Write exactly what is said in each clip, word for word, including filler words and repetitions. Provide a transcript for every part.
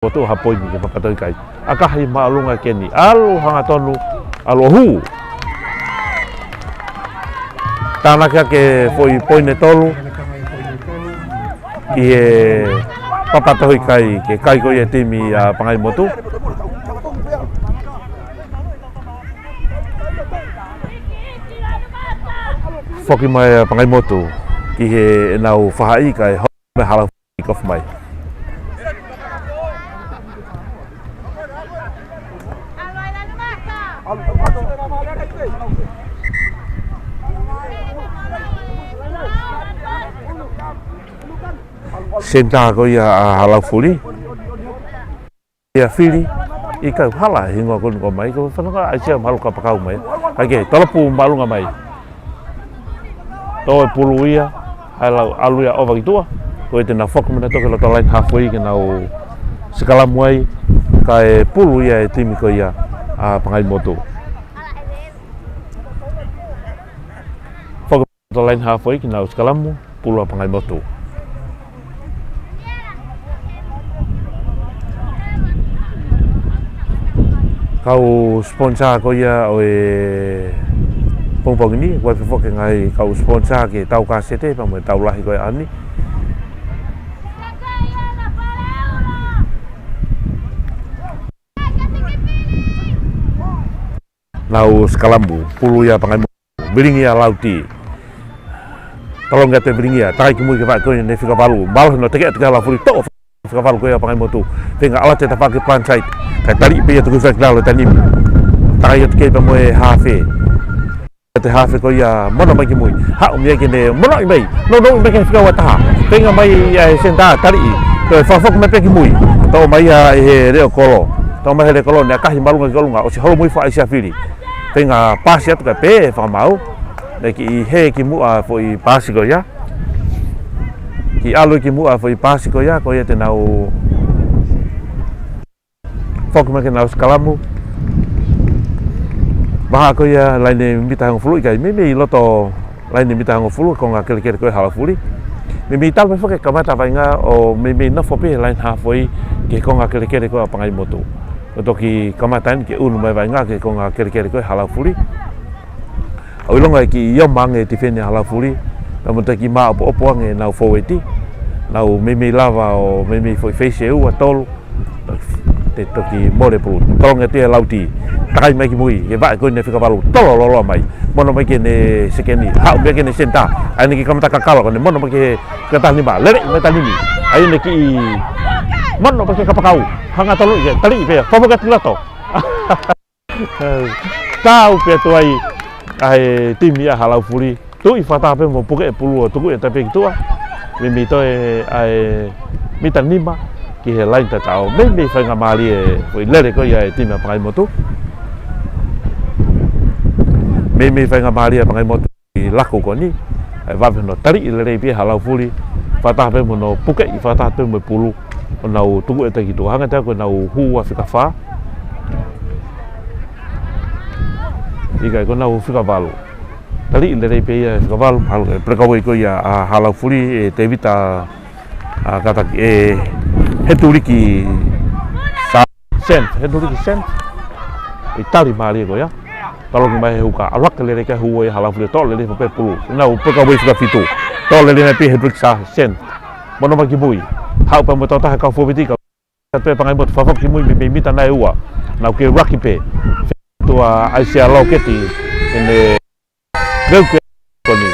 ʻo tuʻu ha poini ke papatohi kai. ʻAkahi māʻolunga ki heni. ʻAlu hangatonu, ʻalu ʻo hū. Tānaki hake foʻi poini ʻe tolu ki he papatohi kai, ke kai ko ia e timi ʻa Pangaimotu. Foki mai ʻa Pangaimotu ki heʻenau faʻahi kai, hoko mai hala kick off mai. Senitā ko ia ʻa Halaufuli. Ia fili, ʻikai hala e hingoa ko eni ko mai, ko e fānau ʻa ʻAisea Malu Kapakau mai. ʻAi ke, tolopu māʻolunga mai. Tō e pulu ia, ʻai lau ʻalu ia ʻova ki tuʻa. Ko ia te nau foki mai nautolu ki loto laine halfway ke nau sikalamu ai, kae pulu ia e timi ko ia ʻa Pangaimotu. Foki mai loto laine halfway ke nau sikalamu, pulu ʻa Pangaimotu. Kau sponsor ko ia ʻo e pongipongi ni, ʻoku ʻi ai pē foki e ngaahi kau sponsor ke tau kasete, pea mo e tau lahi ko ia ʻaho ni. Nau sikalamu, pulu ia Pangaimotu. Vilingi ʻa Lauti. Tolongi atu e vilingi ia, takai ki mui ki he vaʻe ko eni ʻa e fika valu. Mālohi hono teke atu ki he Halaufuli, toʻo fika valu ko ia ʻa Pangaimotu. Feinga ʻalu atu e tafaʻaki frontside, kae taliʻi pē ia tuku fika ki lalo e taimi ni. Takai atu ki ai pea mo e hafe. Atu e hafe ko ia, mono mai ki mui. Haʻu mei ai ke ne monoʻi mai. Nounou mai ki he fika ua taha. Feinga mai ʻa e senitā, taliʻi. Toe fakafoki mai pē ki mui. Toʻo mai ia ʻe he leʻo kolo. Toʻo mai he leʻo kolo, ne ʻakahi māʻolunga ki ʻolunga. ʻOsi holomui foki ʻa ʻAisea Fili. Feinga paasi atu kae pehē fakamaau. Ne kiʻi hē ki muʻa foʻi paasi ko ia. Kiʻi ʻalu ki muʻa foʻi paasi ko ia, ko ia te nau foki mai ke nau sikalamu. Vahaʻa ko ia laine mita hongofulu, ʻikai, meimei loto laine mita hongofulu, konga kelekele ko ia Halaufuli. Meimei talu pē foki e kamata vaʻinga ʻo meimei nofo pē laine halfway ki he konga kelekele ko ia Pangaimotu. ʻO toki kamata eni ke unu mai vaʻinga ki he konga kelekele ko ia Halaufuli. ʻOku ʻilonga e kiʻi ʻio mai ange e tifeni ʻa Halaufuli, pea mo e kiʻi māʻopoʻopo ange ʻenau fōueti. Nau meimei lava ʻo meimei foʻi feisi ʻe ua tolu, te toki mole pulu. Tolongi atu ʻe Lauti. Takai mai ki mui, he vaʻe ko eni ʻa e fika valu. Tolo loloa mai. Mono mai ki heʻene sekeni. Haʻu mei ai ki heʻene senitā. ʻAi ʻene kiʻi kamata kakalo ko eni. Mono mai ki he fika taha nima. Lele mai taha nima. ʻAi ʻene kiʻi mono mai ki he kapakau. Hangatonu ia. Taliʻi pē ia. Fakafoki atu ki loto. Tau pē atu ai ʻa e timi ʻa Halaufuli. Tuʻi fakataha pē mo puke e pulu ʻo tuku e tape ki tuʻa. Meimei toe ʻa e mita nima ki he laine tataʻo. Meimei faingamālie e foʻi lele ko ia e timi ʻa Pangaimotu. Meimei faingamālie ʻa Pangaimotu ʻi he laku ko eni. ʻE vave hono taliʻi lelei pē ʻe Halaufuli. Fakataha pē mo hono pukeʻi fakataha pē mo e pulu. ʻO nau tuku e tape ki tuʻa. Hangē ʻoku nau hū ʻa fika fā. ʻIkai, ko ʻenau fika valu. Taliʻi lelei pē ia e fika valu. Halu e breakaway ko ia ʻa Halaufuli, ʻe Tevita, ʻa, kātaki ʻe Hetuliki Sa-, Sen, Hetuliki Sen. ʻI tali mālie ko ia. Taloki mai he huka. ʻAlu hake lelei ki he hū ʻa Halaufuli. Toʻo lelei pē pulu. ʻEnau breakaway fika fitu. Toʻo lelei mai pē Hetuliki Sa-, Sen. Mono mai ki mui. Haʻu pē mo e tokotaha kau fōueti kau atu ʻe Pangaimotu, fakafoki ki mui mei, mei mita nai ua. Nau kei ruaki pē. Tuʻa ʻAisea Loketi, ʻene veuke ko eni.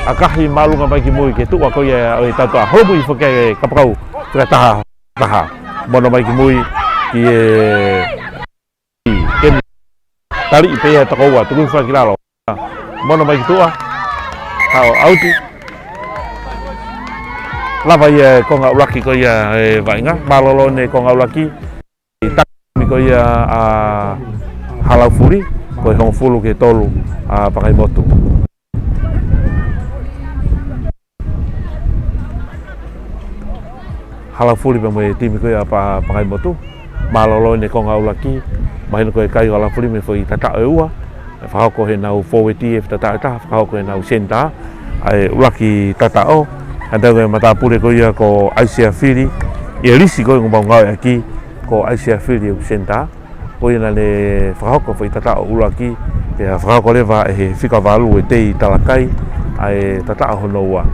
ʻAkahi māʻolunga mai ki mui ki he tuʻa ko ia ʻo e tautuʻa. Holomui foki e kapakau fika taha taha. Mono mai ki mui ki he Kemi. Taliʻi pē ia he toko ua, tuku fua ki lalo. Mono mai ki tuʻa. Haʻu ʻauti. Lava ia e konga ʻuluaki ko ia e vaʻinga. Mālōlō eni e konga ʻuluaki. Taki ko ia ʻa Halaufuli, ko e hongofulu ki he tolu ʻa Pangaimotu. Halaufuli pea mo e timi ko ia ʻa Pa-, Pangaimotu. Mālōlō eni e konga ʻuluaki. Mahino ko e kai ʻa Halaufuli mei he foʻi tataʻo ʻe ua. Fakahoko ʻe heʻenau fōueti e tataʻo ʻe taha, fakahoko ʻe heʻenau senitā ʻa e ʻuluaki tataʻo. Hangē ko e matāpule ko ia ko ʻAisea Fili. ʻI he lisi ko ia ʻoku mau ngāueʻaki. Ko ʻAisea Fili ʻoku senitā, ko ia naʻa ne fakahoko e foʻi tataʻo ʻuluaki, pea fakahoko leva ʻe he fika valu ʻe Tei Talakai ʻa e tataʻo hono ua.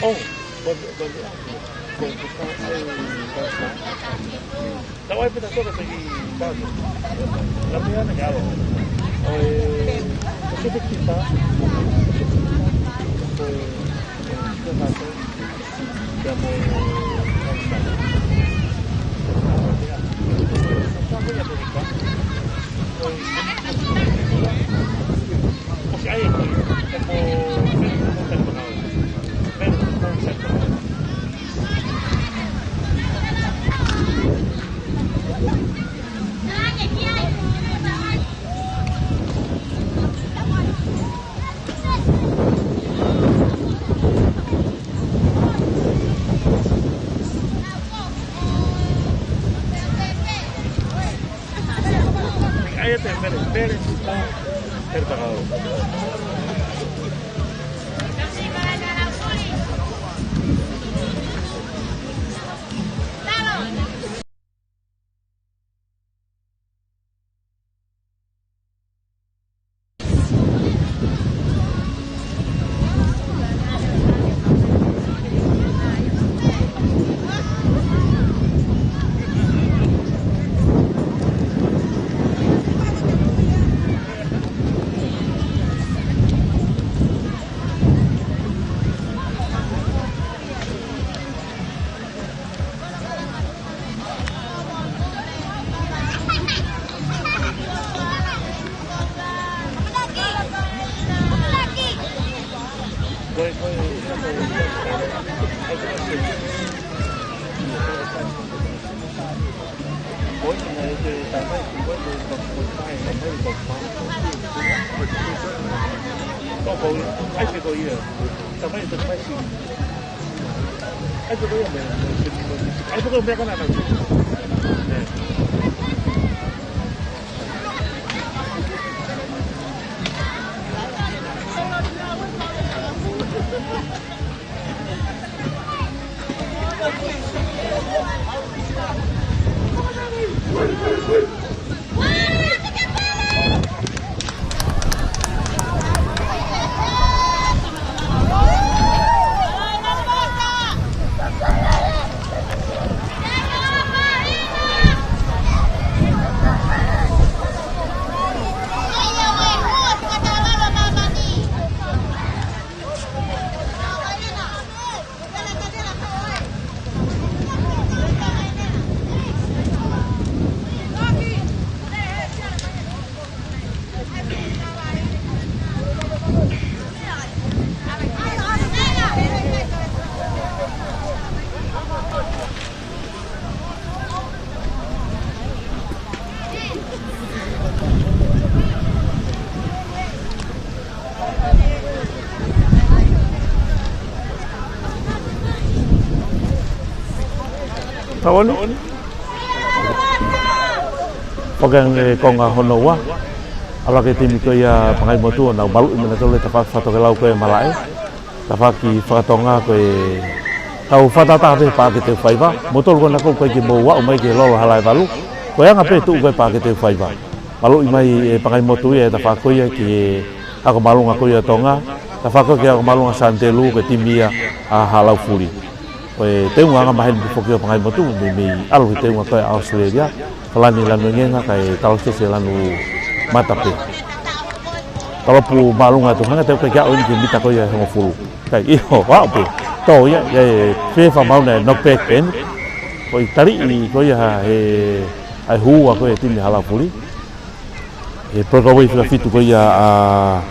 Oh, but, but, but, but, Tau ai pē ta toka pē ki Tau. La pē ana ke alo. ʻO e, ʻo se pē ki ta. ʻO e, ʻo e, ʻo e, ʻo e, ʻo e, Ai, ʻe te mele, mele, mele, mele. Tauoni. Foki ange konga hono ua. ʻAlu hake e timi ko ia Pangaimotu ʻo nau maluʻi mei nautolu he tafaʻaki fakatokelau ko ē ʻa Malaʻe. Tafaʻaki fakatonga ko e tau fakatātā pē Paʻake Teufaiva. Moutolu ko ena ʻoku ʻikai ke mou aʻu mai ki he lolo Halaevalu. Ko e anga pē tuʻu ko ē Paʻake Teufaiva. Maluʻi mai ʻe Pangaimotu ia he tafaʻaki ko ia ki he ako māʻolunga ko ia ʻo Tonga. Tafaʻaki ko ē ki he ako māʻolunga Sānitelū ko e timi ia ʻa Haʻa Laufuli. Ko e teunga angamaheni pē foki ʻo Pangaimotu, mei, mei ʻalu he teunga ko ē ʻa ʻAositelēlia. Lanu, lanu ngenga kae talasese lanu mata pē. Talopu māʻolunga atu hangē ʻoku ʻikai ke aʻu eni ki he mita ko ia ʻe hongofulu. Kae ʻiho, aʻu pē. Tō ia, ʻi ai e fē fakamaau naʻe knock back pē eni. Ko e taliʻi ko ia ʻe he, ʻa e hū ʻa ko ia e timi Halaufuli. He breakaway fika fitu ko ia ʻa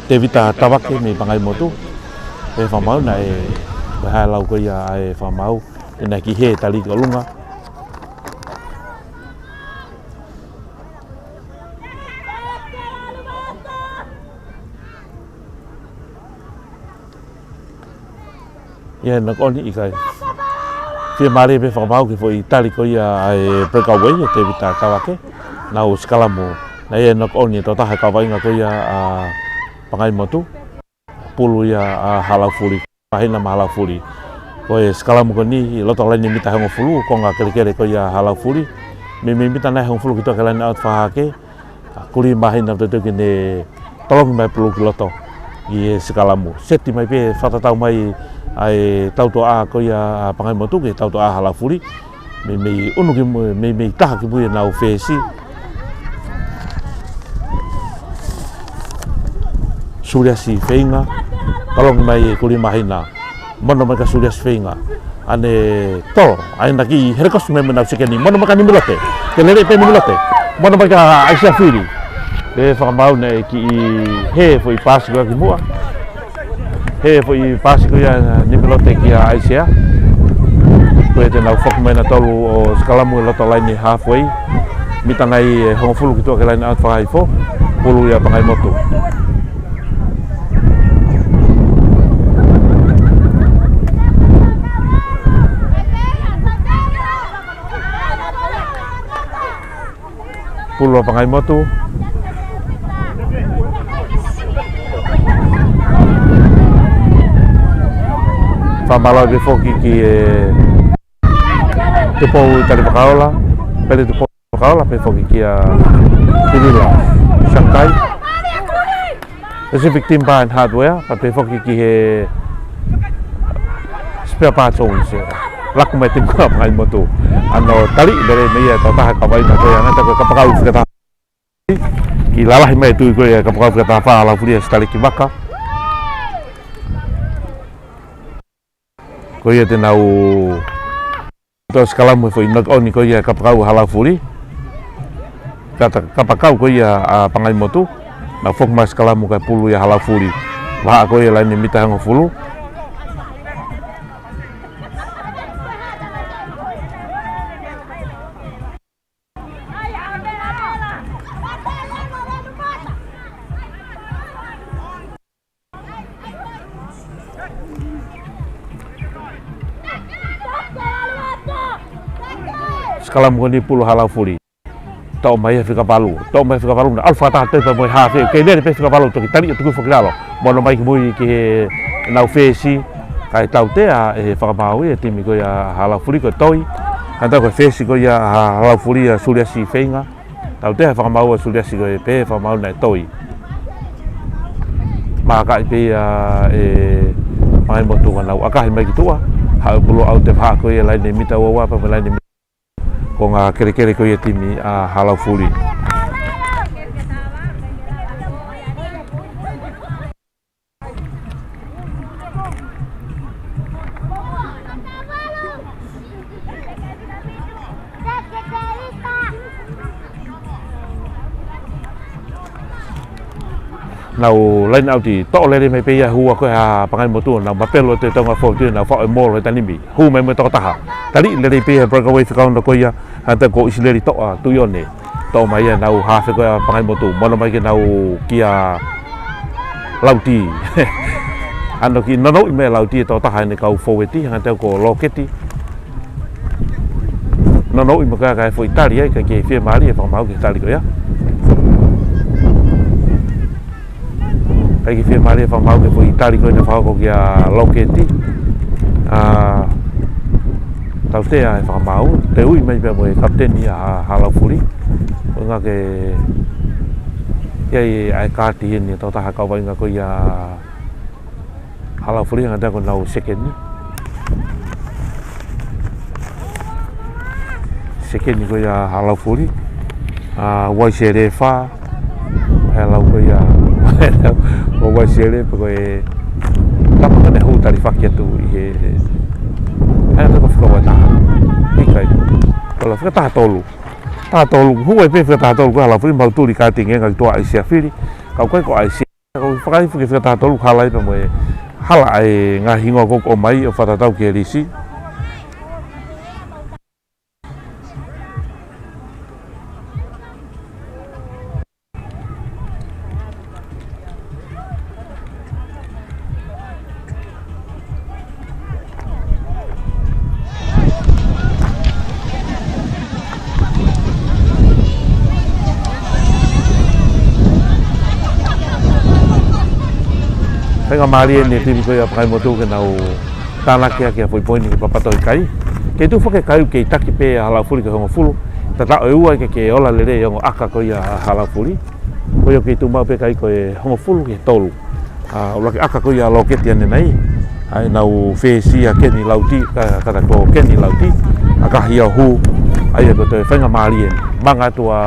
Tevita Tavake mei Pangaimotu. He fakamaau naʻe, ko e hā e lau ko ia ʻa e fakamaau, ʻe naʻe ki he taliʻi ki ʻolunga. ʻI ai e knock on ʻikai. Fiemālie pē fakamaau ki he foʻi tali ko ia ʻa e breakaway ʻa Tevita Tavake. Nau sikalamu. Naʻe ʻi ai e knock on ʻi he tokotaha kau vaʻinga ko ia ʻa Pangaimotu. Pulu ia ʻa Halaufuli. Māhina mo Halaufuli. Ko e sikalamu ko eni ʻi loto laine mita hongofulu, konga kelekele ko ia Halaufuli. Mei, mei mita nai hongofulu ki tuʻa ki he laine ʻaote fakahahake. Kuli Māhina ʻo teuteu ke ne tolongi mai pulu ki loto ʻi he sikalamu. Seti mai pē fakatatau mai ʻa e tautuʻa ko ia ʻa Pangaimotu ki he tautuʻa Halaufuli. Mei, mei unu ki mui, mei, mei taha ki mui ʻenau fesi. Suliasi Feinga, tolongi mai ʻe Kuli Māhina. Mono mai kia Suliasi Feinga. ʻAne tolo, ʻa ena ki Helekosi mai mo ʻenau sekeni. Mono mai kia Nimilote. Ke lele pē Nimilote. Mono mai kia ʻAisia Fili. Pea fakamaau naʻe kiʻi hē foʻi paasi ko ia ki muʻa. Hē foʻi paasi ko ia Nimilote kia ʻAisia. Ko ia te nau foki mai nautolu ʻo sikalamu ʻi loto laine halfway. Mita nai ʻe hongofulu ki tuʻa ki he laine ʻaote fakahahake. Pulu ia Pangaimotu. Pulu ʻa Pangaimotu. Fakamālō pē foki ki he Tupou Talifakaola, Pele Tupou Talifakaola, pehē foki kia Pilila Shanghai. Pacific Timber and Hardware, pea pehē foki ki he Spare Parts Owens, ʻe laku mai e timi ko ia ʻa Pangaimotu. ʻAno taliʻi lelei mei ai e tokotaha kau vaʻinga ko ia, ngata ko e kapakau fika taha fā. Kiʻi lalahi mai e tui ko ia e kapakau fika taha fā ʻa Halaufuli ʻa Sitaleki Vaka. Ko ia te nau toe sikalamu he foʻi knock on ko ia e kapakau ʻa Halaufuli. Kata kapakau ko ia ʻa Pangaimotu. Nau foki mai sikalamu kae pulu ia Halaufuli. Vahaʻa ko ia laine mita hongofulu. Sikalamu ko eni pulu Halaufuli. Toʻo mai ia fika valu. Toʻo mai fika valu na. ʻAlu fakataha pē pea mo e hafe. Kei lele pē fika valu toki taliʻi ʻo tuku foki lalo. Mono mai ki mui ki heʻenau fesi. Kae tautea ʻe he fakamaau ia e timi ko ia ʻa Halaufuli ko e toi. Hangē ko e fesi ko ia ʻa Halaufuli ʻa Suliasi Feinga. Tautea he fakamaau ʻa Suliasi ko e pehē fakamaau naʻe toi. Mākaʻi pē ia ʻe Pangaimotu ka nau ʻakahi mai ki tuʻa. Haʻu e pulu ʻaote vahaʻa ko ia laine mita ua ua pea mo e laine mita. Konga kelekele ko ia e timi ʻa Halaufuli. Nau laine ʻauti, toʻo lelei mai pē ia e hū ko ia ʻa Pangaimotu, nau mapelu atu e taunga fōuti, nau faʻo e molo he taimi ni. Hū mai mo e toko taha. Taliʻi lelei pē ia he breakaway fika ono ko ia, hangē ko ʻIsileli Toʻa Tuʻione. Toʻo mai ia ʻenau hafe ko ia ʻa Pangaimotu. Mono mai ke nau kia Lauti. ʻAno kiʻi nonouʻi mai Lauti e toko taha ʻene kau fōueti, hangē ko Loketi. Nonouʻi mai ko ia kae foʻi tali ai, ʻikai ke fiemālie e fakamaau ki he tali ko ia. ʻIkai ke fiemālie e fakamaau ki he foʻi tali ko ia naʻe fakahoko kia Loketi. ʻA, tautea e fakamaau, toe ui mai pea mo e kapiteni ʻa Halaufuli. Ko e ʻuhinga ke ʻi ai ʻa e kaati heni e tokotaha kau vaʻinga ko ia ʻa Halaufuli hangē ko ʻenau sekeni. Sekeni ko ia ʻa Laufuli, ʻa Uaisele fā, ʻa e lau ko ia ʻo Uaisele pē ko e tapa ko ē naʻe hū talifaki atu ʻi he, ʻa e toko fika ua taha. ʻIkai. Ko e fika taha tolu. Taha tolu, hū ai pē fika taha tolu ko ia ʻa Laufuli, mau tuli kātingi ʻenga ki tuʻa ʻi Siafili. Ka ʻoku ʻikai ko ʻAisia. Ka ʻoku ou fakaifu ki he fika taha tolu hala ai pē mo e hala ʻa e ngaahi hingoa ʻoku ʻomai ʻo fakatatau ki he lisi. Faingamālie ʻeni e timi ko ia ʻa Pangaimotu ke nau tānaki ʻaki ʻa e foʻi poini ki Papatoʻi kai. Kei tuʻu foki e kai ʻoku kei taki pē ʻa Laufuli ki he hongofulu. Tataʻo ʻe ua ke ke ola lelei e ongo ʻaka ko ia ʻa Laufuli. Ko ia ʻoku kei tuʻu maʻu pē kai ko e hongofulu ki he tolu. ʻA, ʻuluaki ʻaka ko ia ʻa Loketi ʻanenai. ʻA ia ʻenau fesi ʻa Keni Lauti, ka, ka ko Keni Lauti. ʻAkahi ʻo hū, ʻa ia ko e toe faingamālie. Manga atu ʻa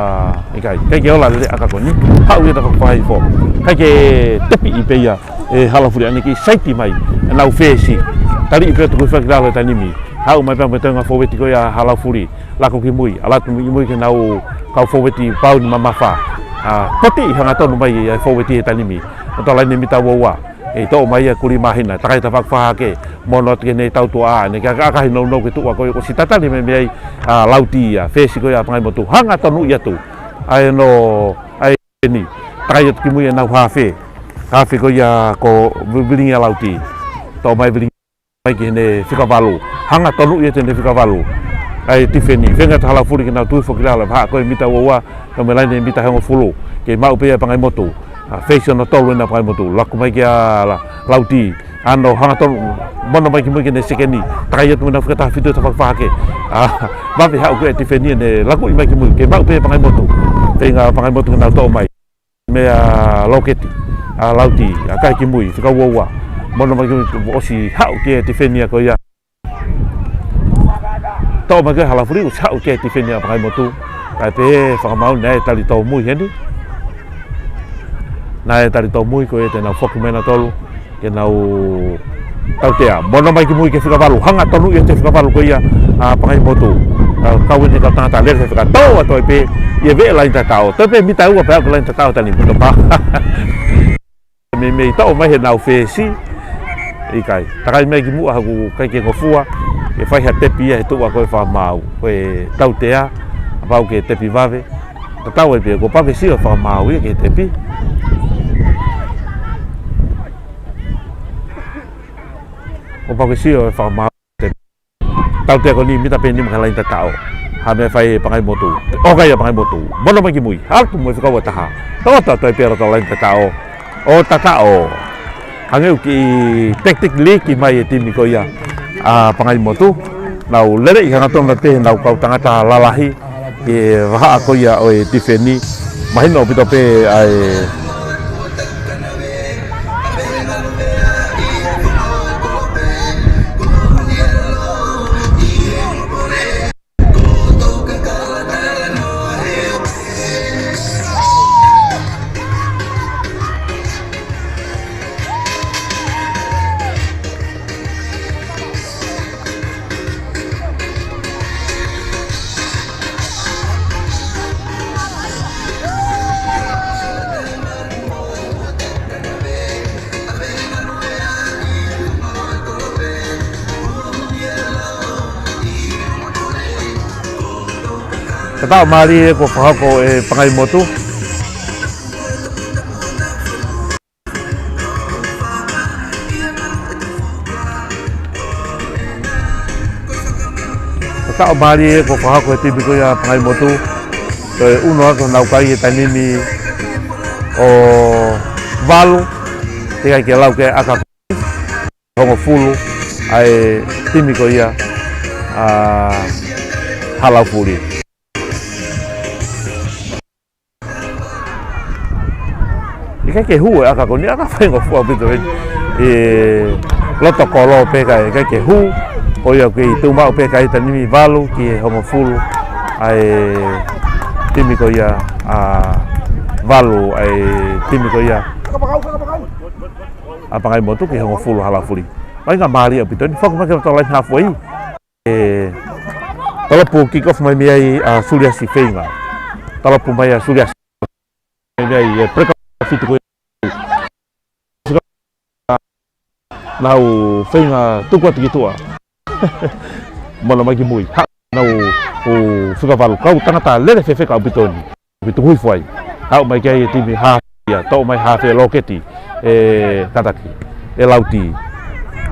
ʻikai, ʻikai ke ola lelei ʻaka ko eni. Haʻu ia ta fakafai fo. ʻIkai ke tepi ʻi pē ia ʻe Laufuli ʻanenai, saiti mai ʻenau fesi. Taliʻi pē ʻo tuku hifo ki lalo e taimi ni. Haʻu mai pē mo e toenga fōueti ko ia ʻa Laufuli. Laku ki mui, ʻalu atu ki mui ki heʻenau kau fōueti pauni mamafa. ʻA, potiʻi hangatonu mai ʻa e fōueti he taimi ni. ʻO tau laine mita ua ua. ʻE toʻo mai ʻa Kuli Māhina, takai ta fakafahake. Mo ʻene ʻatu ki heʻene tautuʻa ʻanenai, ka, ka, ʻakahi nounou ki tuʻa ko ia, ʻosi tatali mai mei ai ʻa Lauti ia, fesi ko ia ʻa Pangaimotu. Hangatonu ia atu. ʻA ia ʻenau, ʻa ia eni. Takai atu ki mui ʻenau hafe. Hafe ko ia ko Vi-, Vilingi ʻa Lauti. Toʻo mai Vilingi mai ki heʻene fika valu. Hangatonu ia ʻi heʻene fika valu. ʻA e tifeni. Feinga atu ʻa Laufuli ke nau tuʻu hifo ki lalo, vahaʻa ko e mita ua ua, ka mo e laine mita hongofulu. Kei maʻu pē ʻa Pangaimotu. ʻA, fesi hono tolu ʻena ʻa Pangaimotu. Laku mai kia La-, Lauti. ʻAno hangatonu, mono mai ki mui ki heʻene sekeni. Takai atu mo ʻenau fika taha fitu ta fakafahake. ʻA, vave haʻu ko e tifeni ʻene lakuʻi mai ki mui. Kei maʻu pē ʻa Pangaimotu. Feinga ʻa Pangaimotu ke nau toʻo mai. Meia Loketi, ʻa Lauti, ʻakahi ki mui, fika ua ua. Mono mai ki mui, ʻosi haʻu ki he tifeni ia ko ia. Toʻo mai ko ē ʻa Laufuli, ʻosi haʻu ki he tifeni ʻa Pangaimotu. Kae pehē fakamaau naʻe tali tōmui heni. Naʻe tali tōmui ko ia te nau foki mai nautolu. Ke nau tautea. Mono mai ki mui ki he fika valu. Hangatonu ia ʻi he fika valu ko ia ʻa Pangaimotu. ʻA, kau ʻene kau tangata lele he fika tau ʻa toe pē ʻi he veʻe laine tataʻo. Toe pē mita ua pē ʻa e laine tataʻo taimi ni. Topa. Meimei toʻo mai heʻenau fesi. ʻIkai. Takai mai ki muʻa haʻaku ʻikai ke ngofua. ʻE fai ha tepi ia he tuʻa ko e fakamaau. Ko e tautea. Kapau ke tepi vave. Tatau ai pē, kuo pau ke sio e fakamaau ia ki he tepi. Kuo pau ke sio e fakamaau ki he tepi. Tautea ko eni mita pē nima ki he laine tataʻo. Ha meʻa fai ʻe Pangaimotu. ʻOka ia ʻa Pangaimotu. Mono mai ki mui. Haʻu mo e fika ua taha. Toʻo atu ʻa e pela ʻo e laine tataʻo. ʻO tataʻo. Hangē ʻoku kiʻi tactic leak mai e timi ko ia ʻa Pangaimotu. Nau lele ʻi hangatonu ʻa e pehē ʻenau kau tangata lalahi. Ke vahaʻa ko ia ʻo e tifeni. Mahino ʻaupito pē ʻa e Tataʻo mālie kuo fakahoko ʻe Pangaimotu. Tataʻo mālie kuo fakahoko ʻe he timi ko ia ʻa Pangaimotu. Ko e ʻuno atu honau kai he taimi ni ʻo valu. Teʻeki ai ke lau ke ʻaka hongofulu ʻa e timi ko ia ʻa Laufuli. ʻIkai ke hū e ʻaka ko eni, ʻaka faingofua ʻaupito eni. ʻE loto kolo pē kae, ʻikai ke hū, ko ia ʻoku kei tuʻu maʻu pē kai taimi ni valu ki he hongofulu. ʻa e timi ko ia ʻa Valu, ʻa e timi ko ia ʻa Pangaimotu ki he hongofulu ʻa Halaufuli. Vaʻinga mālie ʻaupito eni, foki mai ki loto laine hafoʻi. ʻE, talapu kick off mai mei ai ʻa Suliasi Feinga. Talapu mai ʻa Suliasi. Mei ai, ʻe, break off fitu ko ia. Nau Feinga tuku atu ki tuʻa. Mono mai ki mui. Haʻu nau ʻo Fika Valu. Kau tangata lele fefeka ʻaupito eni. Ki tuku hifo ai. Haʻu mai ki ai e timi hafe ia. Toʻo mai hafe Loketi. ʻE Tataki. ʻE Lauti.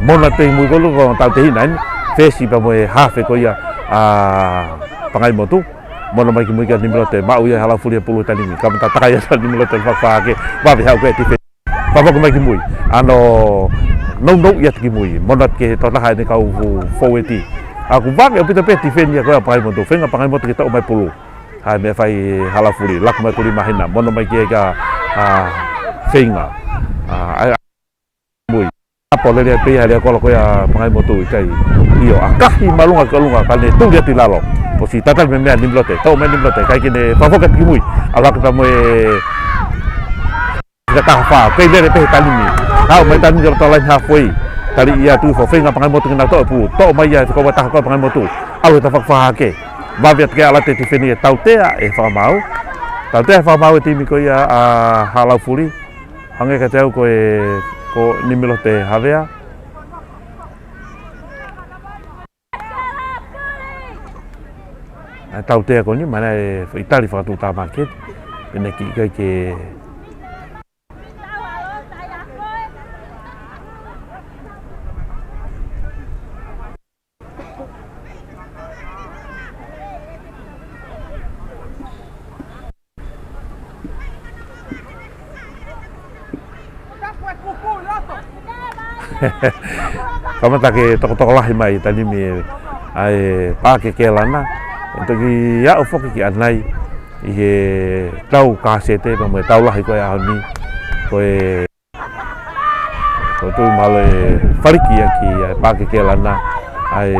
Mono atu ki mui ko e loko tau te hina eni. Fesi pea mo e hafe ko ia ʻa Pangaimotu. Mono mai ki mui kia Nimilote, maʻu ia ʻe Halaufuli e pulu he taimi ni. Kamata takai atu ʻa Nimilote fakafā hake, vave haʻu ko e tifeni. Fakafoki mai ki mui. ʻAno nounou ia ki mui. Mono atu ki he tokotaha ʻene kau fo-, foueti. ʻA ʻoku vave ʻaupito pē tifeni ia ko ia ʻa Pangaimotu. Feinga Pangaimotu ke toʻo mai pulu. Hai meʻa fai ʻe Halaufuli. Laku mai Kulimahina. Mono mai ki he ka, ʻa, Feinga. ʻA, ʻa, Mui. ʻApo lele pē ia, lea kolo ko ia ʻa Pangaimotu ʻikai. ʻIo, ʻa kahi māʻolunga ki ʻolunga, ka ne tuli atu ʻi lalo. ʻOsi tatali mei meʻa Nimilote, toʻo mai Nimilote, ʻikai ke ne fakafoki atu ki mui. ʻAlu hake pea mo e fika taha fā, kei lele pē he taimi ni. Haʻu mai taimi ni ki loto laine hafoʻi. Tali ia atu fo Feinga Pangaimotu ke nau toʻo e pulu. Toʻo mai ia ʻe he fika ua taha ko ia ʻa Pangaimotu. ʻAlu he tafaʻaki fakafā hake. Vave atu ke ʻalu atu e tifeni ʻe tautea e fakamaau. Tautea e fakamaau e timi ko ia ʻa Halaufuli. Hangē kiate au ko e, ko Nimilote Havea. ʻA e tautea ko eni, mana e foʻi tali fakatuʻutāmaki. Pea ne kiʻi ʻikai ke Kamata ke tokotoko lahi mai taimi ni ʻa e Paʻake Kelana. ʻE toki aʻu foki ki ʻanai ʻi he tau kasete pea mo e tau lahi ko e ʻaho ni. Ko e Ko e tui mahalo ʻe faliki ia ki ai Paʻake Kelana ʻa e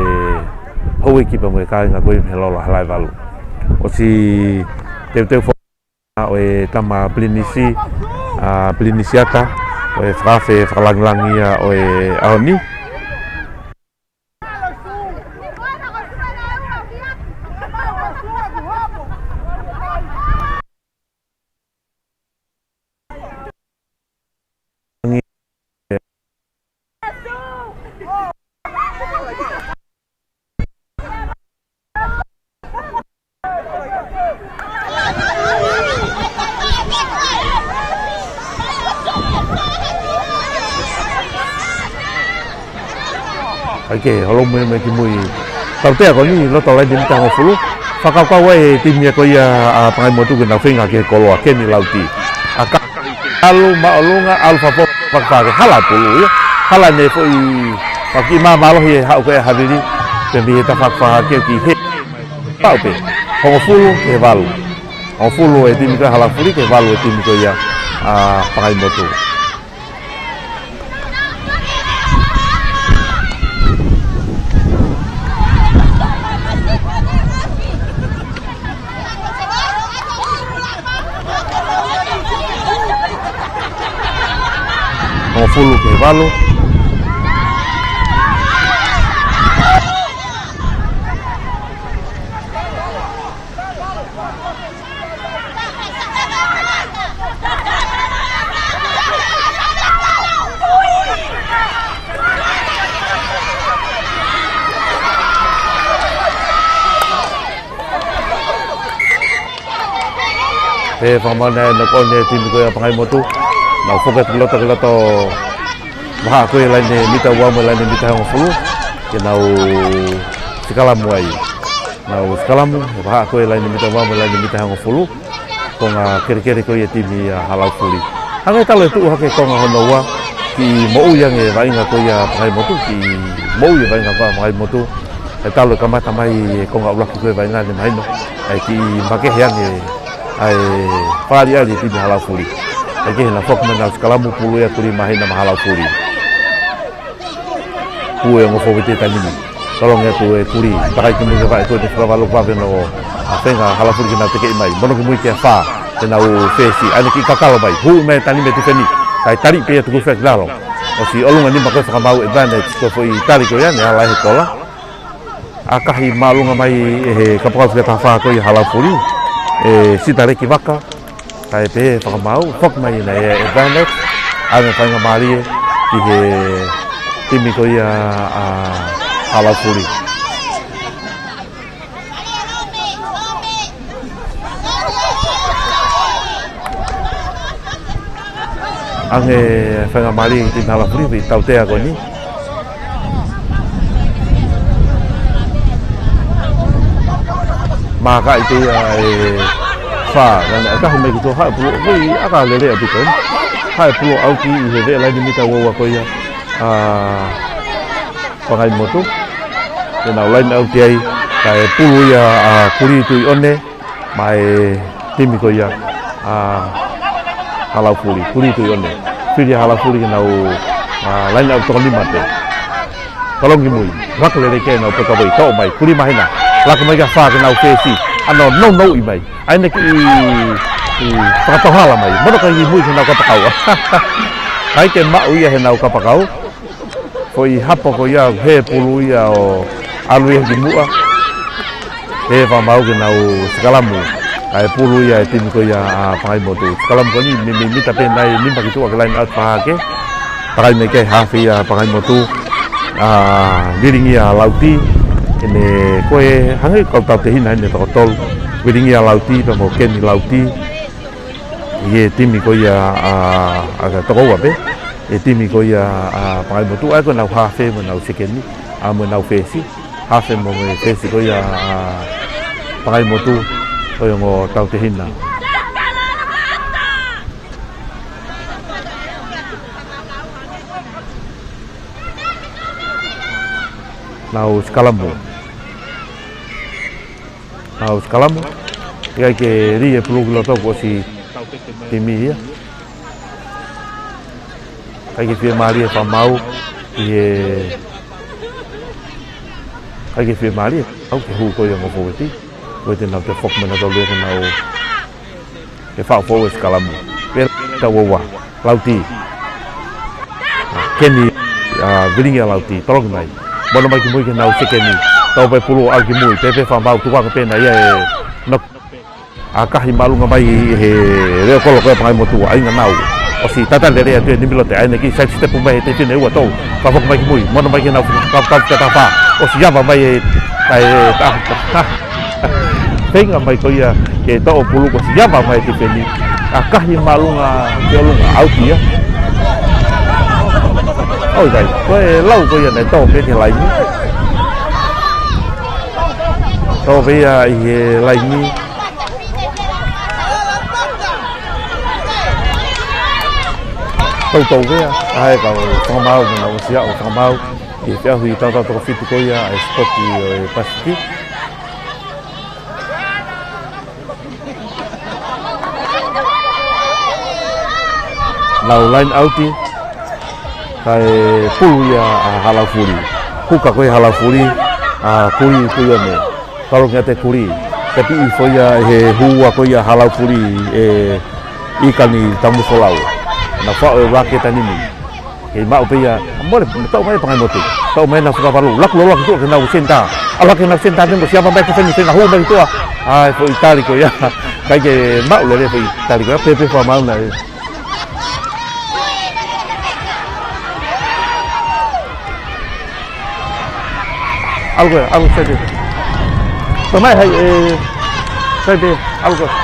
houʻeiki pea mo e kāinga ko ia mei he Lolo ʻa Halaevalu. ʻOsi teuteu foki ʻo e tama Pilinisi, ʻa Pilinisiata, ʻo e fakaafe fakalāngilangi ia ʻo e ʻaho ni. ʻAi ke holo mai mai ki mui. Tautea ko eni, loto laine mita hongofulu. Fakakaukau ai e timi ko ia ʻa Pangaimotu ke nau feinga ke koloa Keni Lauti. ʻA ka ʻalu māʻolunga, ʻalu fafo, fakafake, hala pulu ia. Hala ne foʻi, faki māmālohi e haʻu ko e havili. Pea mei he tafaʻaki fakafake ki he. Pau pē. Hongofulu ki he valu. Hongofulu e timi ko ia Halaevalu, ki he valu e timi ko ia ʻa Pangaimotu. Hongofulu ki he valu. Pea fakamana e nako ne timi ko ia Pangaimotu. Nau foka ki loto ki loto. Vahaʻa ko e laine mita ua mo e laine mita hongofulu. Ke nau sikalamu ai. Nau sikalamu, he vahaʻa ko e laine mita ua mo e laine mita hongofulu. Konga kelekele ko ia timi ʻa Halaevalu. Hangē talu e tuʻu hake konga hono ua, kiʻi moʻui ange vaʻinga ko ia Pangaimotu, kiʻi moʻui vaʻinga ko ia Pangaimotu. He talu e kamata mai e konga ʻuluaki ko e vaʻinga ne mahino. ʻAi kiʻi makehe ange, ʻai fakaʻaliʻali timi Halaevalu. ʻAi ke hena foki mai nau sikalamu pulu ia Kulimahina mo Halaevalu. Pue ongo fōueti taimi ni. Tolongi atu e kuli, takai ki mui ke vaʻe ko e te fika valu vave no. ʻa e feinga ʻa Halafuli ke nau tekeʻi mai. Mono ki mui ki he fā, ke nau fesi. ʻAi ʻene kiʻi kakalo mai. Hū mai e taimi ʻe tifeni. Kae tali pē ia tuku fea ki lalo. ʻOsi ʻolunga nima ko e fakamaau e Vane, ko e foʻi tali ko ia, ne ala he kola. ʻAkahi māʻolunga mai ʻe he kapakau fika taha fā ko ia Halafuli. ʻE Sita Leki Vaka. Kae pehē fakamaau, foki mai ʻe ia e Vane, ʻa e faingamālie ki he timi ko ia ʻa Halafuli. ʻAi ʻene faingamālie ki he timi Halafuli, ʻi he tautea ko eni. Makaʻi pē ia e fā, naʻe ʻakahi mai ki tuʻa, haʻu e pulu, ʻoku ʻikai ke lele ʻaupito. Haʻu e pulu ʻauti ʻi he veʻe laine mita ua ua ko ia ʻa Pangaimotu. Ke nau line out ai, kae pulu ia ʻa Kuli Tuʻiʻone, mei he timi ko ia ʻa Halafuli, Kuli Tuʻiʻone. Fili ʻa Halafuli ke nau, ʻa, line out toko nima pē. Tolongi mui, laku lelei ke nau peka vai, toʻo mai, Kuli Mahina. Laku mai ki he fā ke nau fesi, ʻa ia ʻo nounou mai. ʻAi ʻene kiʻi, kiʻi fakatohala mai, mono ki mui ki heʻenau kapakau. ʻIkai ke maʻu ia heʻenau kapakau. Foʻi hapo ko ia, he pulu ia ʻo ʻalu ia ki muʻa. He fakamaau ke nau sikalamu. ʻAi e pulu ia e timi ko ia ʻa Pangaimotu. Sikalamu ko eni, mei, mei mita pē nai, nima ki tuʻa ke line out pē hake. Takai mai ki he hafe ia Pangaimotu. ʻA, Vilingia Lauti. ʻEne ko e hangē ko e kau tauhi hina ʻene toko tolu. Vilingia Lauti, pea mo Keni Lauti. ʻI he timi ko ia ʻa, ʻa toko ua pē, ʻi he timi ko ia ʻa Pangaimotu, ʻa ia ko ʻenau hafe mo ʻenau sekeni, ʻa mo ʻenau fesi, hafe mo e fesi ko ia ʻa Pangaimotu, ko e ongo tauhi hina. Nau sikalamu. Nau sikalamu. ʻIkai ke lī e pulu ki loto kuo ʻosi timi ia. ʻIkai ke fiemālie e fakamaau ʻi he, ʻikai ke fiemālie ʻa e fakamaau ki he hū ko ia ʻa e ongo fōueti. Ko e te nau te fok mena tolu ia ke nau ke faʻu foʻou e sikalamu. Pea tau ua ua. Lauti. Keni, ʻa, Vilingia Lauti. Tolongi mai. Mono mai ki mui ke nau sekeni. Tau pē pulu ʻalu ki mui. Pea pehē fakamaau tuku ange pē ʻe ia e no. ʻAkahi māʻolunga mai ʻe he leo kolo ko ia Pangaimotu. ʻAi ʻenau. ʻOsi tata lele atu e nimi lote. ʻAi ʻene kiʻi side step mai he tefine ua tou. Ka foki mai ki mui. Mono mai ke nau ka, ka, ka, ka, ka, ʻosi ava mai e, ai, e, ta, ta, ta. Feinga mai ko ia ke toʻo pulu kuo ʻosi ava mai e tifeni. ʻAkahi māʻolunga ki ʻolunga, ʻauti ia. ʻOi, kai, ko e lau ko ia naʻe tō pē ki he laini. Tō pē ia ʻi he laini. Toutou pē ia, ʻa e kau fakamaau, mo nau ʻosi ʻa e kau fakamaau. ʻI he feʻauhi tautau toko fitu ko ia ʻa e sipoti ʻo e Pasifiki. Nau line out, kae pulu ia ʻa Halaufuli. Huka ko ia ʻa Halaufuli, ʻa Kuli Tuʻiʻone. Kalo kia te Kuli. Te piʻi foʻi ia he hū ʻa ko ia ʻa Halaufuli ʻe ʻIkani Taumufolau. Nau faʻu e ua ke tanimi. Kei maʻu pē ia, mole, toʻo mai Pangaimotu. Toʻo mai ʻenau fakavalu. Laku loloa ki tuʻa ke nau senitā. ʻAlu hake ʻenau senitā, te mo siapa mai ke seni, seni, hū mai ki tuʻa. ʻAi, foʻi tali ko ia. ʻIkai ke maʻu lelei foʻi tali ko ia, pēpē fakamaau naʻe. ʻAlu ko ia, ʻalu side. Pea mai hai, ʻe, side, ʻalu ko ia.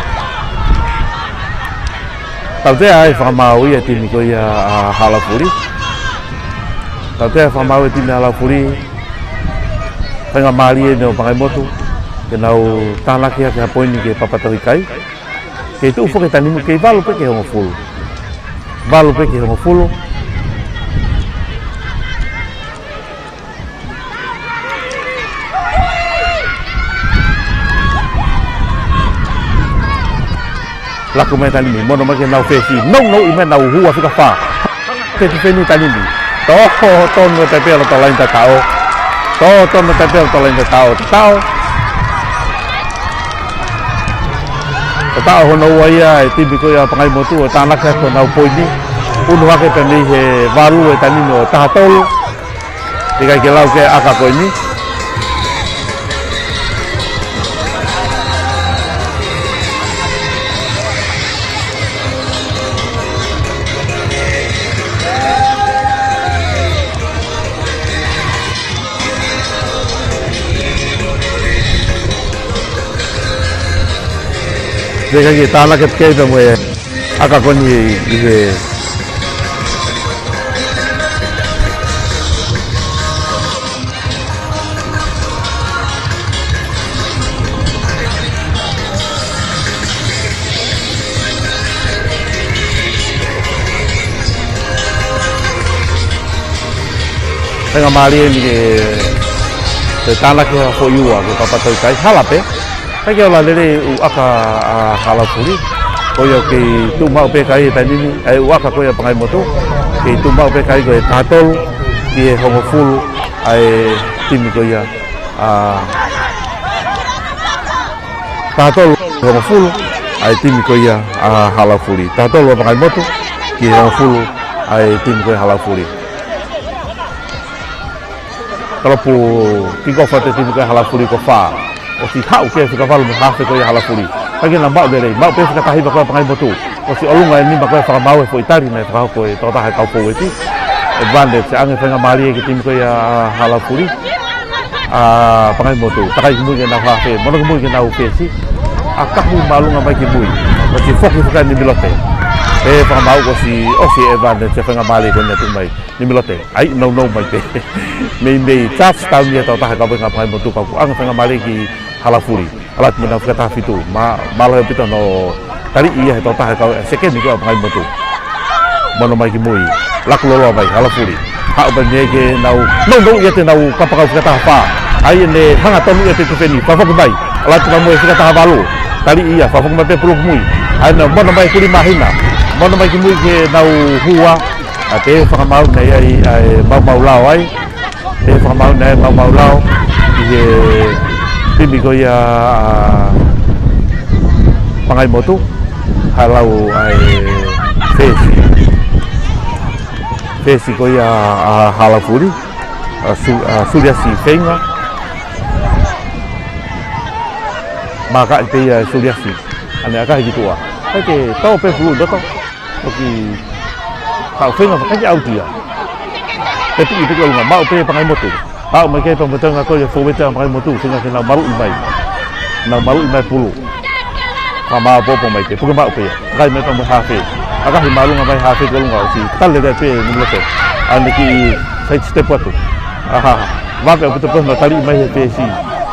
Tautea e fakamaau ia e timi ko ia ʻa Halaufuli. Tautea e fakamaau e timi ʻa Halaufuli. Faingamālie ʻeni ʻo Pangaimotu ke nau tānaki hake ha poini ki he papa tohi kai. Kei tuʻu foki e tanimi, kei valu pē ki he hongofulu. Valu pē ki he hongofulu. Laku mai e tanimi, mono mai ke nau fesi, nounou mai ʻenau hū ʻa fika fā. Te tifeni e tanimi. Tō tonu e taipē ʻa loto laini tataʻo. Tō tonu e taipē ʻa loto laini tataʻo. Tataʻo. Ko e taʻu hono ua ia ʻa e timi ko ia ʻa Pangaimotu ʻo tānaki hake honau poini. Unu hake pē mei he valu e taimi ni ʻo taha tolu. ʻIkai ke lau ki he ʻaka ko eni. Pea ʻikai ke tānaki atu ki ai pea mo e ʻaka ko eni ʻi he Faingamālie eni ke, ke tānaki ha foʻi ua, ko e kapatau kai hala pē. ʻIkai ke ola lelei e ʻū ʻaka ʻa Halaufuli. Ko ia ʻoku kei tuʻu maʻu pē kai he taimi ni, ʻa e ʻū ʻaka ko ia ʻa Pangaimotu. Kei tuʻu maʻu pē kai ko e taha tolu ki he hongofulu ʻa e timi ko ia ʻa, taha tolu ki he hongofulu ʻa e timi ko ia ʻa Halaufuli. Taha tolu ʻa Pangaimotu ki he hongofulu ʻa e timi ko ia ʻa Halaufuli. Kalopu kick off atu e timi ko ia ʻa Halaufuli ko fā. ʻOsi haʻu ki ai e fika valu mei he hafe ko ia ʻa Halaufuli. ʻIkai ke na maʻu lelei, maʻu pē e fika taha hiva ko ia ʻa Pangaimotu. ʻOsi ʻolunga e nima ko ia ʻo e fakamaau he foʻi tali naʻe fakahoko ʻe he tokotaha kau fōueti. Advantage, ʻoange faingamālie ki he timi ko ia ʻa Halaufuli. ʻA Pangaimotu, takai ki mui ki heʻenau hafe, mono ki mui ki heʻenau fesi. ʻAkahi māʻolunga mai ki mui. ʻOsi foki e fika ʻa Nimilote. Pea fakamaau kuo ʻosi, ʻosi e advantage e faingamālie ko eni naʻe tuʻu mai. Nimilote, ʻai nounou mai pē. Meimei touchdown ia ʻa e tokotaha kau vainga ʻa Pangaimotu ka kuo ʻoange faingamālie ki Halaufuli. ʻAlu atu mo ʻenau fika taha fitu. Mā, mālohi ʻaupito hono taliʻi ia ʻe he tokotaha kau, ʻe he sekeni ko ia ʻa Pangaimotu. Mono mai ki mui. Laku loloa mai, Halaufuli. Haʻu pē mei ai ke nau, nounou ia ʻa ʻenau kapakau fika taha fā. ʻAi ʻene hanga tonu ia ʻa e tifeni. Fakafoki mai. ʻAlu atu pea mo e fika taha valu. Taliʻi ia, fakafoki mai pē pulu ki mui. ʻAi ʻenau mono mai Kuli Māhina. Mono mai ki mui ke nau hua. ʻA, pea fakamaau naʻe ʻi ai ʻa e maumau lao ai. Pea fakamaau naʻe maumau lao ʻi he timi ko ia ʻa Pangaimotu. Halau ʻa e fesi. Fesi ko ia ʻa Halaufuli. ʻA Su-, ʻa Suliasi Feinga. Makaʻi pē ia ʻe Suliasi. ʻAne ʻakahi ki tuʻa. ʻIkai ke tau pē pulu ʻi loto. ʻOku haʻu feinga, ʻikai ke ʻauti ia. Pea tuʻu pē ki ʻolunga, maʻu pē ʻe Pangaimotu. Haʻu mai ki ai pea mo e toenga ko ia e fōueti ʻa Pangaimotu, feinga ke nau maluʻi mai. Nau maluʻi mai pulu. Fakamaopoopo mai pē, puke maʻu pē ia. Takai mai pea mo e hafe. ʻAkahi māʻolunga mai hafe ki ʻolunga, ʻosi tali lelei pē ʻe Nimilote. ʻAne kiʻi side step atu. ʻAha. Vave ʻaupito pē hono taliʻi mai ʻe he fesi.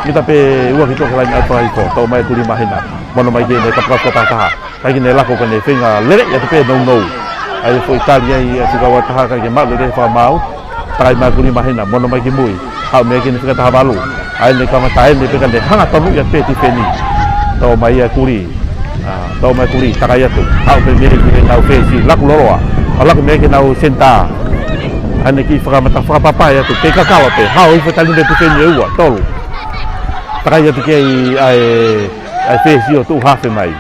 Mita pē ua ki tuʻa ki he laine ʻa e fakaifo. Toʻo mai ʻe Kuli Māhina. Mono mai ki heʻene kapakau fika taha taha. ʻIkai ke ne lako ka ne feinga lele ia ʻo pē nounou. ʻAi e foʻi tali ai ʻa e fika ua taha ʻikai ke maʻu lelei e fakamaau. Takai mai ʻa Kuli Māhina, mono mai ki mui. Haʻu mei ai ki heʻene fika taha valu. ʻAi ʻene kamata ʻene pē ka ne hanga tonu ia ʻo pē tifeni. Toʻo mai ʻa Kuli. ʻA, toʻo mai ʻa Kuli, takai atu. Haʻu pē mei ai ki heʻenau fesi, laku loloa. ʻAlu hake mei ai ki heʻenau senitā. ʻAi ʻene kiʻi fakamata, fakapapai atu. Kei kakalo pē, hao hifo e taimi ni e tifeni ʻe ua, tolu. Takai atu ki ai ʻa e, ʻa e fesi ʻo tuʻu hafe mai.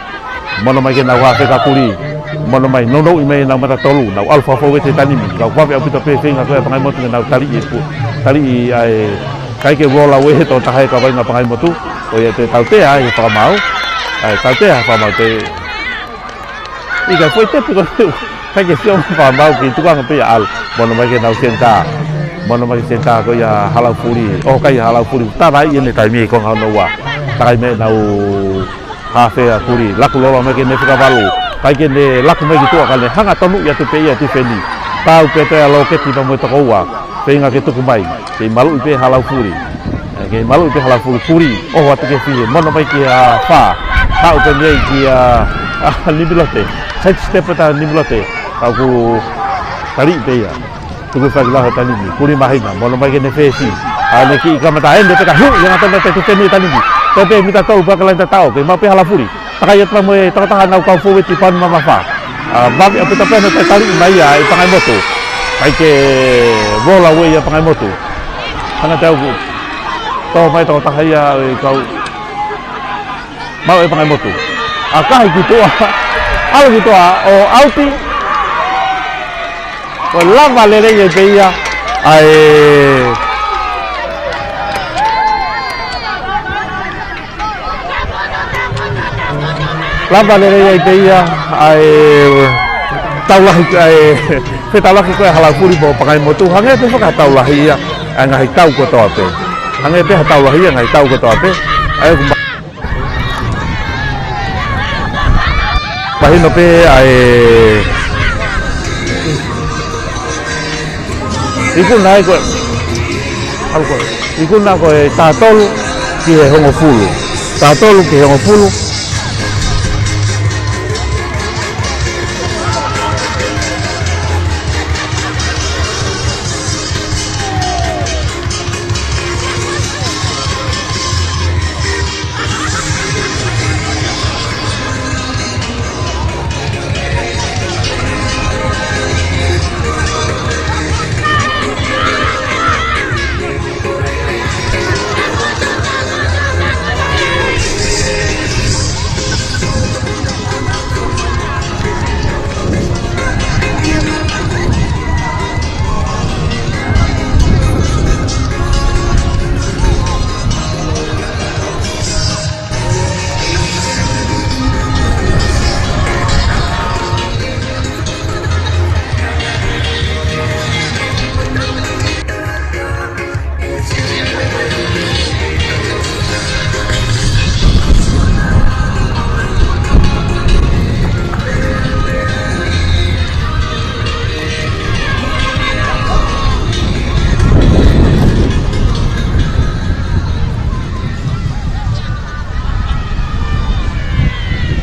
Mono mai ki heʻenau hafe ko Kuli. Mono mai, nounou mai ʻenau mata tolu, nau ʻalu fakafou ʻete taimi ni. Ka ʻoku vave ʻaupito pē feinga ko ia ʻa Pangaimotu ke nau taliʻi e pu-, taliʻi ʻa e, ʻikai ke roll away ʻe he tokotaha ia kau vainga ʻa Pangaimotu. ʻO ia te tautea ai e fakamaau. ʻAi, tautea e fakamaau te. ʻIkai foʻi tepi ko ē. ʻIkai ke sio mo e fakamaau ki tukuange pē ia ʻalu. Mono mai ki heʻenau senitā. Mono mai ki he senitā ko ia ʻa Halaufuli. ʻOho kai ʻa Halaufuli. Tala ai ʻene taimi ko ē hono ua. Takai mei ai ʻenau hafe ʻa Kuli, laku loloa mai ki heʻene fika valu. ʻIkai ke ne laku mai ki tuʻa ka ne hanga tonu ia ʻo pē ia tifeni. Tau pē toe ʻa Loketi pea mo e toko ua. Feinga ke tuku mai. Kei maluʻi pē ʻe Halaufuli. Kei maluʻi pē ʻe Halaufuli Kuli. ʻOho atu ki he fiha. Mono mai ki he fā. Haʻu pē mei ai kia, ʻa, Nimilote. Side step atu ʻa Nimilote. Ka ʻoku taliʻi pē ia. Tuku faki laho taimi ni. Kuli Māhina, mono mai ki heʻene fesi. ʻAi ʻene kiʻi kamata ʻene pē ka hū, ia ngata mai ʻete tifeni taimi ni. Pea pē mita tolu pea ka laine tatau, kei maʻu pē ʻe Halaufuli. Takai atu pea mo e tokotaha ʻenau kau fōueti pea mo e mamafa. ʻA, vave ʻaupito pē hono toe taliʻi mai ia ʻe Pangaimotu. ʻIkai ke roll away ʻa Pangaimotu. Hanga te au ku. Toʻo mai tokotaha ia ʻe kau Maʻu ʻe Pangaimotu. ʻAkahi ki tuʻa. ʻAlu ki tuʻa ʻo ʻauti. Ko e lava lelei ʻe ia. ʻAi. Lava lelei ʻe ia. ʻAi. Tau lahi, ʻai. Fetaulaki ko e hala fuli mo Pangaimotu. Hangē pē faka tau lahi ia. ʻAi ngaahi tau kotoa pē. Hangē pē ha tau lahi ia ngaahi tau kotoa pē. ʻAi ku Mahino pē ʻa e ikuna ai ko e, ʻalu ko e, ikuna ko e taha tolu ki he hongofulu. Taha tolu ki he hongofulu.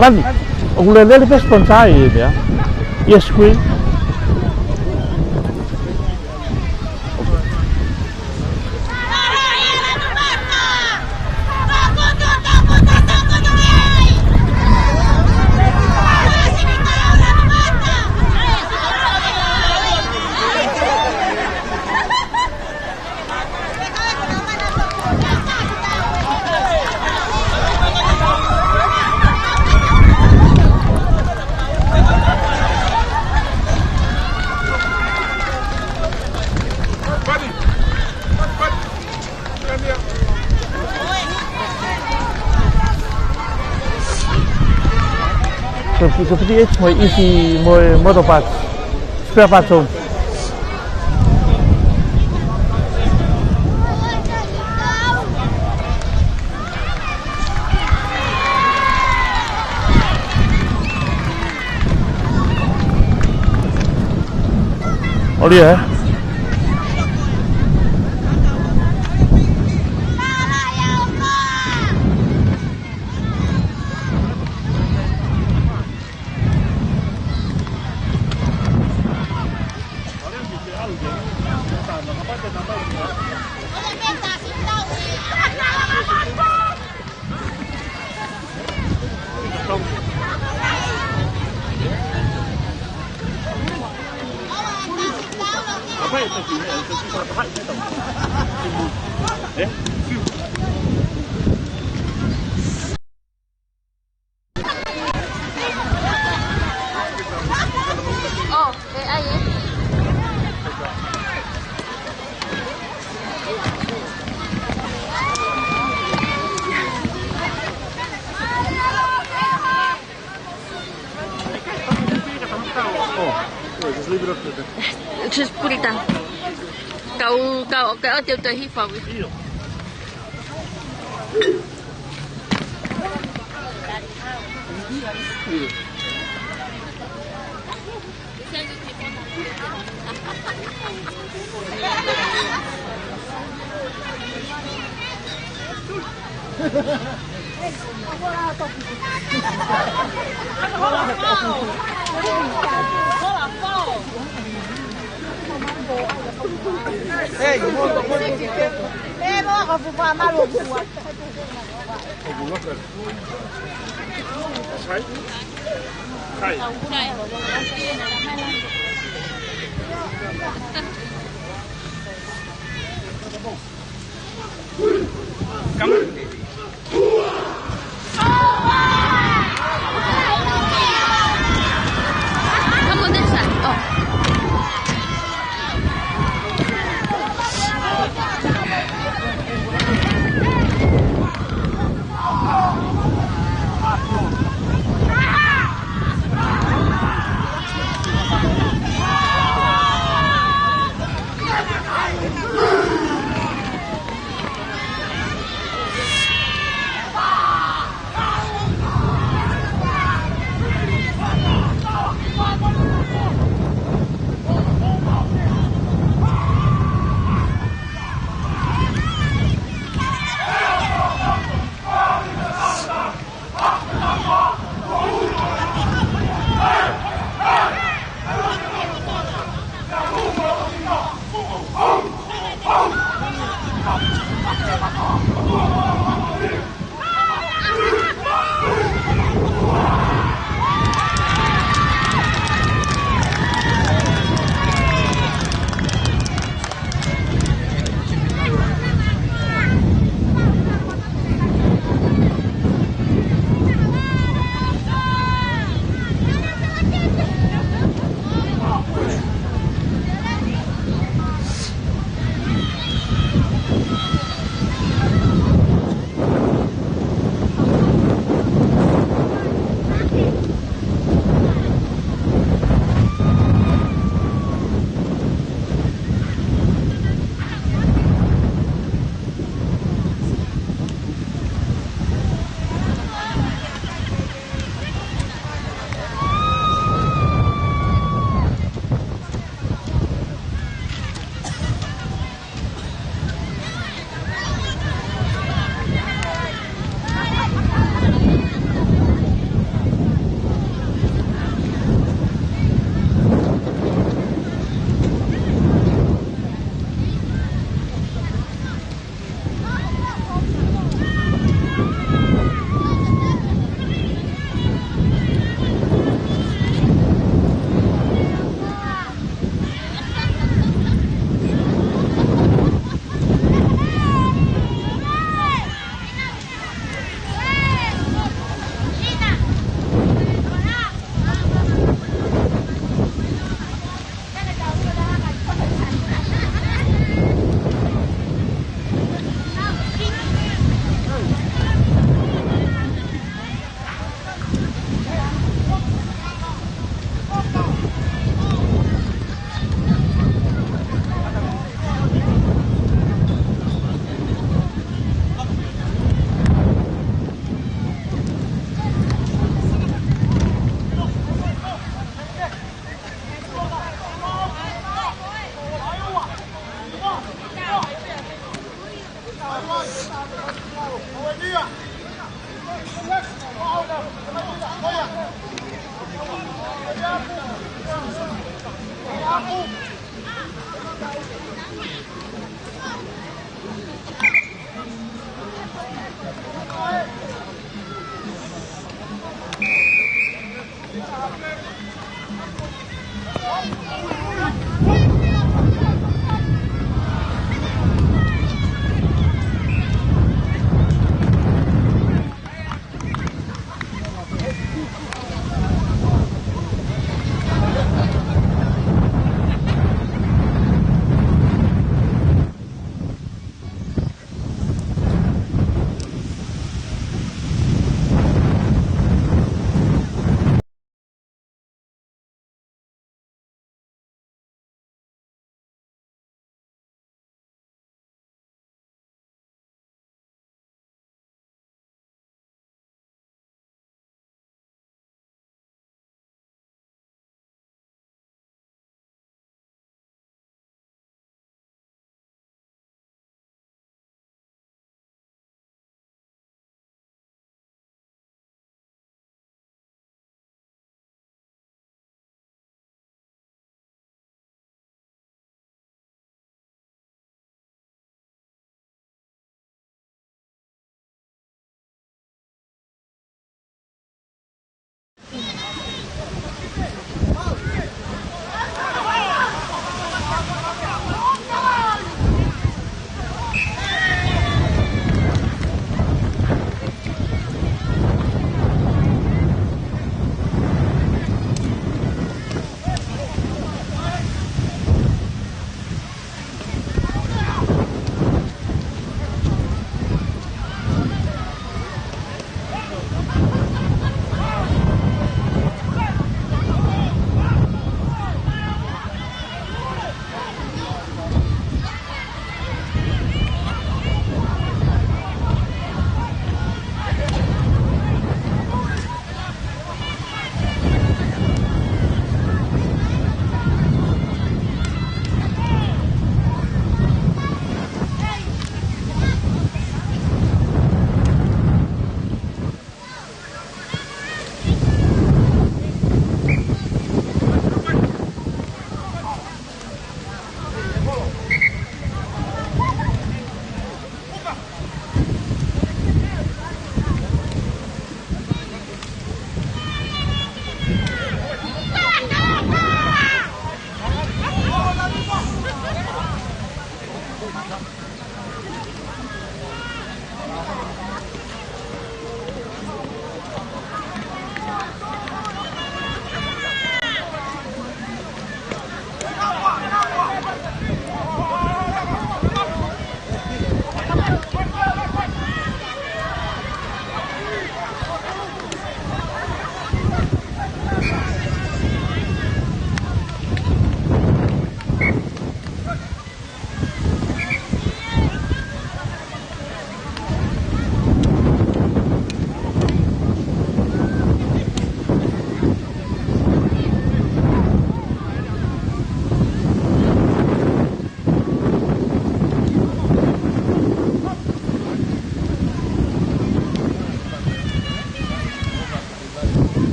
Lani, ʻoku lele pē sponsor ʻi he meʻa. Yes, Queen. Ko e, ko e fifty-eight mo e isi mo e motor parts. Spare parts on. ʻOlia, ē? Just put it down. Kau, kau, kau te uta hifa.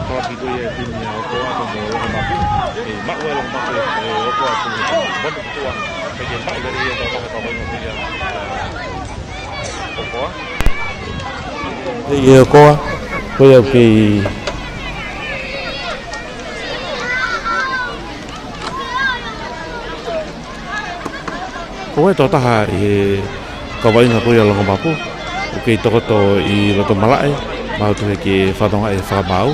Ko e kiʻi ko ia e timi ʻa ʻOkoa pea mo Longomapu. ʻE maʻu ʻe Longomapu e ʻOkoa pea mo Longomapu. Pea ke maʻu lelei e tau maka papa ino ko ia ʻa ʻOkoa. ʻE ʻOkoa, ko ia ʻoku kei Ko e tokotaha ʻi he kaveinga ko ia Longomapu, ʻoku kei tokoto ʻi loto malaʻe, mahutu he ke fatonga e fakamaau.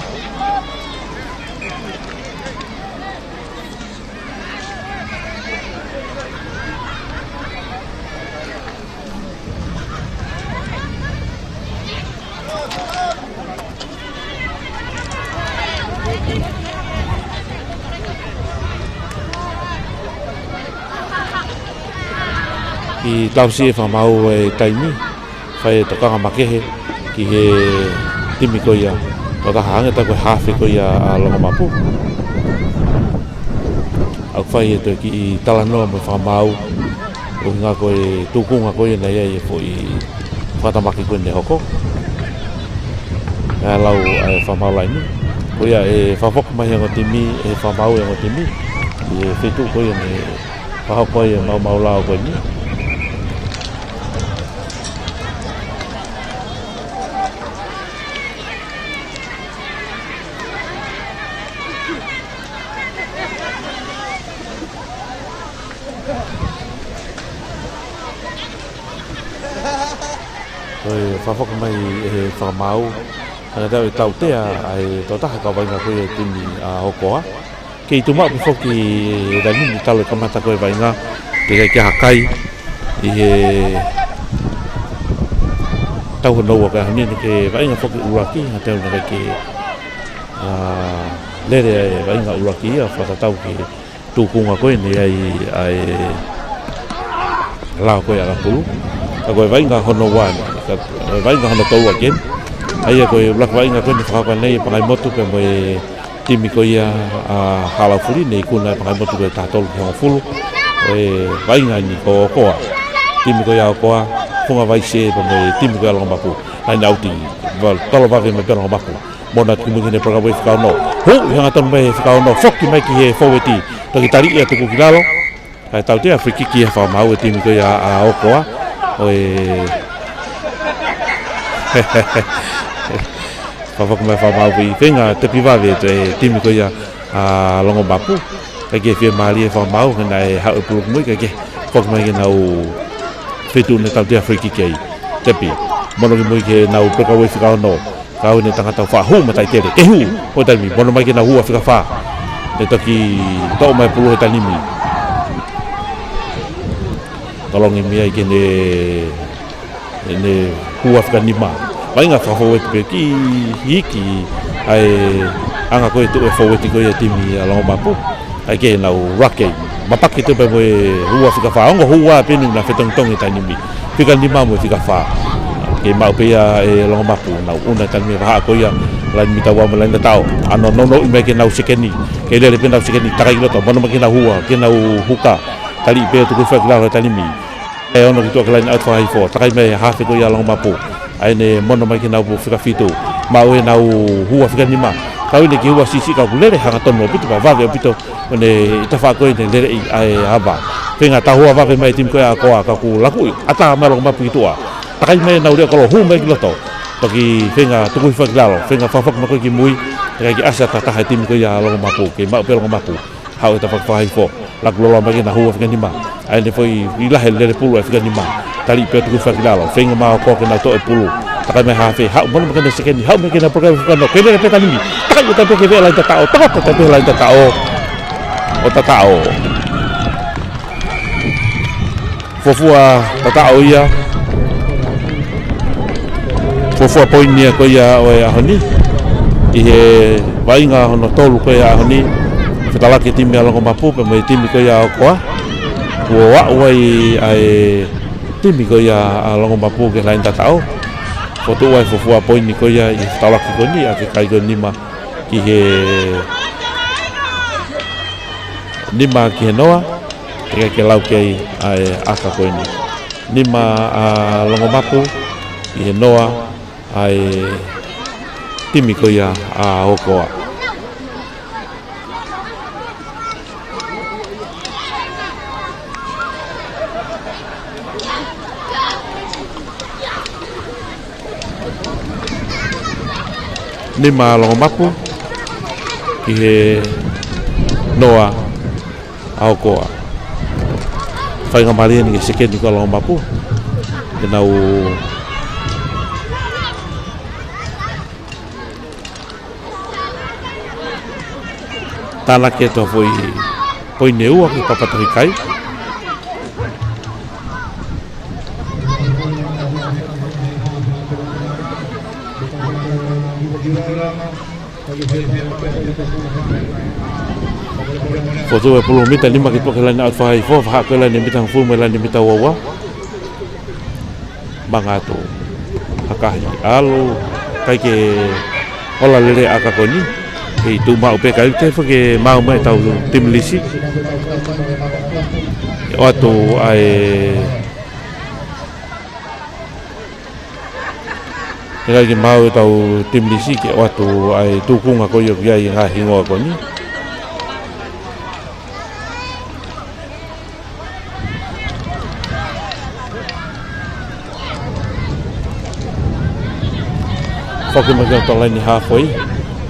ʻI tausi e fakamaau e taimi, fai e tokanga makehe ki he timi ko ia, tokotaha ange tā ko e hafe ko ia ʻa Longomapu. ʻOku fai e toe kiʻi talanoa mo e fakamaau, ʻuhinga ko e tukunga ko ia naʻe ʻi ai e foʻi fakatamaki ko eni hoko. ʻE lau ʻa e fakamaau laini. Ko ia ʻe fakafoki mai he ongo timi, ʻe fakamaau e ongo timi. ʻI he feituʻu ko ia naʻe fakahoko ai e maumau lao ko eni. Ko e fakafoki mai ʻe he fakamaau, ʻa ia ʻe tautea ʻa e tokotaha kaveinga ko ia e timi ʻa ʻOkoa. Kei tuʻu maʻu pē foki e taimi ni talu e kamata ko ē vaʻinga, pea ʻikai ke ʻi ai ha kai ʻi he tau hono ua ko ē ʻaho ni, naʻe ʻikai ke vaʻinga foki ʻuluaki, ʻa ia naʻe ʻikai ke, ā, lele e vaʻinga ʻuluaki ia, fakatatau ki he tūkunga ko ē naʻe ʻi ai ʻa e lao ko ē ʻa ʻAkapulu. Ka ko e vaʻinga hono ua, ka, vaʻinga hono tolu ʻa eni. ʻA ia ko e ʻuluaki vaʻinga ko eni naʻe fakahoko ʻanenai ʻe Pangaimotu pea mo e timi ko ia ʻa Haʻa Laufuli, naʻe ikuna ʻe Pangaimotu ko e taha tolu ki he hongofulu. Ko e vaʻinga ni ko ʻOkoa. Timi ko ia ʻOkoa, Fungavai Sē pea mo e timi ko ia Longomapu. Laine ʻauti, val-, tolo vave mai pē Longomapu. Mona atu ki mui ki heʻene poloka ʻi he fika ono. Hū, ʻi he hangatonu mai he fika ono. Foki mai ki he fōueti. Toki tali ia tuku ki lalo. Kae tautea free kick ia fakamaau e timi ko ia ʻa ʻOkoa. ʻOi. Fakafoki mai fakamaau pē. Feinga tepi vave e timi ko ia ʻa Longomapu. ʻIkai ke fiemālie fakamaau, he naʻe haʻu e pulu ki mui, kae kehe. Foki mai ke nau feituʻu ne tautea free kick ai. Tepi. Mono ki mui ke nau peka ue fika ono. Kau ʻene tangata ʻoku faʻa hū mataʻitele. Ke hū, ko e taimi, mono mai ke nau hū ʻa fika fā. Ne toki toʻo mai pulu he taimi ni. Tolongi mei ai ke ne, ne hū ʻa fika nima. Vaʻinga fakafōueti pē ki hiki ʻa e anga ko ē tuʻu e fōueti ko ia timi ʻa Longomapu. ʻIkai ke nau rake. Mapaki te pē mo e hū ʻa fika fā. Ongo hū ʻa pē ʻeni naʻe fetongitongi taimi ni. Fika nima mo e fika fā. Kei maʻu pē ia ʻe Longomapu. Nau ʻuna taimi ni vahaʻa ko ia. Laine mita ua mo e laine tataʻo. ʻAno nounou mai ke nau sekeni. Kei lele pē nau sekeni. Takai ki loto. Mono mai ke nau hū ʻa. Ke nau huka. Tali pē tuku hifo ki lalo taimi ni. ʻE ono ki tuʻa ki he laine ʻauti fakahifo. Takai mai hafe ko ia Longomapu. ʻA ia ne mono mai ke nau hū ʻa fika fitu. Maʻu ʻenau hū ʻa fika nima. Kau ʻene kiʻi hū ʻa siʻisiʻi ka ʻoku lele hangatonu ʻaupito pea vave ʻaupito. ʻO ne ʻi he tafaʻaki ko ē ne lele ʻi ai ava. Feinga tau hū ʻa vave mai timi ko ia ʻa ʻOkoa ka ʻoku lakuʻi. ʻAtā mai Longomapu ki tuʻa. Takai mai ʻenau leʻo kolo hū mai ki loto. Toki feinga tuku hifo ki lalo. Feinga fakafoki mai ko ē ki mui. Teʻeki ai ke ʻasi ʻa e taha e timi ko ia Longomapu. Kei maʻu pē Longomapu. Haʻu e tafaʻaki fakahifo. Laku loloa mai ke nau hū ʻa fika nima. ʻA ia ne foʻi ʻi lahi lele pulu ʻa fika nima. Tali pē tuku hifo ki lalo. Feinga mai ʻOkoa ke nau toʻo e pulu. Takai mai hafe. Haʻu mono mai ke nau sekeni. Haʻu mai ke nau poloka ʻi he fika ono. Kei lele pē taimi ni. Takai ʻo tapu ki he laine tataʻo. Takai ʻo tapu ki he laine tataʻo. ʻO tataʻo. Fuofua tataʻo ia. Fuofua poini ia ko ia ʻo e ʻaho ni. ʻI he vaʻinga hono tolu ko ia ʻaho ni. Fetalaki timi ʻa Longomapu pea mo e timi ko ia ʻa ʻOkoa. Kuo aʻu ai ʻa e timi ko ia ʻa Longomapu ki he laine tataʻo. Fokotuʻu ai fuofua poini ko ia ʻi he fetalaki ko eni ʻa e kai ko eni nima ki he nima ki he noa. Teʻeki ai ke lau ki ai ʻa e ʻaka ko eni. Nima ʻa Longomapu ki he noa ʻa e timi ko ia ʻa ʻOkoa. Nima ʻa Longomapu ki he noa ʻa ʻOkoa. Faingamālie ʻeni ki he sekeni ko ia ʻa Longomapu. Ke nau tānaki atu ha foʻi poini ʻe ua ki he papatohi kai. Fotu e pulu mita nima ki tuʻa ki he laine ʻauti fakahifo, vahaʻa ko e laine mita hongofulu mo e laine mita ua ua. Manga atu. Hakahi. ʻAlu. ʻIkai ke ola lelei ʻa e ʻaka ko eni. Kei tuʻu maʻu pē kae ʻikai te ke maʻu mai ʻetau timi lisi. ʻOatu ʻa e ʻIkai ke maʻu ʻetau timi lisi ke ʻoatu ʻa e tūkunga ko ia ʻoku ʻi ai e ngaahi hingoa ko eni. Foki mai ki he laine hāfoi.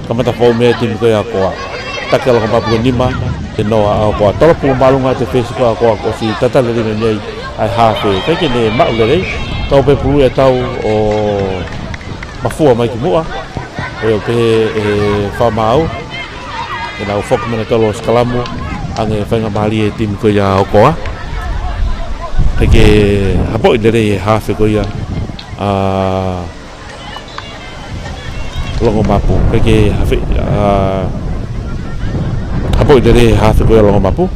Kamata fou mei ai e timi ko ia ʻa ʻOkoa. Taki ʻa Longomapu ki he nima, ki he noa ʻa ʻOkoa. Tolo pulu māʻolunga atu e fesi ko ia ʻa ʻOkoa, kuo ʻosi tatali lelei mei ai ʻa e hāfe. ʻIkai ke ne maʻu lelei, tau pē pulu ʻe tau ʻo mafua mai ki muʻa. ʻOku pehē ʻe he fakamaau. Ke nau foki mei he tolo sikalamu, hangē faingamālie e timi ko ia ʻa ʻOkoa. Kae ke hapoʻi lelei e haafe ko ia ʻa Longomapu. Kae ke hafe, ʻa, hapoʻi lelei e haafe ko ia ʻa Longomapu.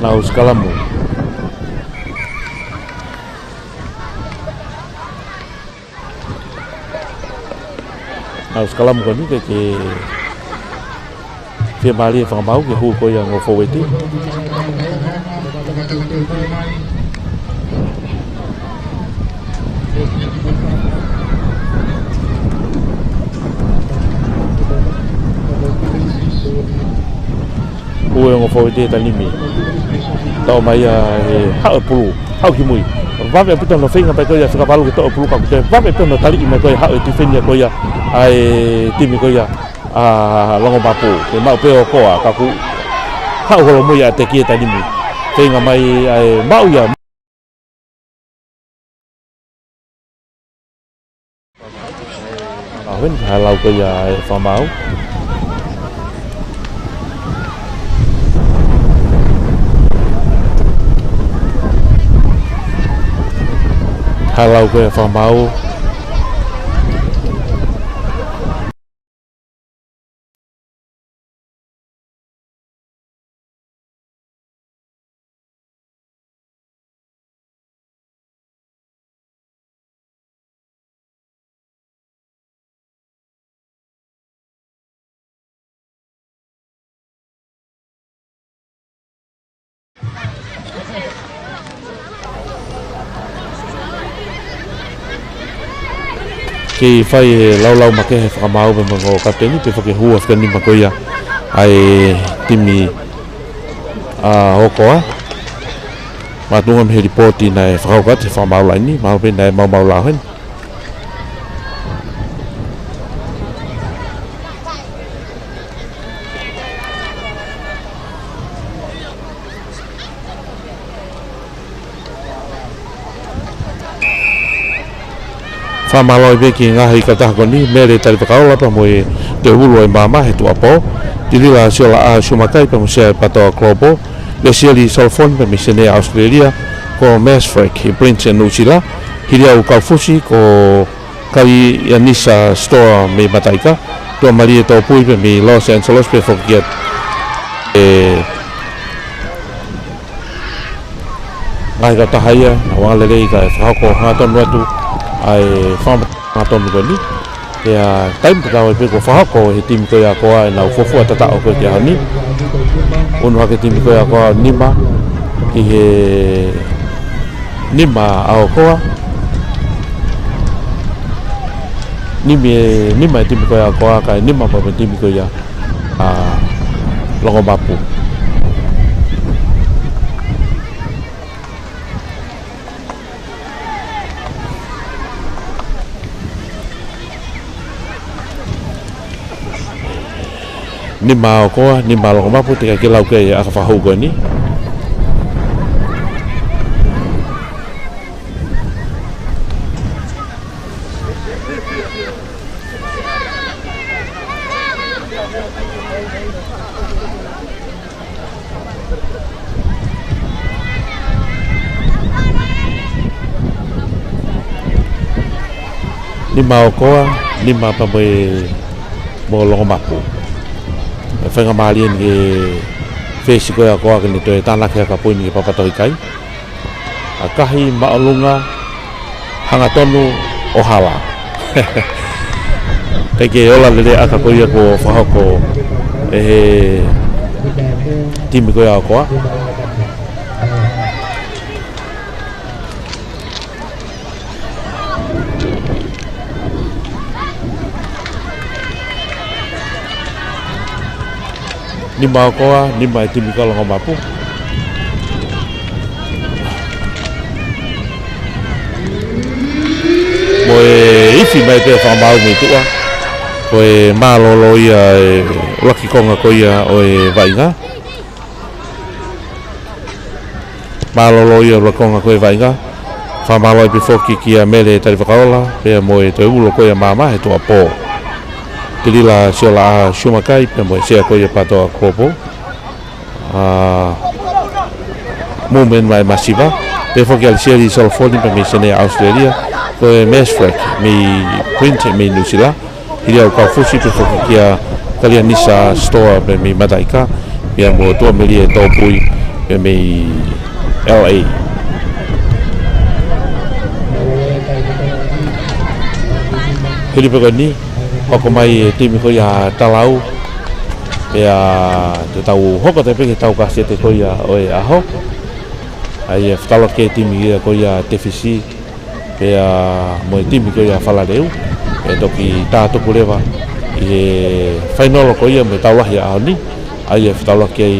Nau sikalamu. Nau sikalamu ko eni kae ke fiemālie e fanga maau ke hū ko ia e ongo fōueti. Hū e ongo fōueti he taimi ni. Toʻo mai ia he haʻu e pulu, haʻu ki mui. Vave ʻaupito hono feinga pē ko ia fika valu ke toʻo e pulu ka kuo toe vave ʻaupito hono taliʻi mai ko ia haʻu e tifeni ko ia ʻa e timi ko ia ʻa Longomapu. Ke maʻu pē ʻa ʻOkoa, ka kuo haʻu holo mui ʻa e teki he taimi ni. Feinga mai ʻa e maʻu ia. ʻA, heni, halau ko ia e fanga maau. Halau ko ia e fanga maau. Kei fai e laulau makehe e fanga maau pea mo e kapiteni, pea fakahū ʻa e fika nima ko ia ʻa e timi ʻa ʻOkoa. Makatuʻunga mei he lipooti naʻe fakahoko atu ʻe he fanga maau laini, mahalo pē naʻe maumau lao heni. Fakamālō pē ki he ngaahi kautaha ko eni, Mele Talifakaola pea mo e Teuulu ʻo e Maama he tuʻuapō, Tilila Siolaʻā Sumakai pea mo Sea Patoa Global, Lesieli Solofoni pea mei Senē ʻAositelēlia, ko Mesfrek he Prince ʻo Nuʻusila, Hiliau Kaufusi, ko Kalianisa Store mei Mataika, Tuʻamalie Tōpui pea mei Los Angeles pea foki atu. E ngaahi kautaha ia, naʻa nau lelei kae fakahoko hangatonu atu ʻa e fakamatala hangatonu ko eni. Pea taimi tatau ai pē kuo fakahoko ʻe he timi ko ia ʻa ʻOkoa ʻenau fuofua tataʻo ko ē ki he ʻaho ni. Unu hake timi ko ia ʻa ʻOkoa nima ki he nima ʻa ʻOkoa. Nima e, nima e timi ko ia ʻa ʻOkoa kae nima pē mo e timi ko ia ʻa Longomapu. Nima ʻa ʻOkoa, nima ʻa Longomapu, teʻeki ke lau ki ai e ʻaka fakahū ko eni. Nima ʻa ʻOkoa, nima pea mo e, mo Longomapu. ʻE faingamālie eni ki he fesi ko ia ʻa ʻOkoa ke ne toe tānaki hake ʻa e kapu ni ki he papa tohi kai. ʻAkahi māʻolunga, hangatonu ʻo hala. Kae ke ola lelei e ʻaka ko ia kuo fakahoko ʻe he timi ko ia ʻa ʻOkoa. Nima ʻa ʻOkoa, nima e timi ko ia ʻa Longomapu. Mo e ifi mai pē fanga maau mei tuʻa. Ko e mālōlō ia e ʻuluaki konga ko ia ʻo e vaʻinga. Mālōlō ia ʻa e konga ko ē vaʻinga. Fakamālō pē foki kia Mele Talifakaola, pea mo e toe ulo ko ia ʻa māmani he tuʻuapō. Tilila Siolaʻā Siumakai, pea mo e sea ko ia ʻa Pātoa Kopo. ʻA, Momen mai Masiva, pea foki ʻa Lisieli Solofoni, pea mei Senē ʻAositelēlia, ko e Mesfrek, mei Queensland, mei Nuʻusila, Hiliau Kaufusi, pea foki kia Kalianisa Stoa, pea mei Mataika, pea mo Tuʻamelie Tōpui, pea mei L A. Hili pē ko eni, hoko mai e timi ko ia Talau, pea te tau hoko atu pē ki he tau kasiete ko ia ʻo e ʻaho. ʻA ia ʻe fetaulaki e timi ia ko ia Tefisi, pea mo e timi ko ia Falaleu, ʻe toki tā tuku leva ʻi he fainolo ko ia mo e tau lahi ʻaho ni, ʻa ia ʻe fetaulaki ai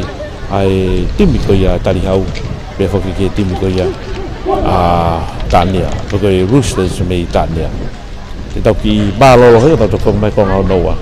ʻa e timi ko ia Talihau, pea foki ki he timi ko ia ʻa Taʻanea, pe ko e Roosters mei Taʻanea. Te tau kiʻi mālōlō he ʻo tau toki mai konga hono ua.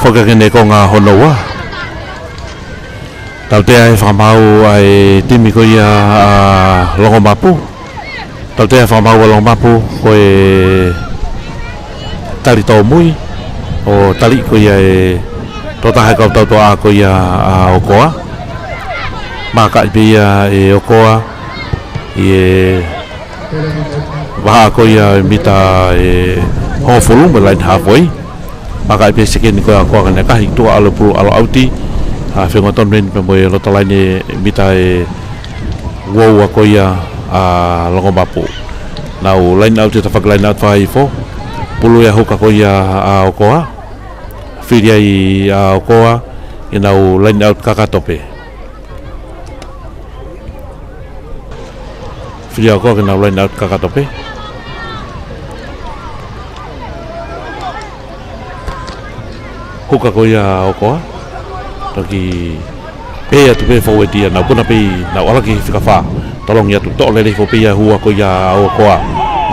Ko e kene konga hono ua. Tautea e fakamaau ʻa e timi ko ia ʻa Longomapu. Tautea e fakamaau ʻa Longomapu ko e tali tōmui ʻo tali ko ia e tokotaha e kau tautoʻa ko ia ʻa ʻOkoa. Maka pē ia ʻe ʻOkoa ʻi he vahaʻa ko ia e mita ʻe hongofulu mo e laine halfway. Maka pē sekeni ko ia ʻa ʻOkoa ka ne ʻakahi tuʻa ʻalu pulu ʻalu ʻauti. ʻA, fengatonu eni pea mo e loto laine mita ʻe uaua ko ia ʻa Longomapu. Nau line out, tafaʻaki line out fakaifo. Pulu ia huka ko ia ʻa ʻOkoa. Fili ai ʻa ʻOkoa, ʻe nau line out kakato pē. Fili ʻa ʻOkoa ke nau line out kakato pē. Huka ko ia ʻa ʻOkoa. Toki pē atu pē fōueti ia, nau puna pē, nau ʻalu ki he fika fā. Tolongi atu, toʻo lelei foki pē ia hua ko ia ʻa ʻOkoa.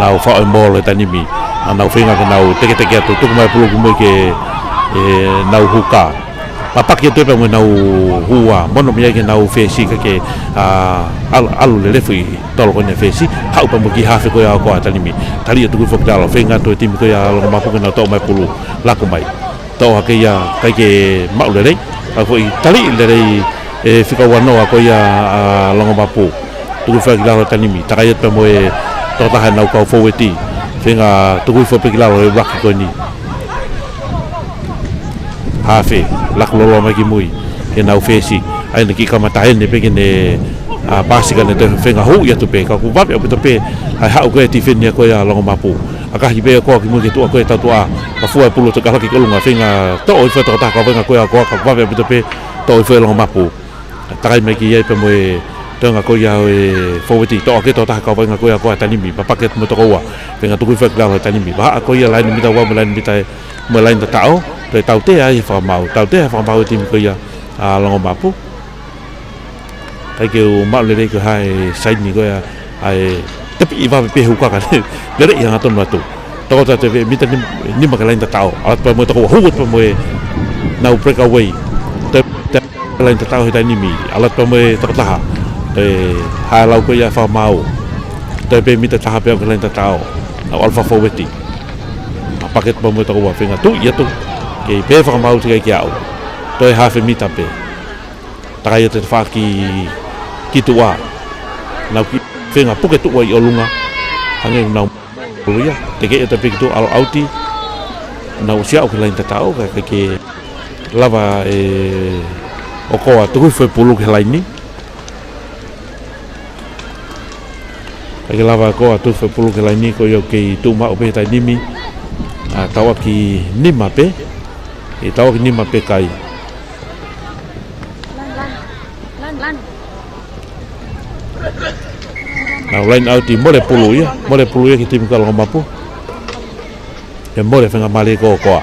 Nau faʻo e mole taimi ni. ʻA, nau feinga ke nau teketeke atu, tuku mai pulu ki mui ke, ʻe, nau huka. Papaki atu pē mo ʻenau hua, mono mei ai ke nau fesi ka ke, ʻa, ʻalu, ʻalu lelei foʻi tolo ko eni fesi, haʻu pē mo e kiʻi hafe ko ia ʻa ʻOkoa taimi ni. Tali atu ki he foʻi talo, feinga atu e timi ko ia ʻa Longomapu ke nau toʻo mai pulu, laku mai. Toʻo hake ia, ʻikai ke maʻu lelei, ʻa foʻi tali lelei e fika ua noa ko ia ʻa Longomapu. Tuku hifo ki lalo taimi ni, takai atu pē mo e tokotaha ʻenau kau fōueti. Feinga tuku hifo pē ki lalo e laki ko eni. Hafe, laku loloa mai ki mui, ke nau fesi. ʻA ia naʻe kiʻi kamata eni pē ke ne, ʻa, pasi ka ne toe feinga huʻi atu pē, ka kuo vave ʻaupito pē, ʻa e haʻu ko ē e tifeni ko ia ʻa Longomapu. ʻAkahi pē ʻOkoa ki mui ki he tuʻa ko ē e tautoʻa, ka fua e pulu toki ʻalu ki ʻolunga, feinga toʻo hifo e tokotaha kau vaʻinga ko ia ʻa ʻOkoa, ka kuo vave ʻaupito pē, toʻo hifo ʻe Longomapu. Takai mai ki ai pē mo e toenga ko ia ʻo e fōueti, toʻo hake e tokotaha kau vaʻinga ko ia ʻa ʻOkoa taimi ni, papaki atu mo e toko ua, feinga tuku hifo ki lalo taimi ni. Vahaʻa ko ia laine mita ua mo e laine mita ʻe, mo e laine tataʻo, toe tautea ai e fakamaau, tautea e fakamaau e timi ko ia ʻa Longomapu. ʻIkai ke u maʻu lelei ko e hā e saini ko ia, ʻa e tepi ʻi vave pē huka ka ne, lele ia hangatonu atu. Toko atu e mita nim-, nima ki he laine tataʻo. ʻAlu atu pē mo e toko ua, hū atu pē mo e nau breakaway. Toe, toe laine tataʻo he taimi ni. ʻAlu atu pē mo e tokotaha. Toe haʻu lau ko ia e fakamaau. Toe pē mita taha pē ki he laine tataʻo. Nau ʻalu fakafōueti. Papaki atu pē mo e toko ua, feinga tuʻi atu. Kei pē fakamaau teʻeki ai ke aʻu. Toe hafe mita pē. Takai atu e tafaʻaki ki tuʻa. Nau kiʻi feinga puke tuʻa ʻi ʻolunga. Hangē nau pulu ia. Tekeʻi atu pē ki tuʻa ʻalu ʻauti. Nau ʻosi aʻu ki he laine tataʻo, ka, ka ke lava ʻe ʻOkoa tuku hifo e pulu ki he laini. Ka ke lava ʻe ʻOkoa tuku hifo e pulu ki he laini ko ia ʻoku kei tuʻu maʻu pē he taimi ni. ʻA, tauʻaki nima pē. ʻE tauʻaki nima pē kai. Nau line out ʻi mole pulu ia, mole pulu ia ki he timi ko ia ʻa Longomapu. ʻE mole feinga mālie ko ʻOkoa.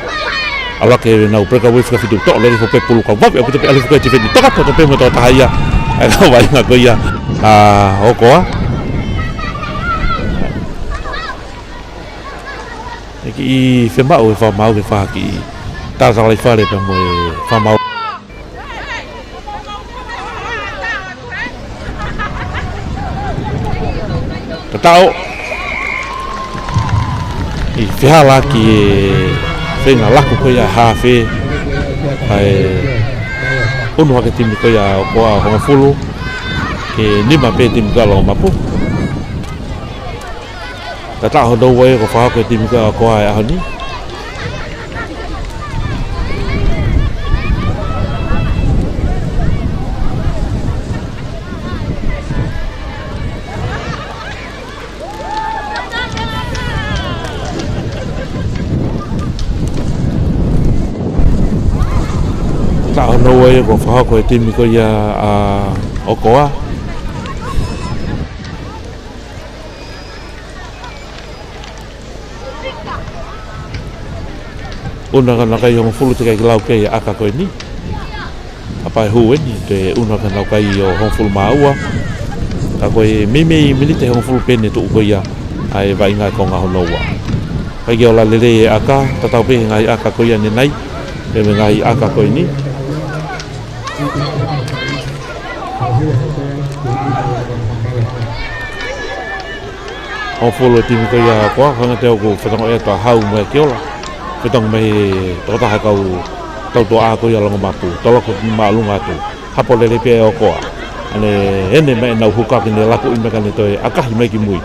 ʻAlu hake ʻenau breakaway fika fitu, toʻo lelei foki pē pulu ka vave ʻaupito pē ʻalu hifo ki he tifeni. Toka poto pē mo e tokotaha ia, ʻa e kau vaʻinga ko ia ʻa ʻOkoa. ʻE kiʻi fiemaʻu e fakamaau ke fai ha kiʻi talatalaifale pea mo e fakamaau. Tataʻo. ʻI he fehālaaki e feinga laku ko ia e hafe. ʻA e unu hake timi ko ia ʻa ʻOkoa hongofulu. Ki he nima pē timi ko ia ʻa Longomapu. Tataʻo hono ua ia kuo fakahoko ʻe he timi ko ia ʻa ʻOkoa he ʻaho ni. Tataʻo hono ua ia kuo fakahoko ʻe he timi ko ia ʻa ʻOkoa. Unu hake ʻenau kai hongofulu teʻeki ai ke lau ki ai e ʻaka ko eni. Kapau ʻe hū eni, te unu hake ʻenau kai ʻo hongofulu mā ua. Ka ko e meimei miniti ʻe hongofulu pē ʻene tuʻu ko ia ʻa e vaʻinga e konga hono ua. ʻIkai ke ola lelei e ʻaka, tatau pē he ngaahi ʻaka ko ia ʻanenai. Pea mo e ngaahi ʻaka ko eni. Hongofulu e timi ko ia ʻa ʻOkoa, hangē ko ʻeku fanongo atu ʻa Hau mo e Keola. Fetongi mai he tokotaha kau tautuʻa ko ia Longomapu. Toloko ki māʻolunga atu. Hapo lelei pē ʻa ʻOkoa. ʻAne ʻene mai ʻenau huka ke ne laku ʻi mai ka ne toe ʻakahi mai ki mui.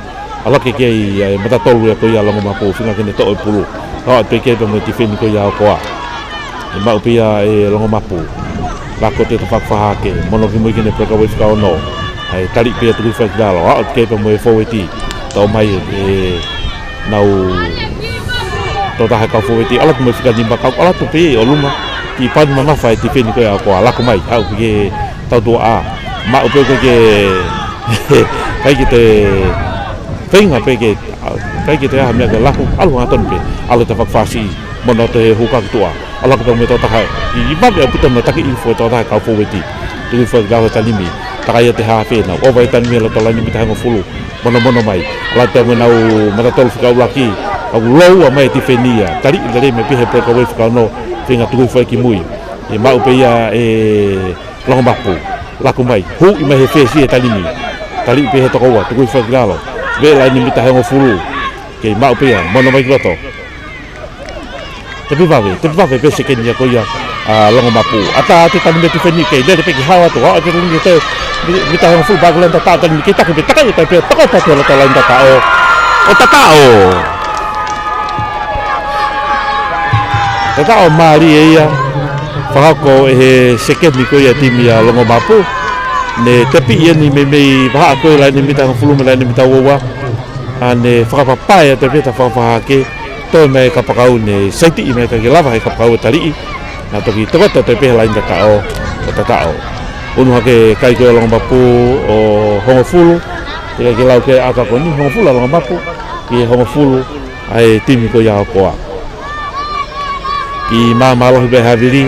ʻAlake ki ai ʻa e mata tolu ia ko ia Longomapu, feinga ke ne toʻo e pulu. Ka ʻoatu pē ki ai pea mo e tifeni ko ia ʻa ʻOkoa. ʻE maʻu pē ia ʻe Longomapu. Lako atu e tafaʻaki fakahahake. Mono ki mui ki he breakaway fika ono. ʻAi tali pē ia tuku hifo ki lalo. ʻAʻu ki ai pea mo e fōueti. Toʻo mai ʻenau tokotaha kau fōueti. ʻAlu atu mo e fika nima ka ʻalu atu pē ʻo luma. Kiʻi pani mamafa e tifeni ko ia ʻa ʻOkoa. Lako mai. ʻAʻu ki he tautuʻa. Maʻu pē ʻoku ʻikai ke, ʻikai ke toe feinga pē ke, ʻikai ke toe ʻai ha meʻa ke laku, ʻalu hangatonu pē, ʻalu e tafaʻaki fakasiʻi, mono atu he huka ki tuʻa, ʻalu hake pea mo e tokotaha, ʻi, ʻi vave ʻaupito mo e taki hifo e tokotaha kau fōueti, tuku hifo ki lalo he tanimi, takai atu e haafe ʻenau, ʻova e tanimi he loto laine mita hongofulu, monomono mai, ʻalu atu pea mo ʻenau mata tolu fika ʻuluaki, ʻoku lōua mai e tifeni ia, tali lelei mai pē he breakaway fika ono, feinga tuku hifo ki mui, ʻe maʻu pē ia ʻe Longomapu, laku mai, huʻi mai he fesi e tanimi. Tali pē he toko ua, tuku hifo ki lalo. Veʻe laine mita hongofulu. Kei maʻu pē ia, mono mai ki loto. Tepi vave, tepi vave pē sekeni ia ko ia ʻa Longomapu. ʻAtā atu e tanimi tifeni kei lele pē ki hao atu, hao atu e tanimi te, mi-, mita hongofulu paku laine tataʻo tanimi kei taki pē takai atu pē, tokoto atu he loto laine tataʻo. ʻO tataʻo. Tataʻo mālie ia, fakahoko ʻe he sekeni ko ia timi ʻa Longomapu. Ne tepiʻi eni meimei vahaʻa ko ia laine mita hongofulu mo e laine mita uaua. ʻAne fakapapae atu pē tafaʻaki fakahahake, toe mai e kapakau ne saitiʻi mai ka ke lava he kapakau ʻo taliʻi. Naʻa toki tokoto atu pē he laine tataʻo, ʻo tataʻo. Unu hake kai ko ia Longomapu ʻo hongofulu, teʻeki ke lau ki he ʻaka ko eni, hongofulu ʻa Longomapu, ki he hongofulu ʻa e timi ko ia ʻa ʻOkoa. Kiʻi māmālohi pē havili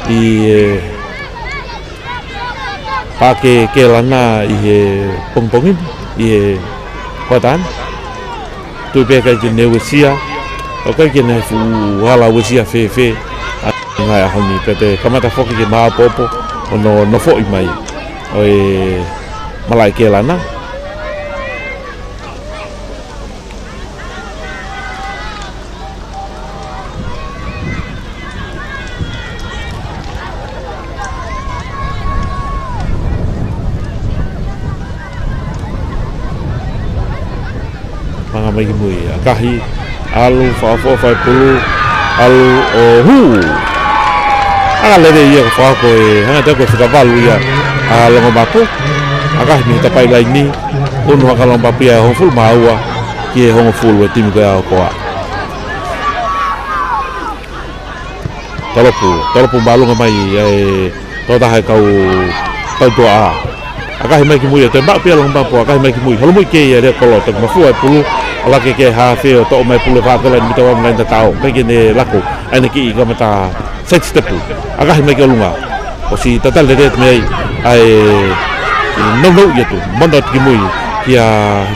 ʻi he Paʻake Kelana ʻi he pongipongi ni, ʻi he hoʻatā ni. Tui pē ʻikai ke ne uesia, ʻoku ʻikai ke ne fuʻu hala uesia fēfē ʻa e ngaahi ʻaho ni, pea toe kamata foki ke māʻopoʻopo hono nofoʻi mai ʻo e malaʻe Kelana. Hanga mai ki mui, ʻakahi, ʻalu, fakaʻofoʻofa e pulu, ʻalu ʻo hū. ʻAka lelei ia ko e fakahoko ē, hangē ʻoku ʻikai ko e fika valu ia ʻa Longomapu. ʻAkahi mei he tapaʻi laini, unu hake ʻa Longomapu ia hongofulu mā ua ki he hongofulu e timi ko ia ʻa ʻOkoa. Talopu, talopu māʻolunga mai e tokotaha e kau tautuʻa. ʻAkahi mai ki mui ʻo toe maʻu pē ʻa Longomapu, ʻakahi mai ki mui. Holomui ki ai e lea kolo, toki mafua e pulu, ʻalu hake ki he haafe ʻo toʻo mai e pulu he vahaʻa ko ia laine mita ua mo e laine tataʻo. ʻIkai ke ne laku, ʻa ʻene kiʻi kamata side step. ʻAkahi mai ki ʻolunga. ʻOsi tatali lelei atu mei ai, ʻa e, ʻe nounou ia atu, mono atu ki mui, kia,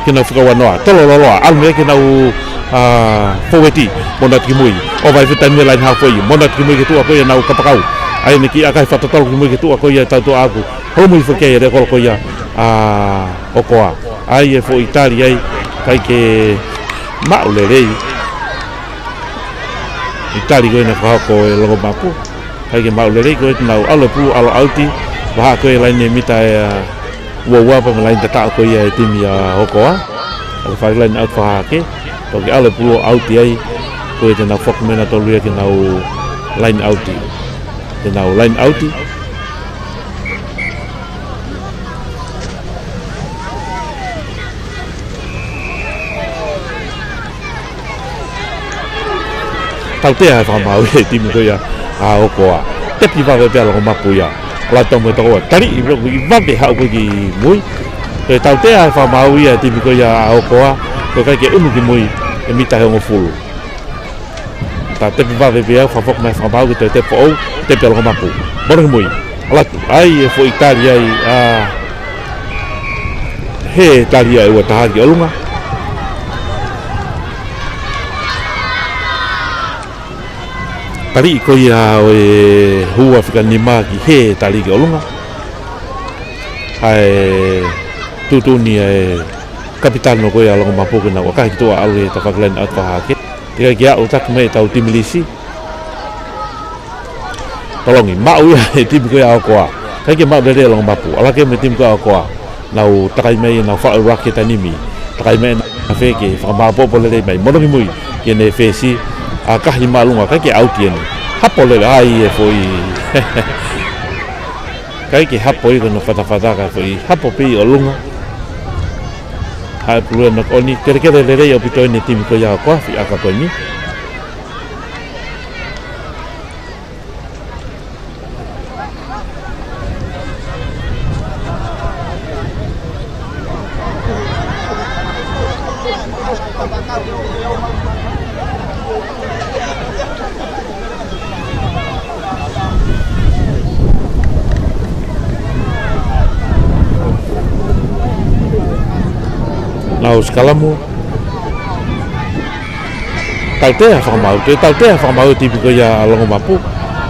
kia nau fika ua noa, tolo loloa, ʻalu mei ai ki he nau, ʻa, fōueti, mono atu ki mui, ʻova e fita ni laine haafe, mono atu ki mui ki tuʻa ko ia ʻenau kapakau, ʻa ʻene kiʻi ʻakahi fakatotolo ki mui ki tuʻa ko ia e tautuʻa ʻaku, holomui foki ai e lea kolo ko ia, ʻa, ʻOkoa. ʻAi e foʻi tali ai, ʻikai ke maʻu lelei. ʻI tali ko ē naʻe fakahoko ʻe Longomapu. ʻIkai ke maʻu lelei ko ē te nau ʻalu e pulu ʻalu ʻauti. Vahaʻa ko ē laine mita ʻe, ʻa, ua ua pea mo e laine tataʻo ko ia e timi ʻa ʻOkoa. ʻAlu fai laine ʻauti fakahahake. Toki ʻalu e pulu ʻauti ai. Ko ē te nau foki mei ai ʻa e tolu ia ke nau laine ʻauti. Te nau laine ʻauti. Tautea e fakamaau e timi ko ia ʻa ʻOkoa. Tepi vave pē ʻa Longomapu ia. ʻAlu atu mo e toko ua. Taliʻi pē ʻoku ʻi vave haʻu ko ē ki mui. Ko e tautea e fakamaau ia e timi ko ia ʻa ʻOkoa. Ko e ʻikai ke ʻunu ki mui e mita ʻe hongofulu. Ta tepi vave pē au, fakafoki mai e fakamaau ke toe tepi foʻou, tepi ʻa Longomapu. Mono ki mui. ʻAlu atu, ʻai e foʻi tali ai, ʻa, he tali ai ua taha ki ʻolunga. Taliʻi ko ia ʻo e hua fika nima ki he taliʻi ki ʻolunga. ʻA e tuʻutuʻuni ʻa e kapitano ko ia Longomapu ke nau ʻakahi ki tuʻa ʻalu he tafaʻaki laine ʻauti fakahahake. Teʻeki ai ke aʻu taki mai ʻetau timi lisi. Tolongi, maʻu ia ʻe he timi ko ia ʻa ʻOkoa. ʻIkai ke maʻu lelei ʻa Longomapu. ʻAlu hake mei he timi ko ia ʻa ʻOkoa. Nau takai mai, nau faʻu ʻuluaki he taimi ni. Takai mai ʻa e afe ke fakamāʻopoʻopo lelei mai. Mono ki mui, ki heʻene fesi, ʻakahi māʻolunga, ʻikai ke ʻauti eni. Hapo lelei, ʻai e foʻi. ʻIkai ke hapo ia ko hono fatafata ka e foʻi. Hapo pē ʻi ʻolunga. Haʻu e pulu ia ʻo knock on, kelekele lelei ʻaupito eni e timi ko ia ʻa ʻOkoa, foʻi ʻaka ko eni. Nau sikalamu. Tautea fakamaau, toe tautea fakamaau e timi ko ia ʻa Longomapu.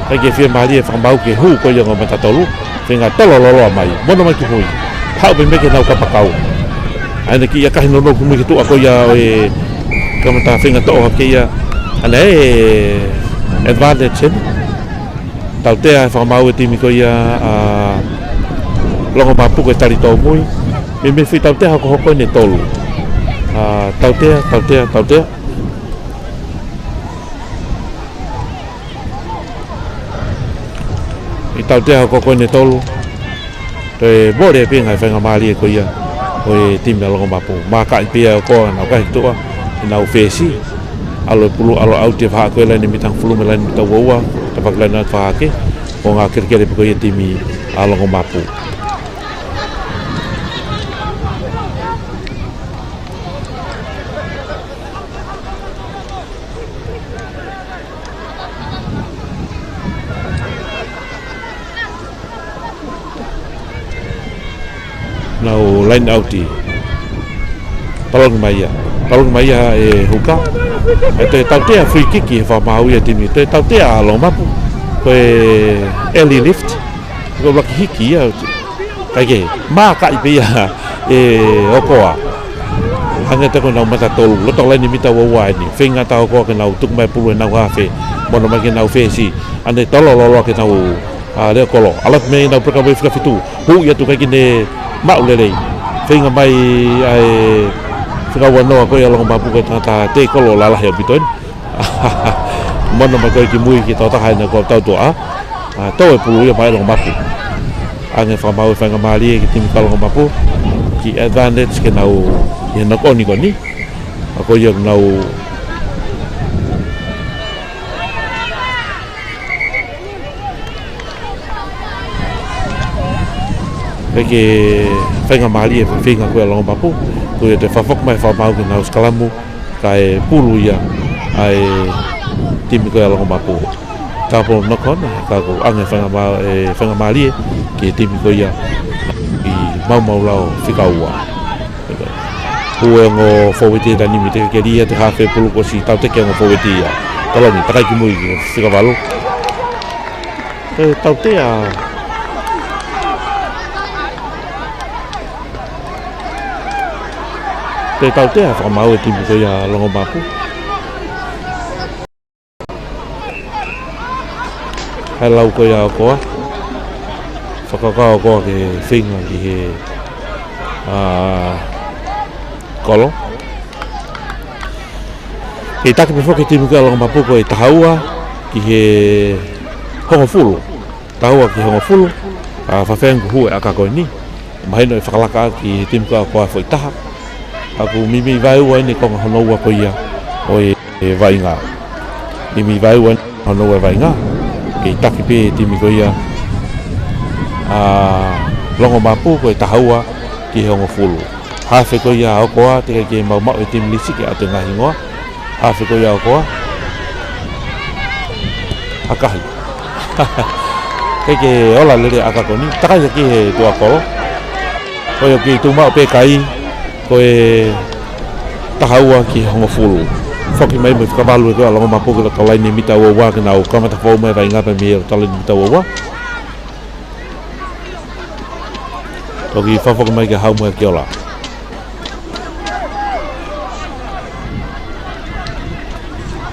ʻIkai ke fiemālie fakamaau ke hū ko ia ongo matatolu. Feinga tolo loloa mai, mono mai ki mui. Haʻu pē mei he nau kapakau. ʻA ena kiʻi ʻakahi nounou ki mui ki tuʻa ko ia ʻo e kamata feinga toʻo hake ia. ʻA ena e advantage eni. Tautea fakamaau e timi ko ia ʻa Longomapu ko e tali tōmui. Meimei foʻi tautea hokohoko eni ʻe tolu. ʻA, tautea, tautea, tautea. ʻI tautea hokohoko eni ʻe tolu. Toe vole pē ngaahi faingamālie ko ia ʻo e timi ʻa Longomapu. Mākaʻi pē ia ʻa ʻOkoa, nau ʻakahi ki tuʻa, ʻenau fesi. ʻAlu e pulu, ʻalu ʻauti e vahaʻa ko e laine mita hongofulu mo e laine mita uaua, tafaʻaki laine ʻauti fakahahake, ko e ngaahi kelekele pē ko ia e timi ʻa Longomapu. Nau laine ʻauti. Palongi mai ia. Palongi mai ia ʻe Huka. ʻE toe tautea free kick he fakamaau ia e timi. Toe tautea ʻa Longomapu. Ko e early lift. Ko e ʻuluaki hiki ia. ʻIkai ke, mākaʻi pē ia ʻe ʻOkoa. Hangē toki nau matatolu, loto laine mita uaua eni. Feinga ʻa ʻOkoa ke nau tuku mai pulu ʻenau afe. Mono mai ki heʻenau fesi. ʻA ena tolo loloa ki heʻenau, ʻa, lea kolo. ʻAlu atu mei ai ʻenau breakaway fika fitu. Hū ia atu ʻikai ke ne maʻu lelei. Feinga mai ʻa e fika uanoa ko ia ʻa Longomapu ko e tangata tei kolo lalahi ʻaupito eni. Mono mai ko ē ki mui ki he tokotaha ʻena ko Tautuʻa. ʻA, tō e pulu ia maʻa Longomapu. ʻAnge fakamaau e faingamālie ki he timi ko ia ʻa Longomapu. Kiʻi advantage ke nau ʻi he knock on ko eni. ʻA ko ia ʻoku nau ʻEke faingamālie e feinga ko ia ʻa Longomapu, ko ia toe fakafoki mai fakamaau ke nau sikalamu, kae pulu ia ʻa e timi ko ia ʻa Longomapu. Tāpō knock on, ka ko e ʻange faingamā-, e faingamālie ki he timi ko ia ʻi Maumau Lao fika ua. Hū e ongo fōueti ʻi he taimi ni, teʻeki ke lī atu e hafe pulu kuo ʻosi tauteki e ongo fōueti ia. Tolongi, takai ki mui, fika valu. Toe tautea. Toe tautea fakamaau e timi ko ia ʻa Longomapu. Haʻu e lau ko ia ʻa ʻOkoa. Fakakaukau ʻa ʻOkoa ke feinga ki he, ʻa, kolo. Kei taki pē foki e timi ko ia ʻa Longomapu ko e taha ua ki he hongofulu. Taha ua ki he hongofulu, ʻa, fafengu hū e ʻaka ko eni. Mahino e fakalaka ki he timi ko ia ʻa ʻOkoa foʻi taha. ʻOku meimei vaeua eni e konga hono ua ko ia ʻo e, e vaʻinga. Meimei vaeua eni hono ua e vaʻinga. Kei taki pē e timi ko ia ʻa Longomapu ko e taha ua ki he hongofulu. Hafe ko ia ʻa ʻOkoa, teʻeki ke maumau e timi lisi ke ʻatu e ngaahi hingoa. Hafe ko ia ʻa ʻOkoa. ʻAkahi. Teʻeki ke ola lelei e ʻaka ko eni. Takai hake he tuʻa kolo. Ko ia ʻoku kei tuʻu maʻu pē kai. Ko e taha ua ki he hongofulu. Foki mai mo e fakavalu ʻe ko ia ʻa Longomapu ki loto laine mita ua ua ke nau kamata foʻou mai e vaʻinga pea mei loto laine mita ua ua. Toki fakafoki mai kia Haumua Kiola.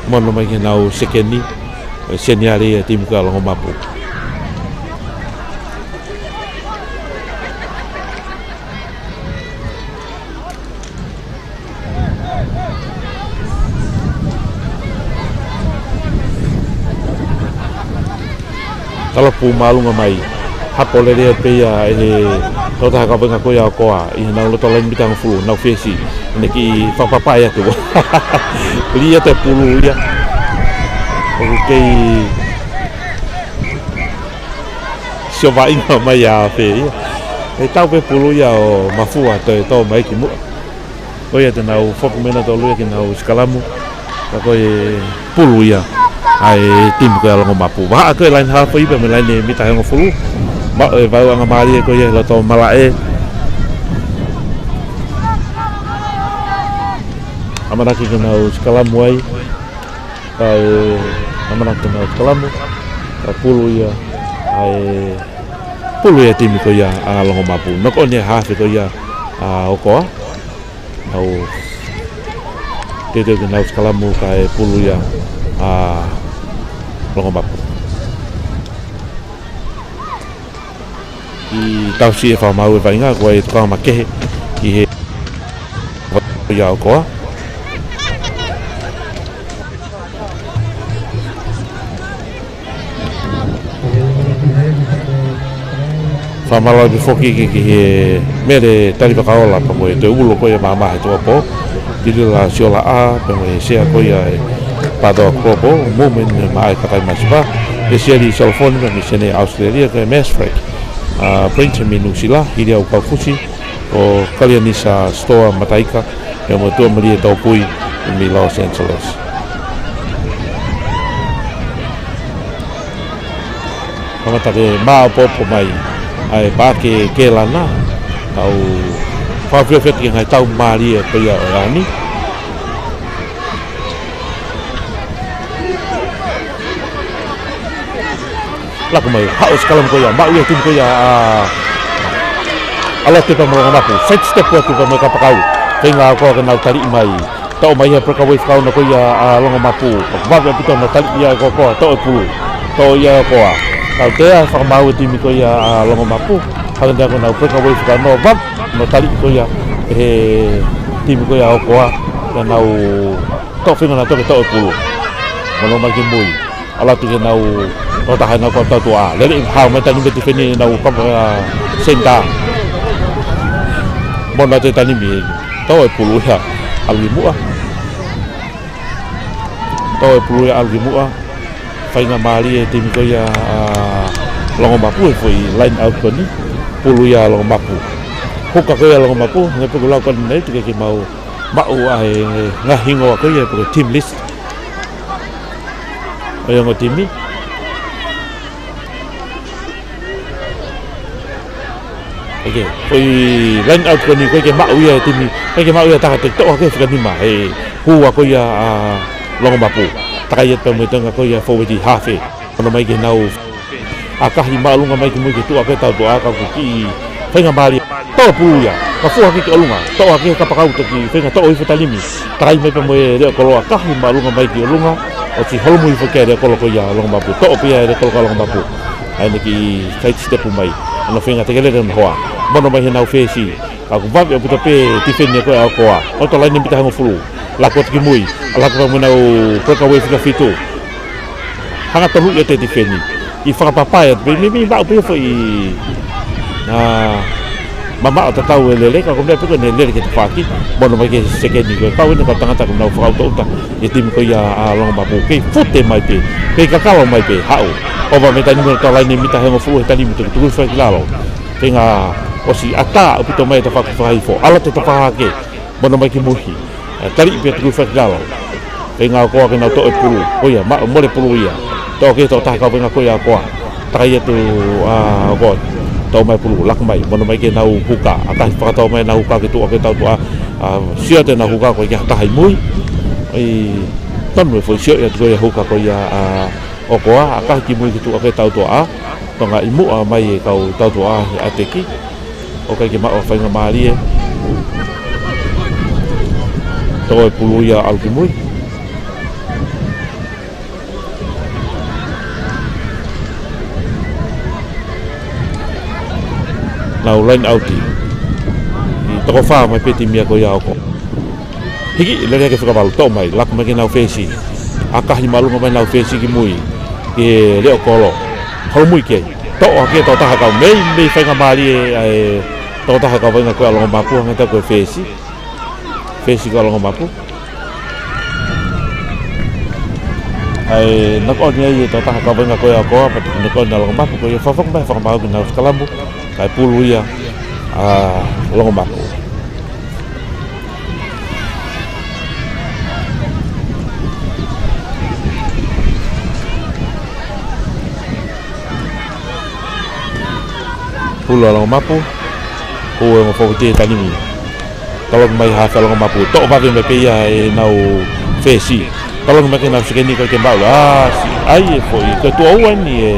Mono mai ke nau sekeni, ʻo e seniale ia e timi ko ia ʻa Longomapu. Talopu māʻolunga mai. Hapo lelei pē ia ʻe he tokotaha kau vaʻinga ko ia ʻa ʻOkoa, ʻi heʻenau loto laine mita hongofulu, nau fesi. Naʻe kiʻi fakapapai atu. Lī atu e pulu ia. ʻOku kei sio vaʻinga mai ʻa fē ia. ʻE tau pē pulu ia ʻo mafua toe tō mai ki muʻa. Ko ia te nau foki mai nautolu ia ke nau sikalamu. Ka ko e pulu ia ʻa e timi ko ia ʻa Longomapu. Vahaʻa ko e laine hafu ia pea mo e laine mita hongofulu. Maʻu e vauʻanga mālie ko ia he loto malaʻe. ʻAmanaki ke nau sikalamu ai. Ka e ʻamanaki ke nau sikalamu. Ka pulu ia ʻa e pulu ia e timi ko ia ʻa Longomapu. Noko ʻoni e hafe ko ia ʻa ʻOkoa. Nau teuteu ke nau sikalamu kae pulu ia ʻa Longomapu. ʻI tausi e fakamaau e vaʻinga, ko e tukanga makehe ki he ia ʻOkoa. Fakamālō atu foki ki, ki he Mele Talivakaola pea mo e toe ulo ko ia māmā he tuʻuapō. Tilila Siolaʻā pea mo e sea ko ia e Pātoa Global Movement, Maʻai Kataimasiva. He Seli Solofoni pea mo e Sene Australia, ko e Mass Freck. ʻA Brenton mei Nuʻusila, Hiliau Kaufusi, ʻo Kalianisa Stoa Mataika, pea mo Tuʻamalie Tōpui mei Los Angeles. Kamata ke māʻopoʻopo mai ʻa e Paʻake Kelana, tau fakafiofio ki he ngaahi tau mālie ko ia ʻo e ʻaho ni. Laku mai, haʻu sikalamu ko ia, maʻu ia e timi ko ia ʻa, ʻa Lote pea mo Longomapu, side step atu pea mo e kapakau. Feinga ʻa ʻOkoa ke nau taliʻi mai. Toʻo mai he breakaway fakaʻuna ko ia ʻa Longomapu. Vave ʻaupito nau taliʻi ia ʻe ʻOkoa, toʻo e pulu. Toʻo ia ʻe ʻOkoa. Tautea e fakamaau e timi ko ia ʻa Longomapu. Hangē ko ʻenau breakaway fakaʻuna, vave nau taliʻi ko ia ʻe he timi ko ia ʻa ʻOkoa. Pea nau toʻo feinga nau toki toʻo e pulu. Mono mai ki mui. ʻAlu atu ke nau, ʻo taha ʻenau kau tautuʻa. Lele ʻi hao mai taimi tifeni ʻenau kau, ʻa, senitā. Mono atu e taimi. Toʻo e pulu ia ʻalu ki muʻa. Toʻo e pulu ia ʻalu ki muʻa. Feinga mālie e timi ko ia ʻa Longomapu he foʻi line out ko eni. Pulu ia ʻa Longomapu. Huka ko ia ʻa Longomapu, hangē pē ko e lau ko eni, teʻeki ke mau maʻu ʻa e ngaahi hingoa ko ia pe ko e team list ʻo e ongo timi. ʻIkai ke, ko e line out ko eni, ʻikai ke maʻu ia e timi, ʻikai ke maʻu ia e taha te toʻo hake fika nima he hua ko ia ʻa Longomapu. Takai atu pea mo e tenga ko ia fōueti hafe. Mono mai ke nau ʻakahi māʻolunga mai ki mui ke tuʻu ʻaki e tautuʻa, ka ʻoku kiʻi feinga mālie. Toʻo pulu ia, ka fua hake ki ʻolunga, toʻo hake he kapakau, toki feinga toʻo hifo taimi. Takai mai pea mo e leʻo kolo, ʻakahi māʻolunga mai ki ʻolunga, ʻosi holomui hifo ki ai e leʻo kolo ko ia ʻa Longomapu, toʻo pē ia ʻe he leʻo kolo ko ia ʻa Longomapu. ʻA eni kiʻi side step mai, ʻa hono feinga teke lele hono hoa. Mono mai heʻenau fesi, ka ʻoku vave ʻaupito pē e tifeni ko ia ʻa ʻOkoa. Loto laine mita hongofulu. Laku atu ki mui. ʻAlu hake pea mo ʻenau breakaway fika fitu. Hanga tonu ia ʻo tifeni. ʻI fakapapai atu pē, mei, mei maʻu pē foʻi, ʻa, mamaʻo tatau e lele, ka ko e meʻa pē ko ē naʻe lele ki he tafaʻaki. Mono mai ki he sekeni ko e kau eni kau tangata ʻoku nau fakaʻutaʻuta ʻi he timi ko ia ʻa Longomapu. Kei fute mai pē, kei kakalo mai pē, haʻu. ʻOva mei he taimi ʻo e loto laine mita hongofulu he taimi, toki tuku hifo ki lalo. Feinga ʻosi ʻatā ʻaupito mai e tafaʻaki fakahifo. ʻAlu atu e tafaʻaki hake. Mono mai ki mui. ʻE, taliʻi pea tuku hifo ki lalo. Feinga ʻa ʻOkoa ke nau toʻo e pulu. Ko ia, ma-, mole pulu ia. Toʻo ki he tokotaha kau vaʻinga ko ia ʻa ʻOkoa. Takai atu ʻa ʻOkoa. Toʻo mai e pulu, laku mai. Mono mai ke nau huka. ʻAkahi fakatau mai ʻenau huka ke tuʻu ʻaki e tautuʻa. ʻA, sio atu ʻenau huka ko e ʻikai ha taha ʻi mui. ʻI tonu e foʻi sioʻi atu ko ia huka ko ia ʻa ʻOkoa, ʻakahi ki mui ki tuʻa ko e tautuʻa. Tokangaʻi muʻa mai e kau tautuʻa he ʻateki. ʻOku ʻikai ke maʻu ha faingamālie. Tō e pulu ia ʻalu ki mui. Nau line out ʻi toko fā mai pē timi ia ko ia ʻOkoa. Hiki, lele ke fakavalu, toʻo mai, laku mai ke nau fesi. ʻAkahi māʻolunga mai nau fesi ki mui. Ke leʻo kolo. Holo mui ke. Toʻo hake tokotaha kau mei, mei faingamālie ʻa e tokotaha kau vainga ko ia Longomapu, hangē ko e fesi. Fesi ko ia Longomapu. ʻAi, nakoʻoni ai e tokotaha kau vainga ko ia ʻOkoa, pea nakoʻoni ʻa Longomapu, ko ia fafak mai fakamaau ki nau sikalamu, kae pulu ia ʻa Longomapu. Pulu ʻa Longomapu, ʻo e ongo fōueti he taimi ni. Tolongi mai hafe ʻa Longomapu, toʻo vave mai pē ia ʻe nau fesi. Tolongi mai ke nau sekeni ʻikai ke maʻu. ʻA, siʻi, ʻai e foʻi, ko e tuʻo ua eni e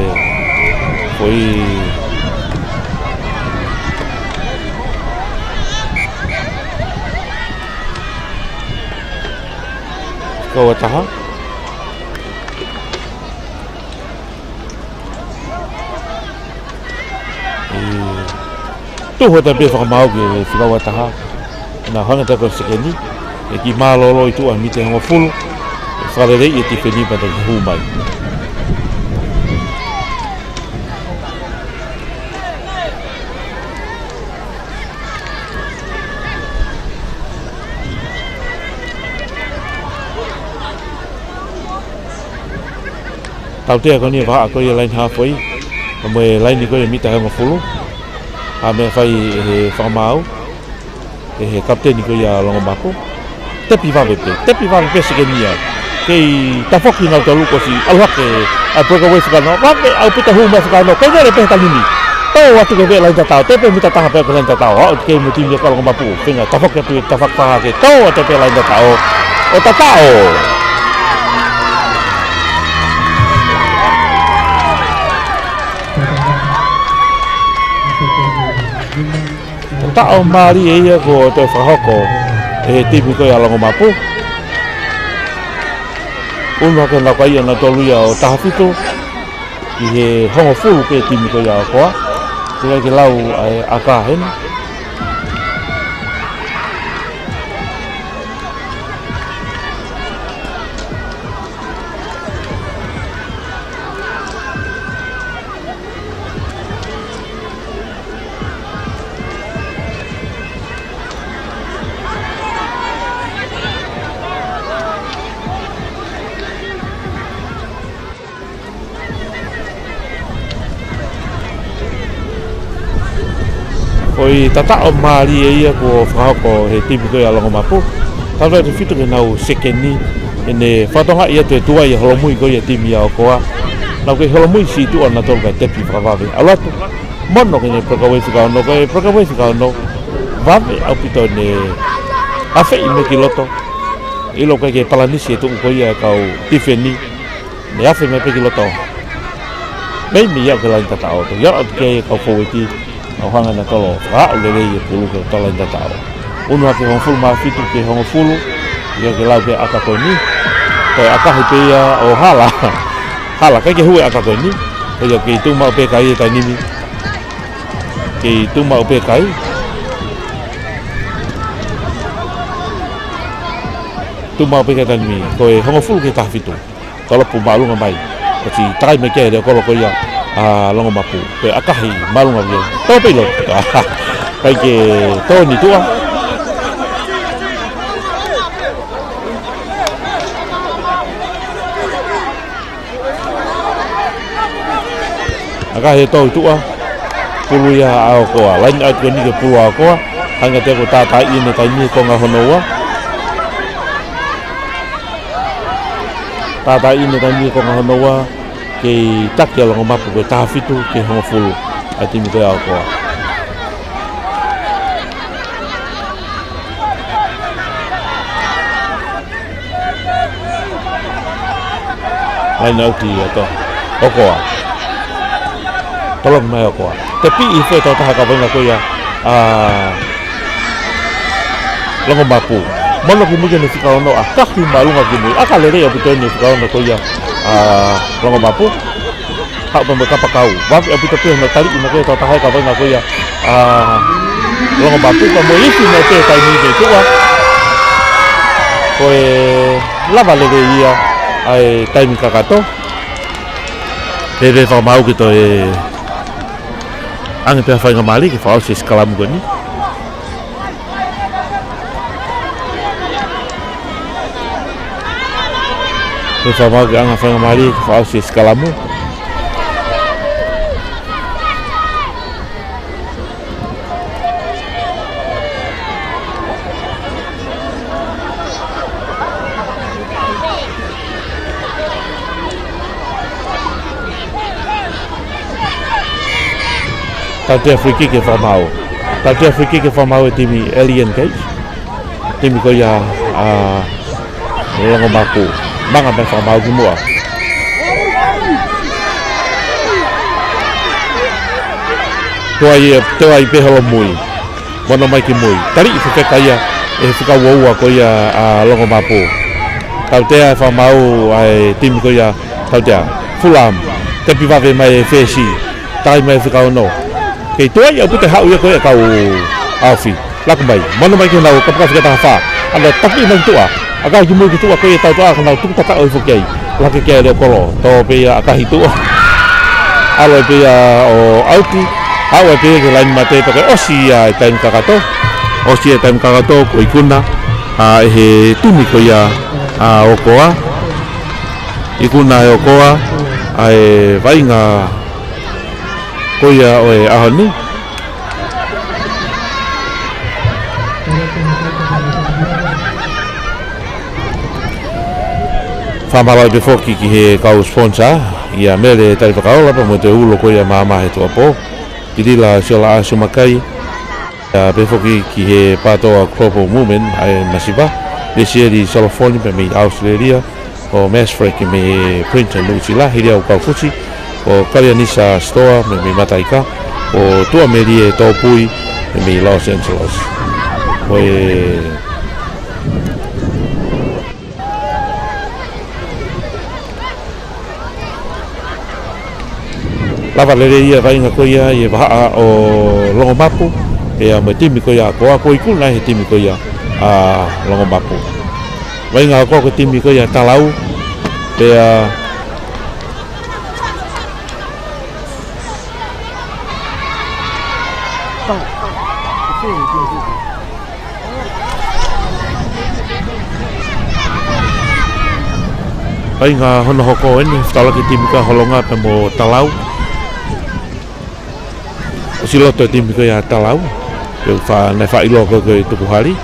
foʻi fika ua taha. ʻE, tuhu atu pē fakamaau ki he fika ua taha. Naʻa hanga atu ko e sekeni. ʻE kiʻi mālōlō ʻi tuʻa mita hongofulu. ʻE fakaleleiʻi e tifeni pea toki hū mai. Tautea ko eni e vahaʻa ko ia line halfway. Mo e laini ko ia mita hongofulu. ʻA e meʻa fai ʻe he fakamaau. ʻE he kapiteni ko ia Longomapu. Tepi vave pē, tepi vave pē sekeni ia. Kei tafoki nautolu kuo ʻosi ʻalu hake ʻa e breakaway fika ono. Vave ʻaupito hū mai fika ono. Kei vele pē he taimi ni. Tō atu ki he laini tataʻo. Tepi mita taha pē ki he laini tataʻo. ʻAʻu ki he kei mo e timi ia ko ia Longomapu. Feinga tafoki atu e tafaʻaki hake. Tō atu pē laini tataʻo. ʻO tataʻo. Ko e taʻo mālie ia kuo toe fakahoko ʻe he timi ko ia Longomapu. Unu hake nau kai ʻanautolu ia ʻo taha fitu ki he hongofulu ki he timi ko ia ʻOkoa. Teʻeki ai ke lau ʻa e ʻaka heni. Ko e tataʻo mālie ia kuo fakahoko ʻe he timi ko ia Longomapu. Tau atu fitu ke nau sekeni ʻene fakatokangaʻi atu e tuai e holomui ko ia timi ia ʻOkoa. Nau kei holomui siʻi tuʻa nautolu kae tepi fakavave. ʻAlu atu. Mono ke ne breakaway fika ono, ko e breakaway fika ono. Vave ʻaupito ʻene afeʻi mai ki loto. ʻIlo ʻikai ke palanisi e tuʻu ko ia e kau tifeni. Ne afe mai pē ki loto. Meimei aʻu ki he laini tataʻo. Toki aʻu atu ki ai e kau fōueti. ʻO hanga ʻanautolu ʻo fakaaʻu lelei e pulu ki he laini tataʻo. Unu hake hongofulu mā fitu ki he hongofulu. ʻIkai ke lau ki he ʻaka ko eni. Ko e ʻakahi pē ia ʻo hala. Hala, ʻikai ke hū e ʻaka ko eni. Ko ia kei tuʻu maʻu pē kai he taimi ni. Kei tuʻu maʻu pē kai. Tuʻu maʻu pē kai he taimi ni. Ko e hongofulu ki he taha fitu. Kolopu māʻolunga mai. ʻOsi takai mai ki ai e leʻo kolo ko ia ʻa Longomapu. Ko e ʻakahi māʻolunga mai. Tō pē ʻi loto. ʻIkai ke tō ʻi tuʻa. ʻAkahi ʻe tō ʻi tuʻa. Pulu ia ʻa ʻOkoa. Line out ko eni ke pulu ʻa ʻOkoa. Hanga atu ko e tātaaʻi ʻene taimi he konga hono ua. Tātaaʻi ʻene taimi he konga hono ua. Kei taki ʻa Longomapu ko e taha fitu ki he hongofulu. ʻA e timi ko ia ʻOkoa. Laine ʻauti ʻa Toa. ʻOkoa. Tolongi mai ʻOkoa. Tepiʻi he tauʻatāina e kaveinga ko ia ʻa Longomapu. Mono ki mui ki he fika ono, ʻakahi māʻolunga ki mui. ʻAka lelei ʻaupito eni fika ono ko ia ʻa Longomapu. Haʻu pē mo e kapakau. Vave ʻaupito pē hono taliʻi mai ki he tauʻatāina e kaveinga ko ia ʻa Longomapu, ka mo e ifi mai pē taimi ʻi tuʻa. Ko e lava lelei ia ʻa e taimi kakato. Pea fakamaau ke toe ʻange pē ha faingamālie ke fakaʻosi e sikalamu ko eni. Pea fakamaau ke ʻange ha faingamālie ke fakaʻosi e sikalamu. Tautea free kick ke fakamaau. Tautea free kick ke fakamaau e timi Alien Cage. Timi ko ia ʻa Longomapu. Manga mai fakamaau ki muʻa. Tuai, tuai pē holomui. Mono mai ki mui. Taliʻi fefeka ia ʻe he fika uaua ko ia ʻa Longomapu. Tautea fakamaau ʻa e timi ko ia. Tautea. Fulham. Tepi vave mai e fesi. Takai mai e fika ono. Kei tuai ʻaupito e haʻu ia ko ia e kau ʻaofi. Laku mai. Mono mai ki honau kapakau fika taha fā. ʻAlu ʻo taki mai ki tuʻa. ʻAkahi ki mui ki tuʻa ko ia e tautea ka nau tuku tataʻo hifo ki ai. Laka ki ai e leʻo kolo. Tō pē ia ʻakahi tuʻa. ʻAlu pē ia ʻo ʻauti. Haʻu pē ia ki he laine mate pea ʻosi ia e taimi kakato. ʻOsi e taimi kakato ko e ikuna ʻa e timi ko ia ʻa ʻOkoa. Ikuna ʻe ʻOkoa ʻa e vaʻinga ko ia ʻo e ʻaho ni. Fakamālō pē foki ki he kau sponsor, ʻia Mele Talifakaola pea mo e ulo ko ia Maama he Tuʻapō, Kilila Siola ʻa Sumakai, pea pehē foki ki he Pātoa Global Movement ʻa e masiva, Lesieli Solofoni pea mei ʻAositelēlia, ʻo Mass Fresh mei he Princeton Nuʻusila, Hiliau Kaufusi, ʻo Kalianisa Store mei, mei Mataika, ʻo Tuʻamelie Tōpui mei Los Angeles. Ko e lava lelei ia e vaʻinga ko ia ʻi he vahaʻa ʻo Longomapu, pea mo e timi ko ia ʻa ʻOkoa, ko e ikuna ʻe he timi ko ia ʻa Longomapu. Vaʻinga ʻa ʻOkoa ko e timi ko ia Talau, pea Vaʻinga hono hoko eni, fetaulaki e timi ko ia Holonga pea mo Talau. ʻOsi loto e timi ko ia Talau. Pea ʻoku fa-, naʻe faʻa ʻilo ko e tukuhali.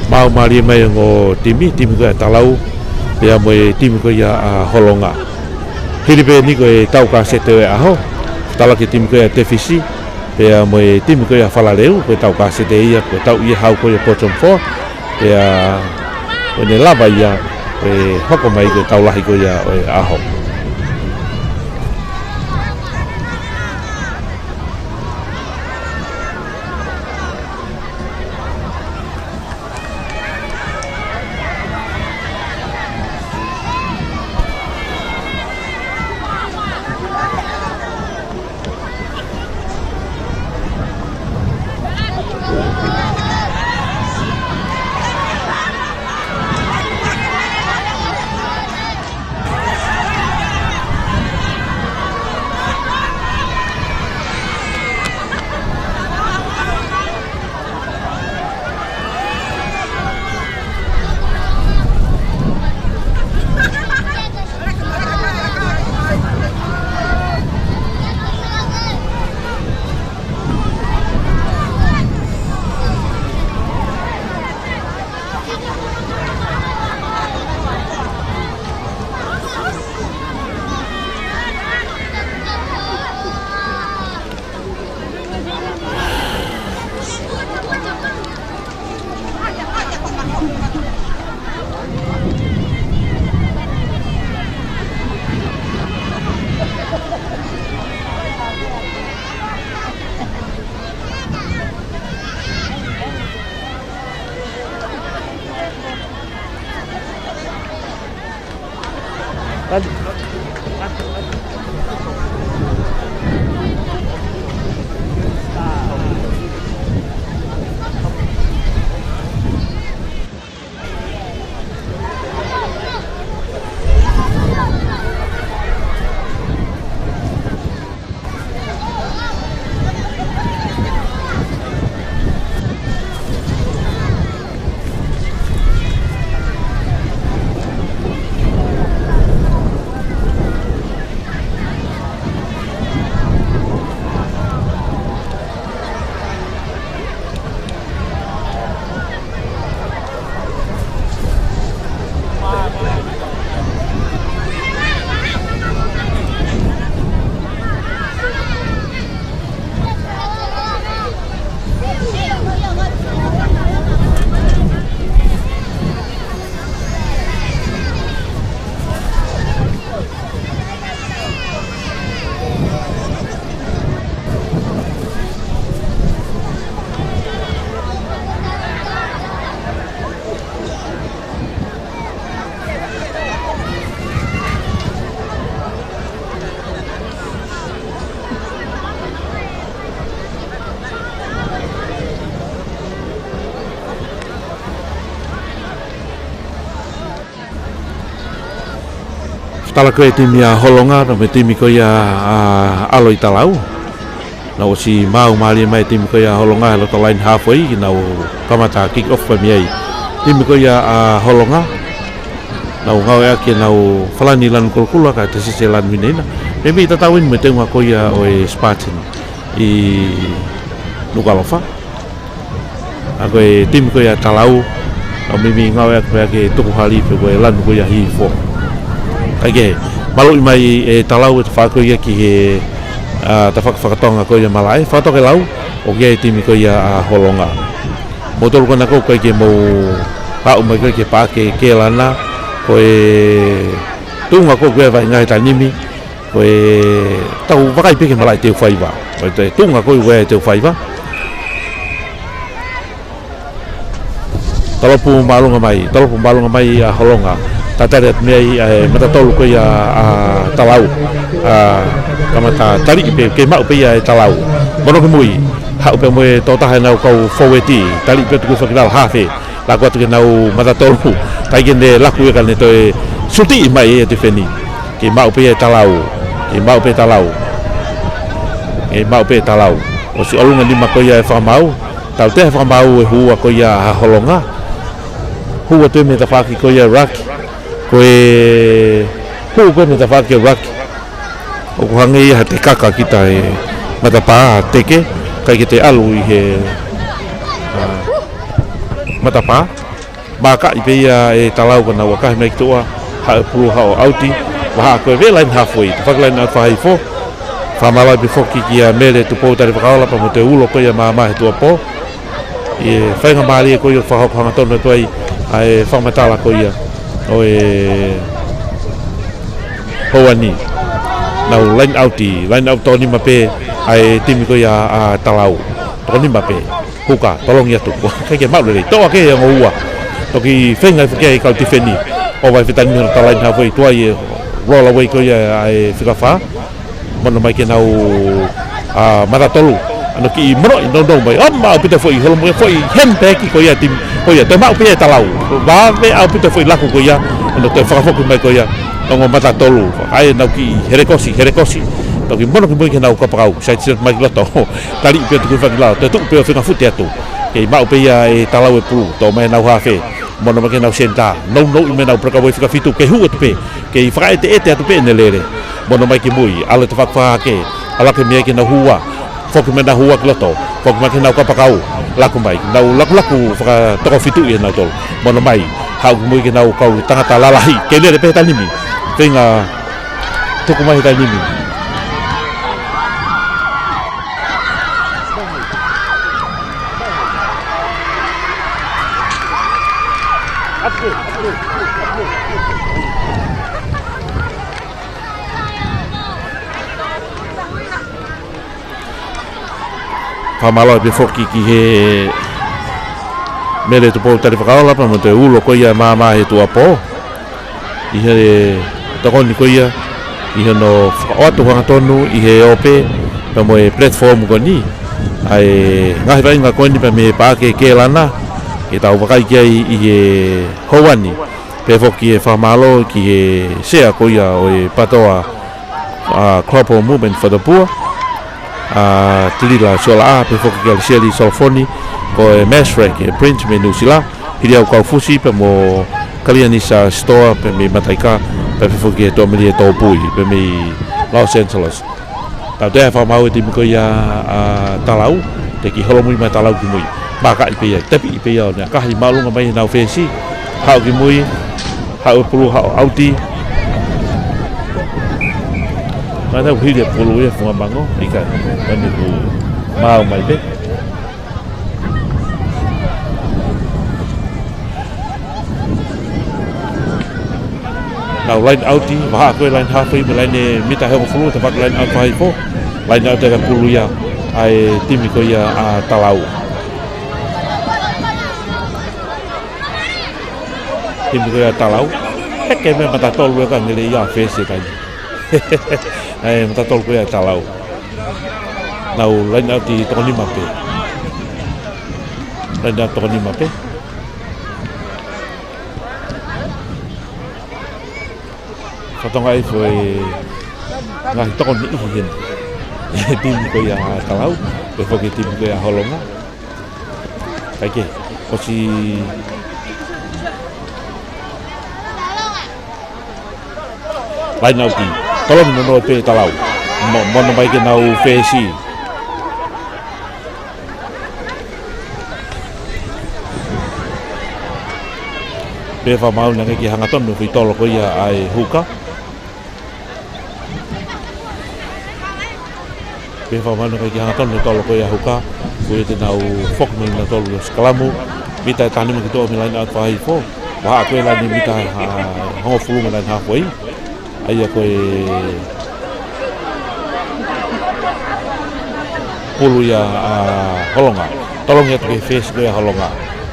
Maʻu mālie mai e ongo timi, timi ko ia Talau, pea mo e timi ko ia ʻa Holonga. Hili pē eni ko e tau kasete ʻo e ʻaho, fetaulaki e timi ko ia Tefisi, pea mo e timi ko ia Falaleu, ko e tau kasete ia, ko e tau ia hau ko ia bottom four, pea ʻoku ne lava ia, ʻo hoko mai ko e tau lahi ko ia ʻo e ʻaho. Tala ko ē timi ʻa Holonga, pea mo e timi ko ia ʻa ʻAlo ʻi Talau. Nau ʻosi maau mālie mai timi ko ia ʻa Holonga, he loto line halfway, ke nau kamata kick off pē mei ai. Timi ko ia ʻa Holonga. Nau ngāueʻaki ʻenau falani lanu kolokula, kae tasi se lanu hineina. Meimei tatau eni mo e teunga ko ia ʻo e Spartan ʻi Nukuʻalofa. ʻA ko e timi ko ia ʻa Talau, ʻa meimei ngāueʻaki pē ʻa e tukuhali pe ko e lanu ko ia hihifo. Kae kehe, maluʻi mai ʻe Talau e tafaʻaki ko ia ki he, ʻa, tafaʻaki fakatonga ko ia malaʻe, fakatokelau, ʻo ki ai e timi ko ia ʻa Holonga. Mou tolu ko ena ʻoku ʻikai ke mou haʻu mai ko ē ki he paʻake Kelana, ko e tuʻunga ko ē ʻoku ʻi ai e vaʻinga he taimi ni, ko e tau vakai pē ki he malaʻe teufaiva. Ko e tuʻunga ko ē ʻoku ʻi ai e teufaiva. Talopu māʻolunga mai, talopu māʻolunga mai ʻa Holonga. Tatali atu mei ai ʻa e matatolu ko ia ʻa Talau. ʻA, kamata taliʻi pē, kei maʻu pē ia ʻe Talau. Mono ki mui, haʻu pē mo e toko taha ʻenau kau fōueti, taliʻi pē tuku fakilala hafe. Laku atu ki heʻenau matatolu, ʻikai ke ne laku ia ka ne toe sutiʻi mai e tifeni. Kei maʻu pē ia ʻe Talau, kei maʻu pē ʻe Talau. Kei maʻu pē ʻe Talau. ʻOsi ʻolunga nima ko ia e fakamaau, tautea he fakamaau e hua ko ia ʻa Holonga. Hua atu mei he tafaʻaki ko ia ruck. Ko e hua ko ē mei he tafaʻaki ruck. ʻOku hangē ia ha tekaka kita he matapā, teke, ʻikai ke te ʻalu ʻi he, ʻa, matapā. Mākaʻi pē ia ʻe Talau ka nau ʻakahi mai ki tuʻa, haʻu e pulu haʻu ʻo ʻauti, vahaʻa ko ē ʻa e line halfway, tafaʻaki line out fahifo. Fakamālō pē foki kia Mele Tupou Talifakaola pea mo Teulo ko ia Māmā he tuʻuapō. ʻI he faingamālie ko ia ʻoku fakahoko hangatonu atu ai ʻa e fakamatala ko ia ʻo e houa ni. Nau line out, line out toko nima pē ʻa e timi ko ia ʻa Talau. Toko nima pē. Huka, tolongi atu. ʻIkai ke maʻu lelei. Toʻo hake e ongo ua. Toki feinga foki ai e kau tifeni. ʻO vai fetani mei he line halfway tuai e roll away ko ia ʻa e fika fā. Mono mai ki heʻenau, ʻa, matatolu. ʻA, nau kiʻi monoʻi nounou mai. ʻAma ʻaupito foʻi, holo mo e foʻi handbag ko ia timi. Ko ia, toe maʻu pē ia ʻe Talau. Vave ʻaupito foʻi laku ko ia. ʻA, nau toe fakafoki mai ko ia. Ongo matatolu. ʻAi ʻenau kiʻi helekosi, helekosi. Toki mono ki mui ki heʻenau kapakau. Side shot mai ki loto. Taliʻi pē ʻo tuku fakilala. Toe tuʻu pē ʻo fengafute atu. Kei maʻu pē ia ʻe Talau e pulu. Toʻo mai ʻenau hafe. Mono mai ki heʻenau senitā. Nounou mei heʻenau breakaway fika fitu. Kei hū atu pē. Kei fakaʻeteʻete atu pē ʻene lele. Mono mai ki mui, ʻalu e tafaʻaki fakahake, ʻalu hake mei ai ki heʻenau hua. Foki mai ʻenau hua ki loto, foki mai ki heʻenau kapakau, laku mai, nau lakulaku fakatokofituʻi ʻe nautolu. Mono mai, haʻu ki mui ki heʻenau kau tangata lalahi, kei lele pē he taimi ni. Feinga, tuku mai he taimi ni. Fakamālō pē foki ki he Mele Tupou Talifakaola pea mo Teulo ko ia Māmā he tuʻuapō. ʻI he tokoni ko ia, ʻi hono fakaʻoatu hangatonu ʻi he ope, pea mo e platform ko eni. ʻA e ngaahi vaʻinga ko eni pea mei he paʻake Kelana, ke tau vakai ki ai ʻi he houa ni. Pea foki e fakamālō ki he sea ko ia ʻo e PATOA, ʻa, Global Movement for the Poor, ʻa, Tilila Siolaʻa, pea foki kia Seli Solofoni, ko e Mesrek, e Prince mei Nuʻusila, Hiliau Kaufusi, pea mo Kalianisa Store, pea mei Mataika, pea foki e Tuʻamelie Tōpui, pea mei Los Angeles. Tautea e fakamaau e timi ko ia ʻa Talau, te ki holomui mai Talau ki mui. Mākaʻi pē ia, tepiʻi pē ia ʻo ne ʻakahi māʻolunga mai heʻenau fesi. Haʻu ki mui, haʻu e pulu, haʻu ʻauti. Mai nau hili e pulu ia funga mango, ʻikai. Mai ni ku maau mai pē. Nau line out, vahaʻa ko ē line halfway, mei he line mita ʻe hongofulu, tafaʻaki line out fahifo. Line out e ka pulu ia, ʻa e timi ko ia ʻa Talau. Timi ko ia ʻa Talau. Heke mei he matatolu e ka ngele ia fesi kai. ʻA e matatolu ko ia ʻa Talau. Nau line out toko nima pē. Line out toko nima pē. Fakatokangaʻi foʻi ngaahi tokoni ʻi heni. Timi ko ia ʻa Talau, pea foki timi ko ia ʻa Holonga. Kae kehe, ʻosi laine ʻauti. Tolongi nonoʻo pē Talau. Mo-, mono mai ke nau fesi. Pea fakamaau naʻe ʻikai ke hangatonu foʻi tolo ko ia ʻa e huka. Pea fakamaau naʻe ʻikai ke hangatonu e tolo ko ia ʻa e huka. Ko ia te nau foki mai nautolu ʻo sikalamu. Mita ʻe tahanima ki tuʻa mei laine ʻauti fakahihifo. Vahaʻa ko e laine mita, ʻa, hongofulu mei laine haafe. ʻA ia ko e pulu ia ʻa Holonga. Tolongi atu ki he fesi ko ia ʻa Holonga.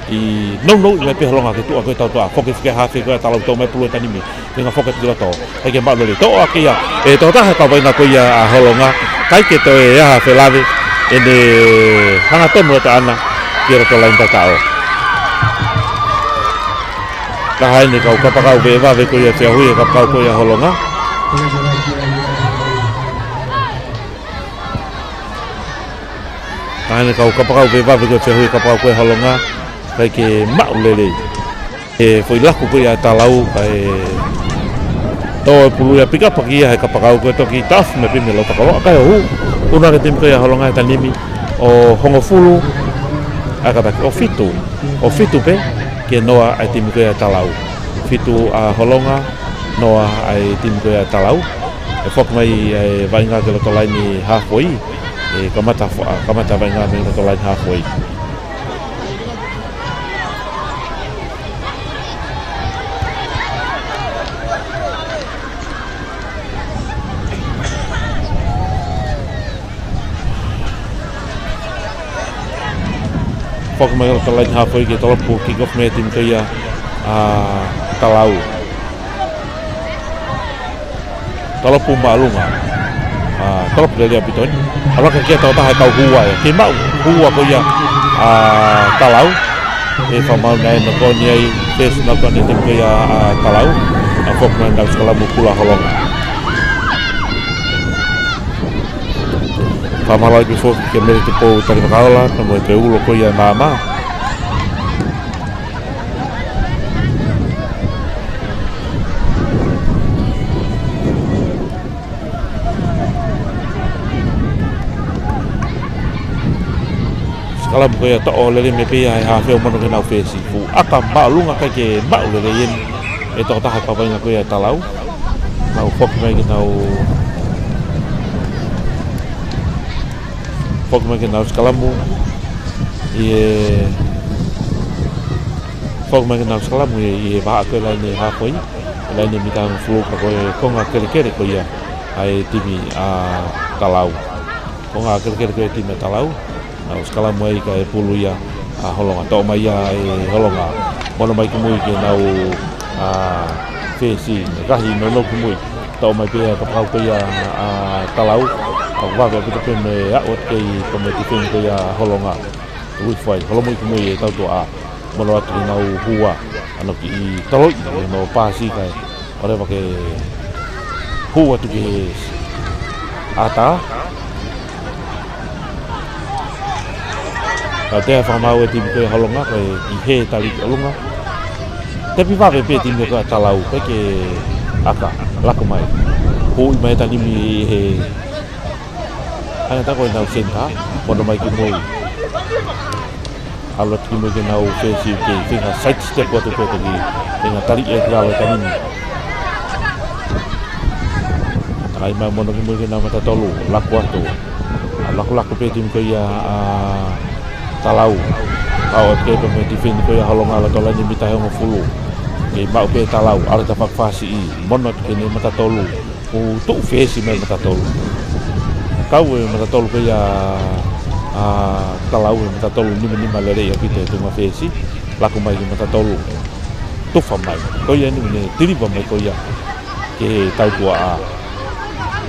ʻI nounou mai pē Holonga ke tuʻa ko e tautuʻa. Foki fika haafe ko ia ʻa Talau, toʻo mai pulu ʻe tahanimi. Feinga foki atu ki loto. ʻIkai ke maʻu lelei, toʻo ʻaki ia ʻe he tokotaha kau vaʻinga ko ia ʻa Holonga. ʻIkai ke toe ʻi ai ha felāveʻi ʻene hangatonu atu ʻaʻana ki loto laine taʻetaʻo. Taha eni e kau kapakau vevave ko ia ʻa e feohi ʻa e kapakau ko ia ʻa Holonga. Taha eni e kau kapakau vevave ko ia ʻa e feohi ʻa e kapakau ko ia ʻa Holonga. ʻIkai ke maʻu lelei e foʻi laku ko ia ʻa Talau, kae toʻo e pulu ia, pick up ʻaki ia ʻe he kapakau, ko e toki taʻofi mai pē mei loto koloa, kae hū. Hū nautolu e timi ko ia ʻa Holonga he taimi ni ʻo hongofulu, ʻa, kātaki ʻo fitu. ʻO fitu pē ke noa ʻa e timi ko ia ʻa Talau. Fitu ʻa Holonga, noa ʻa e timi ko ia ʻa Talau. ʻE foki mai ʻa e vaʻinga ki loto laine haafe. ʻE kamata fo-, ʻa, kamata vaʻinga mei loto laine haafe. Foki mai ki loto laine haafe ke tolopu, kick off mei he timi ko ia ʻa Talau. Tolopu māʻolunga. ʻA, tolopu lelei ʻaupito eni. ʻAlu hake ki he tokotaha e kau hua ia. Kei maʻu hua ko ia ʻa Talau. ʻE fakamaau naʻe nokoni ai, fesi nokoni e timi ko ia ʻa Talau. ʻA, foki mai nau sikalamu pulu ʻa Holonga. Fakamālō ʻaupito foki kia Mele Tupou Talivakaola, pea mo e ulo ko ia ʻa e maama. Sikalamu ko ia toʻo lelei mai pē ia ʻe he haafe ʻo mono ke nau fesi. Fuʻu ʻaka māʻolunga, ʻikai ke maʻu lelei eni e tokotaha kau vaʻinga ko ia ʻa Talau. Nau foki mai ke nau, foki mai ke nau sikalamu. ʻI he, foki mai ke nau sikalamu ʻi he, ʻi he vahaʻa ko e laine haafe. Laine mita hongofulu, ka ko e konga kelekele ko ia ʻa e timi ʻa Talau. Konga kelekele ko e timi ʻa Talau. Nau sikalamu ai kae pulu ia ʻa Holonga. Toʻo mai ia ʻe Holonga. Mono mai ki mui ke nau, ʻa, fesi, kahi nounou ki mui. Toʻo mai pē ʻe he kapakau ko ia ʻa Talau. ʻA, vave ʻaupito pē mei he aʻu atu kei ko e mei he tifeni ko ia ʻa Holonga. Ui fai, holomui ki mui e tautuʻa. Mono atu ke nau hua. ʻAno kiʻi toloi, ʻi hono pasi kae ʻoleva ke hū atu ki he ʻatā. Ka te fakamaau e timi ko ia ʻa Holonga, ko e ʻi he tali ki ʻolunga. Tepi vave pē timi ko ia ʻa Talau, ʻikai ke ʻaka, laku mai. Hū mai tahanimi ʻi he, ʻa e tau ko ʻenau senitā, mono mai ki mui. ʻAlu atu ki mui ke nau fesi ke feinga side step atu pē toki feinga tali e ki lalo tahanimi. Takai mai mono ki mui ke nau mata tolu, laku atu. ʻA, lakulaku pē timi ko ia ʻa Talau. ʻA, ʻo atu kei pē mei he tifeni ko ia ʻa Holonga ʻi loto laine mita ʻe hongofulu. Kei maʻu pē ʻe Talau, ʻalu atu fakafāsiʻi, mono atu ke ne mata tolu. ʻO tuʻu fesi mai mata tolu. Kau e mata tolu ko ia ʻa Talau, e mata tolu nimanima lelei ʻaupito he tuʻunga fesi. Laku mai ki mata tolu. Tufa mai. Ko ia eni ne tiliva mai ko ia ki he tautuʻa.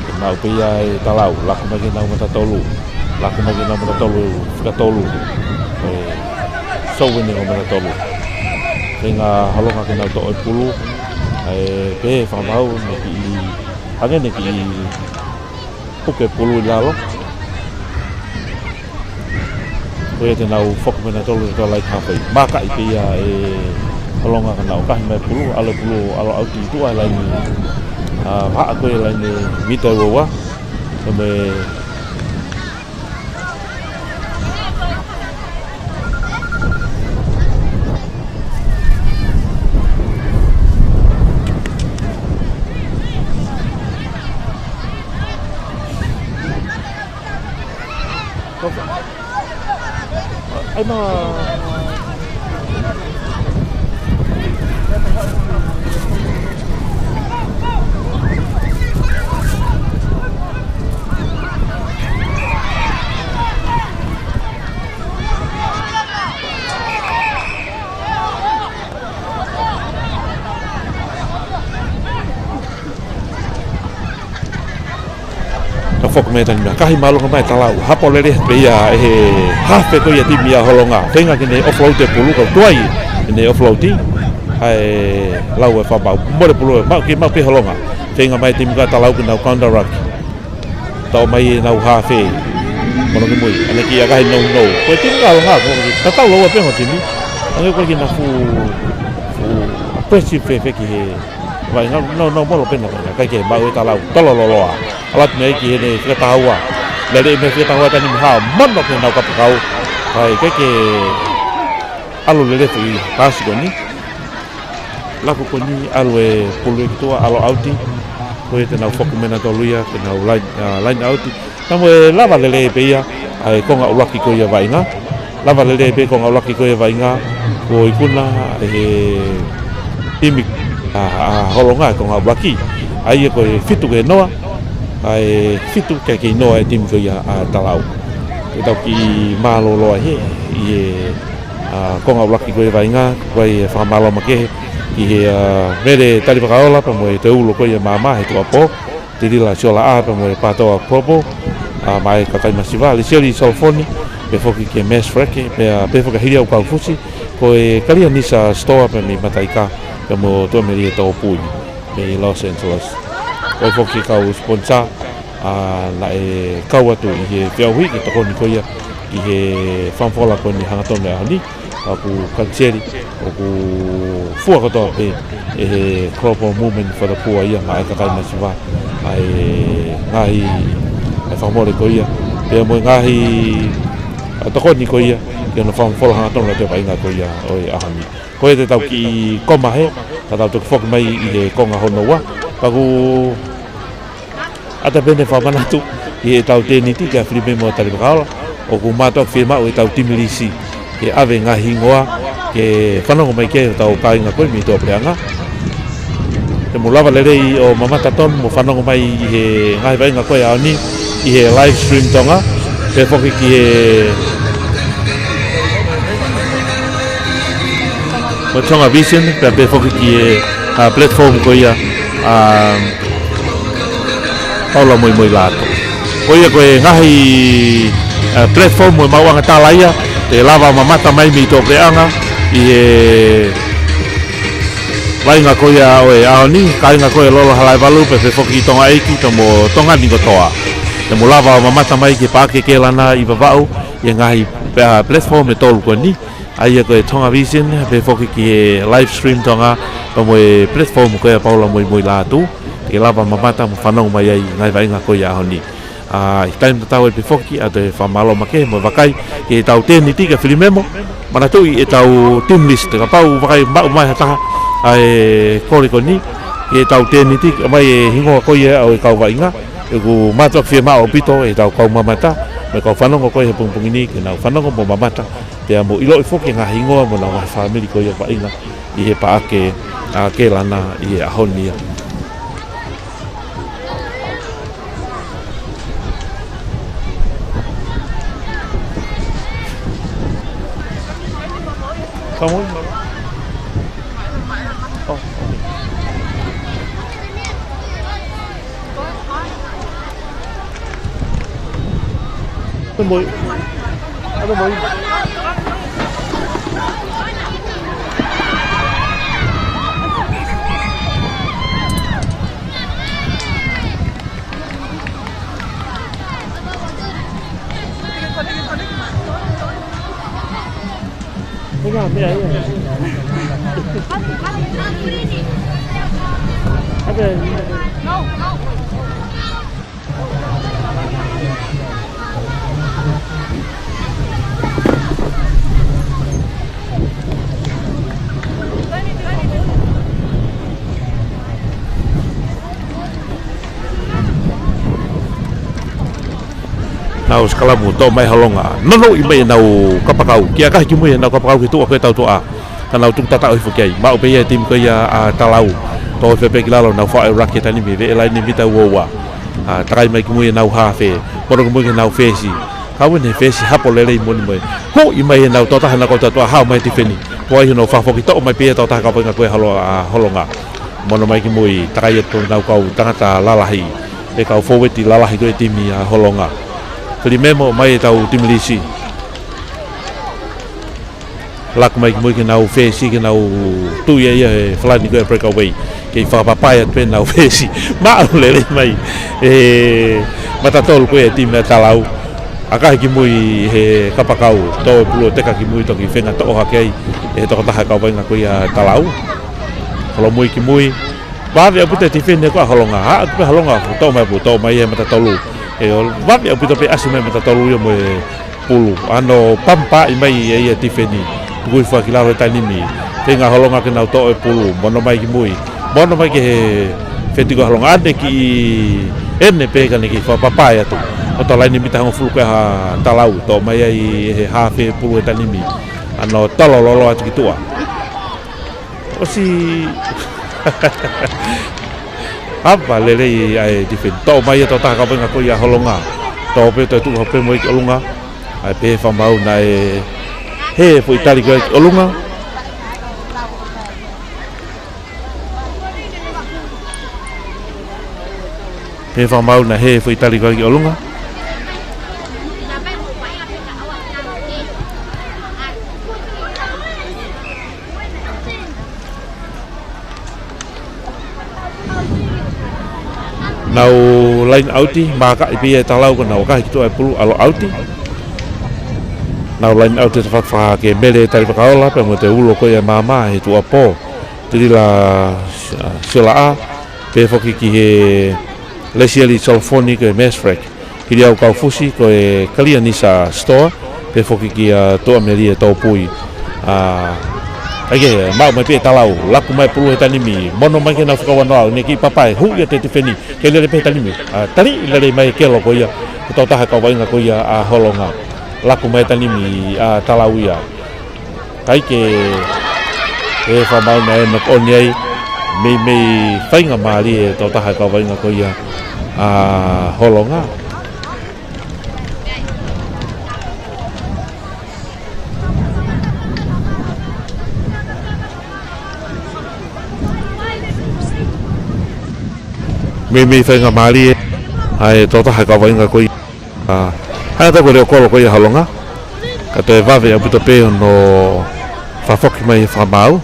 Ke maʻu pē ia ʻe Talau. Laku mai ki nau mata tolu. Laku mai ki nau mata tolu. Fika tolu. ʻE, sou eni ko mata tolu. Feinga Holonga ke nau toʻo e pulu. ʻE pehē fakapapau naʻe kiʻi, hangē naʻe kiʻi puke pulu ʻi lalo. Ko ia te nau foki mai nautolu ʻi he laini haafe. Maka ʻi pē ia ʻe Holonga ka nau kahi mai pulu, ʻalu pulu, ʻalu ʻauti ʻi tuʻa laini, ʻa, vahaʻa ko ia laini mita ua ua. Ko e meʻa ʻAi ma. Ka foki mai tani mea, kahi mālōlō mai Talau, hapo lele pē ia ʻe he haafe ko ia timi ʻa Holonga. Feinga ke ne offload e pulu, ka tuai ke ne offload ʻi. ʻAi lau e fakapapau, mole pulu ē, maʻu ke maʻu pē Holonga. Feinga mai timi ko ia Talau ke nau counter ruck. Tau mai e nau haafe. Mono ki mui, ʻa ē ki ʻakahi nounou. Ko e timi ʻa Holonga, ko e tatau lava pē mo e timi. Hangē ko e kiʻi na fuʻu, fuʻu aggressive fēfē ki he Vaʻinga, nau, nau mole pē na Vaʻinga, ʻikai ke maʻu ʻe Talau, tolo loloa. ʻAlu atu mei ai ki heʻene fika taha ua. Lele mei he fika taha ua tani mei hao, mono ke nau kapakau. ʻIkai ke ʻalu lelei e paasi ko eni. Laku ko eni, ʻalu e pulu ia ki tuʻa, ʻalu ʻauti. Ko ia te nau foki mai nautolu ia, ke nau line, ʻa, line ʻauti. Ka mo e lava lelei pē ia ʻa e konga ʻuluaki ko ia Vaʻinga. Lava lelei pē konga ʻuluaki ko ia Vaʻinga, ko e ikuna ʻe he timi ʻa, ʻa Holonga e konga ʻuluaki. ʻA ia ko e fitu ki he noa, ʻa e fitu ki he noa e timi ko ia ʻa Talau. Ke tau kiʻi mālōlō ʻi he, ʻi he, ʻa, konga ʻuluaki ko ia Vaʻinga, ko e fakamālō makehe ki he, ʻa, Mele Talivakaola pea mo e teulo ko ia māmā he tuʻuapō. Tilila Siolaʻā pea mo e Pātoa Purple, ʻa, maʻa e kakai masiva, Liseli Solofoni, pehē foki ki he Mass Freke, pea, pehē foki Hiliau Kaufusi, ko e Kalianisa Sitoa pea mei Mataika, pea mo Tuʻamelie Tōpui, mei Los Angeles. Ko e foki kau sponsor, ʻa, naʻe kau atu ʻi he feʻauhi ke tokoni ko ia, ʻi he fakafola ko eni hangatonu ʻaho ni, ʻoku kaniseli, ʻoku fua kotoa pē ʻe he Global Movement for the Poor ia maʻa e kakai masiva, ʻa e ngaahi, ʻa e fakamole ko ia, pea mo e ngaahi, ʻa, tokoni ko ia, ki hono fakafola hangatonu ʻa e Vaʻinga ko ia ʻo e ʻaho ni. Ko ia te tau kiʻi koma hē, ka tau toki foki mai ʻi he konga hono ua, pea ʻoku ʻata pē eni fakamanatu ki heʻetau tēniti kia Filimemo Talivakaola, ʻoku mātuʻaki fiemaʻu ʻetau timi lisi ke ʻave ngaahi hingoa ke fanongo mai ki ai hotau kāinga ko ē mei tuʻapuleʻanga. Te mou lava lelei ʻo mamata tonu mo fanongo mai ʻi he ngaahi vaʻinga ko ē ʻaho ni ʻi he live stream Tonga, pehē foki ki he mo Tonga Vision, pea pehē foki ki he, ʻa, platform ko ia, ʻa, Paula Moimoilātū. Ko ia ko e ngaahi, ʻa, platform mo e maʻuʻanga tala ia, te lava mamata mai mei tuʻapuleʻanga ʻi he vaʻinga ko ia ʻo e ʻaho ni, kāinga ko ē Lolo Halaevalu, pea pehē foki Tonga ʻEiki, pea mo Tonga ni kotoa. Te mou lava mamata mai ki he Paʻake Kēlana ʻi Vavaʻu, ʻi he ngaahi, ʻa, platform ʻe tolu ko eni, ʻa ia ko e Tonga Vision, pehē foki ki he live stream Tonga, pea mo e platform ko ia Paula Moimoilātū, te ke lava mamata mo fanongo mai ai ngaahi vaʻinga ko ia ʻaho ni. ʻA, ʻi he taimi tatau ai pē foki, ʻa, te u fakamālō makehe mo vakai ki heʻetau tēniti kia Filimemo, manatuʻi ʻetau team list, kapau vakai maʻu mai ha taha ʻa e kole ko eni, ki heʻetau tēniti, mai e hingoa ko ia ʻo e kau vaʻinga, ʻoku mātuʻaki fiemaʻu ʻaupito ʻetau kau mamata, mo e kau fanongo ko ia he pongipongi ni, ke nau fanongo mo mamata, pea mo ʻiloʻi foki e ngaahi hingoa mo honau ngaahi fāmili ko ia vaʻinga ʻi he Paʻake, ʻa, Kēlana ʻi he ʻaho ni ia. Come on. Oh, okay. Ata mo e. Ata mo e. Nau sikalamu, toʻo mai Holonga. Nounou mai ʻenau kapakau. Kiʻi ʻakahi ki mui ʻenau kapakau ki tuʻa ko e tautuʻa. Ka nau tuku tataʻo hifo ki ai. Maʻu pē ia e timi ko ia ʻa Talau. Tō hifo pē ki lalo, nau faʻa ʻuluaki he taimi ni, veʻe laine mita ua ua. ʻA, takai mai ki mui ʻenau hafe. Mono ki mui ki heʻenau fesi. Kau ʻene fesi hapo lelei moʻoni mo e. Huʻi mai ʻenau tōtaha ʻenau kau tautuʻa, hao mai e tifeni. Ko ai hono fakafoki, toʻo mai pē ia e tōtaha kau vaʻinga ko ia ʻa Holo-, ʻa Holonga. Mono mai ki mui, takai atu ʻenau kau tangata lalahi. E kau fōueti lalahi ko e timi ʻa Holonga. Fili memo mai ʻetau timi lisi. Laku mai ki mui ki heʻenau fesi, ki heʻenau tui ia he falani ko e breakaway. Kei fakapapai atu pē ʻenau fesi. Maʻu lelei mai e matatolu ko e timi ʻa Talau. ʻAkahi ki mui he kapakau, tō e pulu ʻo teka ki mui, toki feinga toʻo hake ai e tokotaha kau vaʻinga ko ia ʻa Talau. Holomui ki mui. Vave ʻaupito e tifeni ko ia ʻa Holonga. Haʻu atu pē Holonga, toʻo mai pulu, toʻo mai e matatolu. ʻE, vave ʻaupito pē ʻasi mai matatolu ia mo e pulu. ʻAno pampaʻi mai ʻe ia e tifeni. Tuku hifo ki lalo he taimi ni. Feinga Holonga ke nau toʻo e pulu. Mono mai ki mui. Mono mai ki he feti ko ia ʻa Holonga. ʻAne kiʻi ʻene pē ka ne kiʻi fakapapai atu. ʻOtu laine mita hongofulu ko ia ʻa Talau. Toʻo mai ai he hafe pulu he taimi ni. ʻAno tolo lolo atu ki tuʻa. ʻOsi. Hapa lelei ʻa e tifeni. Toʻo mai e tokotaha kau vaʻinga ko ia ʻa Holonga. Toʻo pē, toe tuʻu hake pē mo ia ki ʻolunga. ʻAi pē fakamaau naʻe hē foʻi tali ko ia ki ʻolunga. Hē fakamaau naʻe hē foʻi tali ko ia ki ʻolunga. Nau line out, mākaʻi pē ia ʻe Talau ka nau ʻakahi ki tuʻa e pulu, ʻalu out. Nau line out e tafaʻaki ke Mele Talifakaola, pea mo e ulo ko ia ʻa e maama he tuʻuapō. Tilila, ah, Siolaʻa, pehē foki ki he Lesieli Solofoni ko e Mesfrek. Hiliau Kaufusi ko e Kalianisa Store, pehē foki kia Tuʻamelie Tōpui. ʻA, ʻai ke, maʻu mai pē ʻe Talau, laku mai pulu he taimi ni, mono mai ke nau fakaua noa, ne kiʻi papai, huʻi atu e tifeni, ke lele pē he taimi ni. ʻA, tali lele mai kelo ko ia, ko e tokotaha kau vaʻinga ko ia ʻa Holonga. Laku mai taimi ni, ʻa Talau ia. Kae kehe, ʻe fakamaau naʻe knock on ai, meimei faingamālie e tokotaha kau vaʻinga ko ia ʻa Holonga. Meimei faingamālie ʻa e tokotaha kau vaʻinga ko ia. ʻA, hanga atu ko e leʻo kolo ko ia ʻa Holonga. Ka toe vave ʻaupito pē hono fakafoki mai e fakamaau.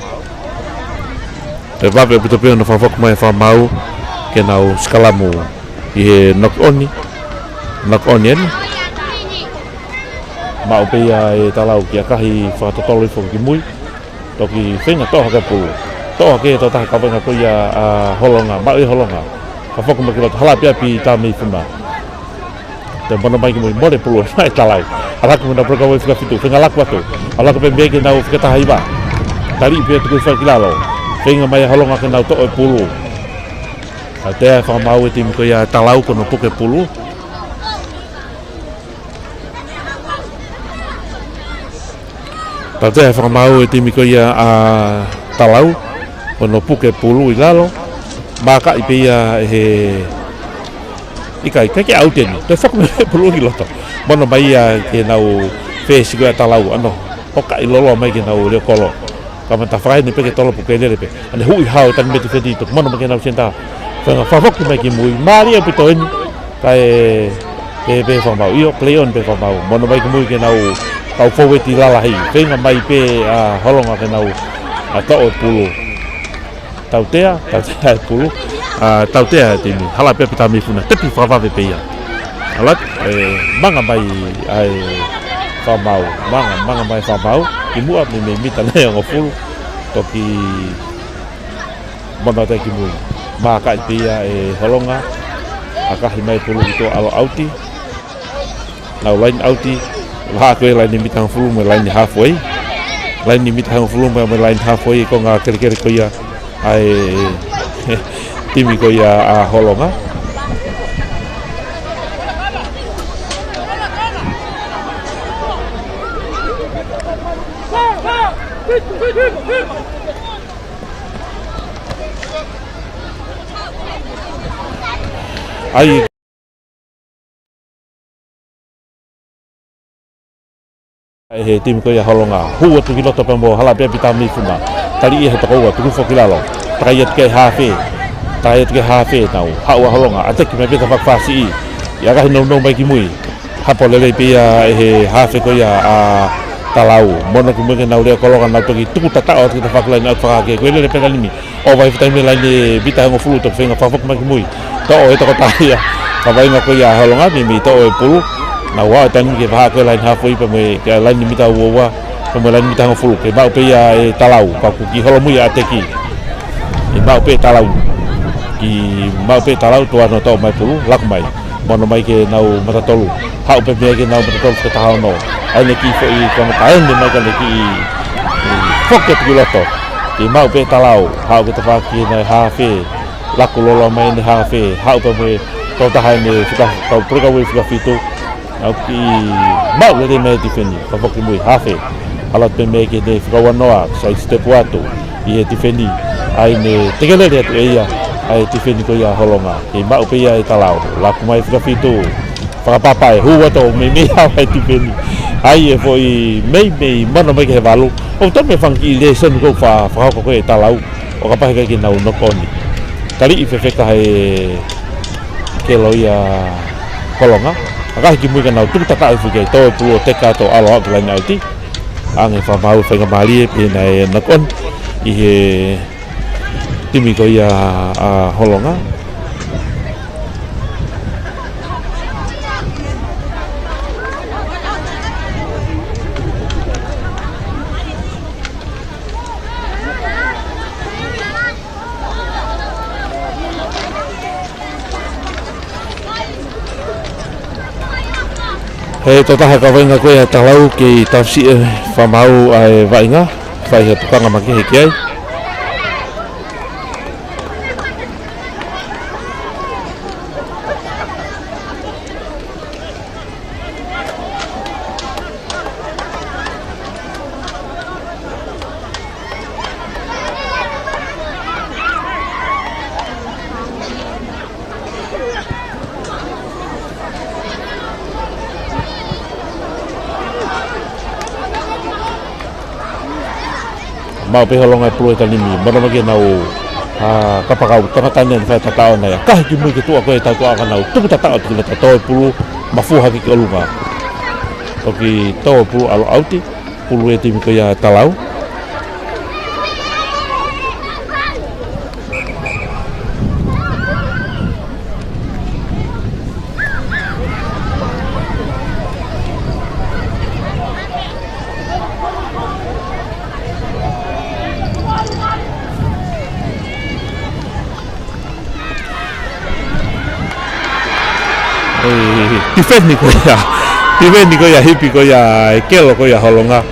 Toe vave ʻaupito pē hono fakafoki mai e fakamaau ke nau sikalamu ʻi he knock on. Knock on eni. Maʻu pē ia ʻe Talau kiʻi ʻakahi fakatotolo hifo ki mui. Toki feinga toʻo hake pulu. Toʻo hake e tokotaha kau vaʻinga ko ia ʻa Holonga, maʻu ʻe Holonga. Fakafoki mai ki loto, hala pē ʻapi Tameifuna. Toe mono mai ki mui, mole pulu, mai Talau. ʻAlu hake mo ʻenau breakaway fika fitu, feinga laku atu. ʻAlu hake pē mei ai ke nau fika taha hiva. Tali pē tuku hifo ki lalo. Feinga mai ʻa Holonga ke nau toʻo e pulu. Tautea e fakamaau e timi ko ia ʻa Talau ko hono puke pulu. Tautea e fakamaau e timi ko ia ʻa Talau, ko hono puke pulu ʻi lalo, mākaʻi pē ia he ʻikai, ʻikai ke out eni, toe foki mai e pulu ki loto. Mono mai ia ke nau fesi ko ia ʻa Talau, ʻano, hokaʻi loloa mai ke nau leʻo kolo. Kamata fakaeni pē ke tolo puke lele pē. ʻAne huʻi hao e taimi ni mei he tifeni, toki mono mai ke nau senitā. Feinga fakafoki mai ki mui, mālie ʻaupito eni. Kae, pehē pē fakamaau. ʻIo, play on pē fakamaau. Mono mai ki mui ke nau kau fōueti lalahi. Feinga mai pē ʻa Holonga ke nau, ʻa, toʻo e pulu. Tautea, tautea e pulu. ʻA, tautea e timi. Hala pē ʻapi Tameifuna. Tepi fakavave pē ia. ʻAlu atu, ʻe, manga mai, ʻa e Fakamau, manga, manga mai Fakamau, ki muʻa mei, mei mita ʻe hongofulu, toki mono atu ki mui. Mākaʻi pē ia ʻe Holonga, ʻakahi mai pulu ki tuʻa ʻalu ʻauti. Nau laine ʻauti, vahaʻa ko e laine mita hongofulu mo e laine halfway. Laine mita hongofulu mo e, mo e laine halfway, ko e ngaahi kelekele ko ia ʻa e timi ko ia ʻa Holonga. ʻAi ʻe he timi ko ia Holonga. Hū atu ki loto pea mo Halapea Pita Mifuna. Tali ia he tokoua, tuku foki ki lalo. Takai atu ki he hafe. Takai atu ki he hafe, nau haʻu ʻa Holonga. ʻAteki mai pē tafaʻaki fāsiʻi. ʻIo, ʻakahi nounou mai ki mui. Hapo lelei pē ia ʻe he hafe ko ia ʻa Talau. Mono ki mui ke nau lea koloka, nau toki tuku tataʻo atu ki tafaʻaki laine ʻauti fakahake. Ko e lele pē taimi ni. ʻO vahe fuʻu taimi laine mita hongofulu, toki feinga fakafoki mai ki mui. Toʻo he tokotaha ia. Ka vaʻinga ko ia Holonga, meimei toʻo e pulu. Nau ō ʻo taimi ke vahaʻa ko e laine halfway pea mo e, ki he laine mita uaua, pea mo e laine mita hongofulu. Ke maʻu pē ia ʻe Talau, ka kuo holomui ʻa ʻAteki. Ke maʻu pē Talau. Ke maʻu pē Talau, tuʻa ʻo toʻo mai pulu, laku mai. Mono mai ki heʻenau mata tolu. Haʻu pē mei ai ki heʻenau mata tolu, fakataha ono. ʻAi ʻene kiʻi foʻi, ko ʻene taʻahine mai ko ʻene kiʻi, ʻi, foki atu ki loto. Ke maʻu pē Talau, haʻu ki tafaʻaki ʻene hafe. Laku loloa mai ʻene hafe, haʻu pē mo e tokotaha ʻene fika, kau breakaway fika fitu. Nau kiʻi maʻu lelei mai e tifeni, fakafoki mui hafe. ʻAlu atu pē mei ai ki heʻene fika uanoa, side step atu ʻi he tifeni. ʻAi ʻene tekelele atu ʻe ia ʻa e tifeni ko ia Holonga. Ke maʻu pē ia ʻe Talau, laku mai fika fitu. Fakapapa e hū atu meimei ʻave e tifeni. ʻAi e foʻi meimei mono mai ki he valu. ʻOku tau mei fanga kiʻi lēsoni ko e fa-, fakahoko ko ē ʻe Talau. ʻO kapau he ʻikai ke nau knock on. Taliʻi fefeka he kelo ia Holonga. ʻAkahi ki mui ka nau tuku tataʻo hifo ki ai, toʻo e pulu ʻo teka atu ʻo ʻalu ʻo aʻu ki laine ʻauti. Hangē Fakamau, faingamālie pē naʻe knock on ʻi he timi ko ia ʻa Holonga. He tokotaha kaveinga ko ia Talau kei tafisiʻi ʻe Fakamau ʻa e vaʻinga, fai ha tukanga makehe ki ai. Maʻu pē Holonga e pulu he taimi ni, mono mai ki heʻenau, ʻa, kapakau, tangata ni ʻene fai tataʻo nai. ʻAkahi ki mui ki tuʻa ko e tau tuʻa ka nau tuku tataʻo atu ki loto, toʻo e pulu, mafua hake ki ʻolunga. Toki toʻo e pulu ʻalu ʻauti, pulu e timi ko ia Talau. ʻE, tifeni ko ia. Tifeni ko ia, hipi ko ia, e kelo ko ia Holonga.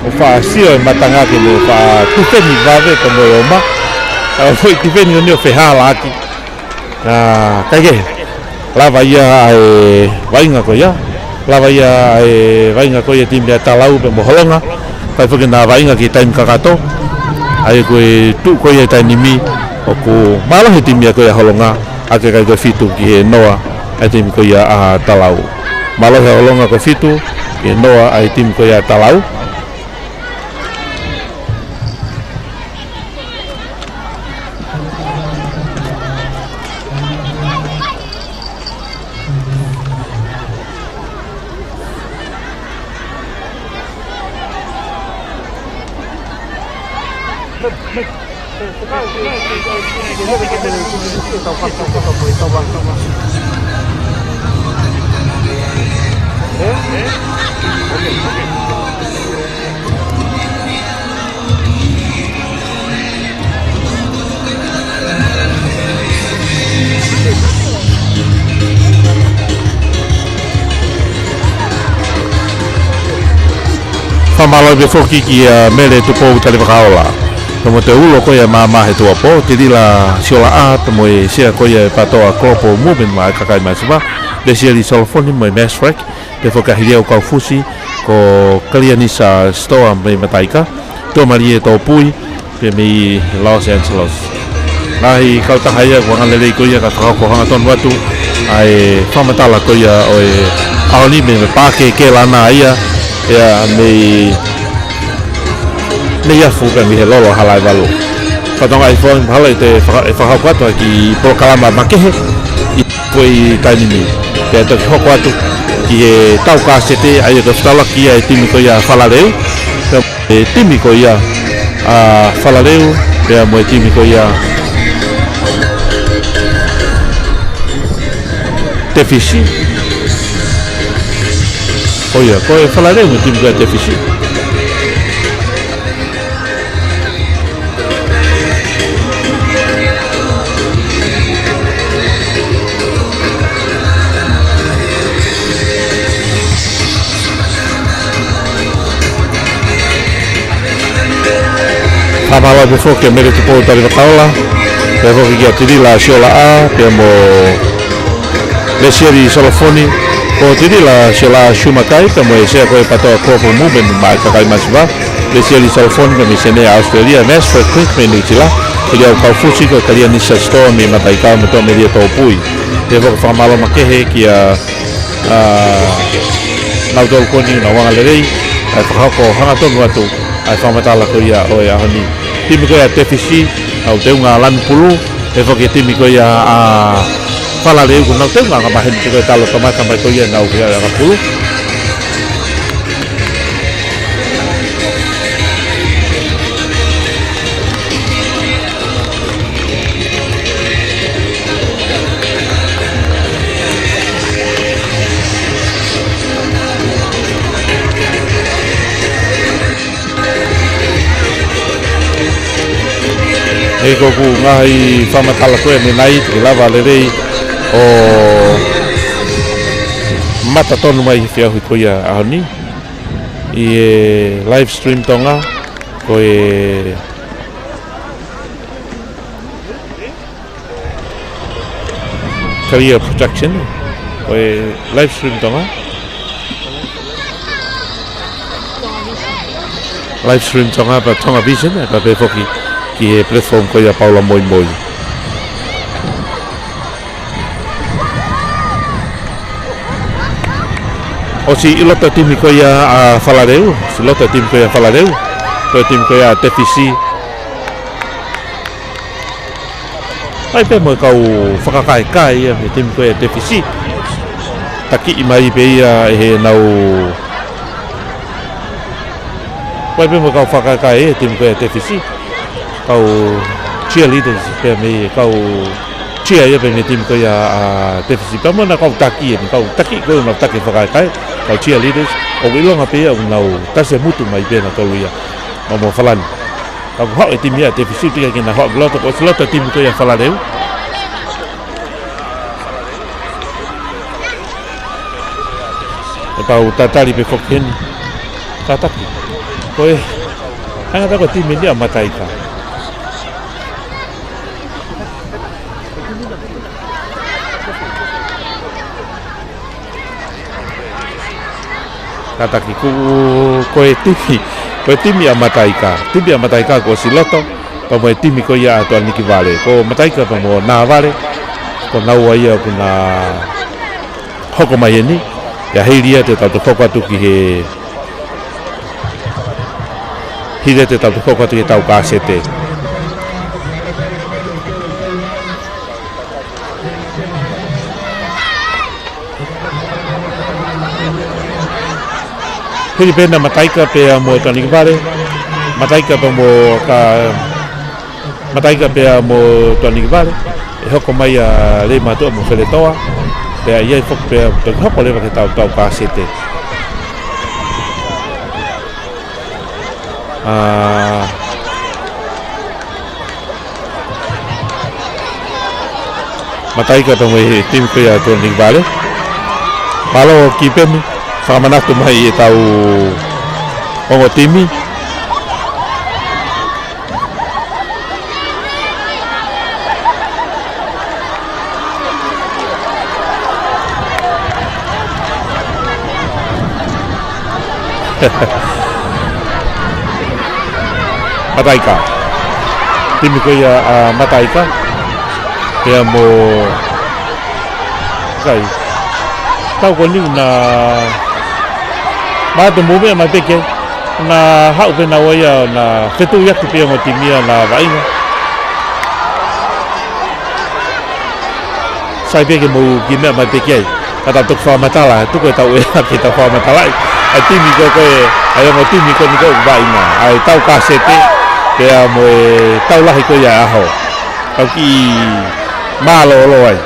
ʻO faʻa sio e matanga ke ne faʻa tifeni vave ko mo e oma. ʻA, foʻi tifeni ʻo ne ʻo fehālaaki. ʻA, kae kehe. Lava ia ʻa e vaʻinga ko ia. Lava ia ʻa e vaʻinga ko ia timi ʻa Talau pea mo Holonga. Fai foki ʻena vaʻinga ki he taimi kakato. ʻA ia ko e tuʻu ko ia he taimi ni. ʻOku mālohi e timi ia ko ia Holonga. ʻA e kai ko e fitu ki he noa ʻa e timi ko ia ʻa Talau. Mālohi ʻa Holonga ko e fitu ki he noa ʻa e timi ko ia ʻa Talau. Fakamālō pē foki kia Mele Tupou Talivakaola. Pea mo e ulo ko ia ʻa e maama he tuʻuapō, Tilila Siolaʻā, pea mo e sea ko ia ʻo e PATOA Global Movement maʻa e kakai masiva, Lesieli Solofoni mo e Mass Freck, pea foki ʻa Hiliau Kaufusi, ko Kalianisa Sitoa mei Mataika, Tuʻamalie Tōpui, pea mei Los Angeles. Ngaahi kautaha ia kuo angalelei ko ia ka fakahoko hangatonu atu ʻa e fakamatala ko ia ʻo e ʻaho ni mei he Paʻake Kēlana ia, ia mei, mei Afu pea mei he Lolo Halaevalu. Fakatokangaʻi foki mahalo ʻe toe faka-, ʻe fakahoko atu ʻa e kiʻi polokalama makehe ʻi he foʻi taimi ni. Pea toki hoko atu ki he tau kasete, ʻa ia ko e fetalaki ia ʻa e timi ko ia Falaleu. Pea e timi ko ia ʻa Falaleu, pea mo e timi ko ia Tefisi. Ko ia, ko e Falaleu mo e timi ko ia Tefisi. Fakamālō pē foki kia Mele Tupou Talivakaola, pea foki kia Tilila Siolaʻā, pea mo Lesieli Solofoni, ko Tilila Siolaʻā Sumakai, pea mo e sea ko ia ʻo e PATOA Global Movement maʻa e kakai masiva, Lesieli Solofoni, pea mei Senē ʻAositelēlia, Mass Freck mei Nuʻu Sila, Hiliau Kaufusi, ko Kalianisa Sitoa mei Mataika mo Tuʻamalie Tōpui. Pea foki fakamālō makehe kia ʻa, nautolu ko eni naʻa nau angalelei ʻa e fakahoko hangatonu atu ʻa e fakamatala ko ia ʻo e ʻaho ni. Timi ko ia Tefisi, nau teunga lanu pulu, pea foki timi ko ia ʻa Falaleu kuo nau teunga angamaheni pē ko e talo kamata mai ko ia ʻenau fia anga pulu. ʻE, ko ʻeku ngaahi fakamatala ko eni ʻanenai, te ke lava lelei ʻo mamata tonu mai he feʻauhi ko ia ʻaho ni ʻi he Live Stream Tonga, ko e Kalia Production, ko e Live Stream Tonga. Live Stream Tonga pea Tonga Vision, pea pehē foki ki he platform ko ia Paula Moimoi. ʻOsi ʻi loto timi ko ia ʻa Falaleu, ʻosi loto timi ko ia ʻa Falaleu, ko e timi ko ia Tefisi. ʻAi pē mo e kau fakakaekae ia mei he timi ko ia Tefisi. Takiʻi mai pē ia ʻe heʻenau, ʻai pē mo e kau fakakaekae ia timi ko ia Tefisi. Kau cheerleaders pē mei he kau cheer ia pē mei he timi ko ia ʻa Tefisi. Pea mo ʻenau kau taki eni, kau taki ko ē ʻenau taki fakakaekae, kau cheerleaders. ʻOku ʻilonga pē ia ʻoku nau tasi mutu mai pē nautolu ia. Mo mo Falani. Ka kuo haʻu e timi ia Tefisi, teʻeki ke na haʻu ki loto, kuo ʻosi loto timi ko ia Falaleu. ʻE tau tatali pē foki heni. Kātaki. Ko e, hanga ta ko e timi ni ʻa Mataika. Kātaki, ko, ko e timi, ko e timi ʻa Mataika. Timi ʻa Mataika kuo ʻosi loto, pea mo e timi ko ia ʻa Tuʻanikivale. Ko Mataika pea mo Nāvale, ko naua ia ʻoku na hoko mai eni. Pea hili ia te tau toki hoko atu ki he, hili ia te tau toki hoko atu ki he tau kasete. Hili pē ena Mataika pea mo Tuʻanikivale. Mataika pea mo ka, Mataika pea mo Tuʻanikivale. ʻE hoko mai ʻa Leimātuʻa mo Feletoa. Pea ʻe ʻi ai foki pea toki hoko leva ki he tau, tau kasete. ʻa Mataika pea mo e timi ko ia ʻa Tuanakivale. Mālō ki Peni, fakamanatu mai ʻetau ongo timi. Mataika. Timi ko ia ʻa Mataika. Pea mo kai. Tau ko eni na mātou mou meʻa mai pē ki ai. Na haʻu pē naua ia na fetuʻu atu pē mo timi ia na vaʻinga. Sai pē ke mou kiʻi meʻa mai pē ki ai. Ka tau toki fakamatala, tuku ʻetau ʻea ke tau fakamatalaʻi ʻa e timi ko ē, ʻa e ongo timi ko eni ko ē ʻoku vaʻinga. ʻA e tau kasete, pea mo e tau lahi ko ia ʻaho. Tau kiʻi mālōlō ai.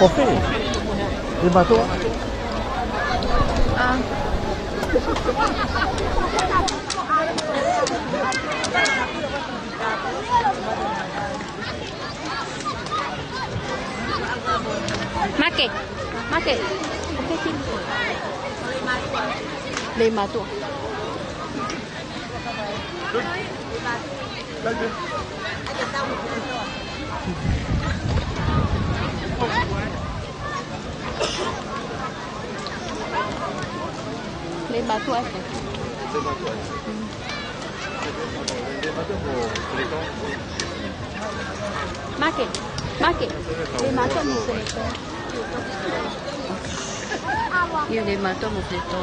Kofi. Lima tua. Ah. Make, make. Lima tua. Lima tua ese. Make, make. Lima tua mo filetō. Ia lima tua mo filetō.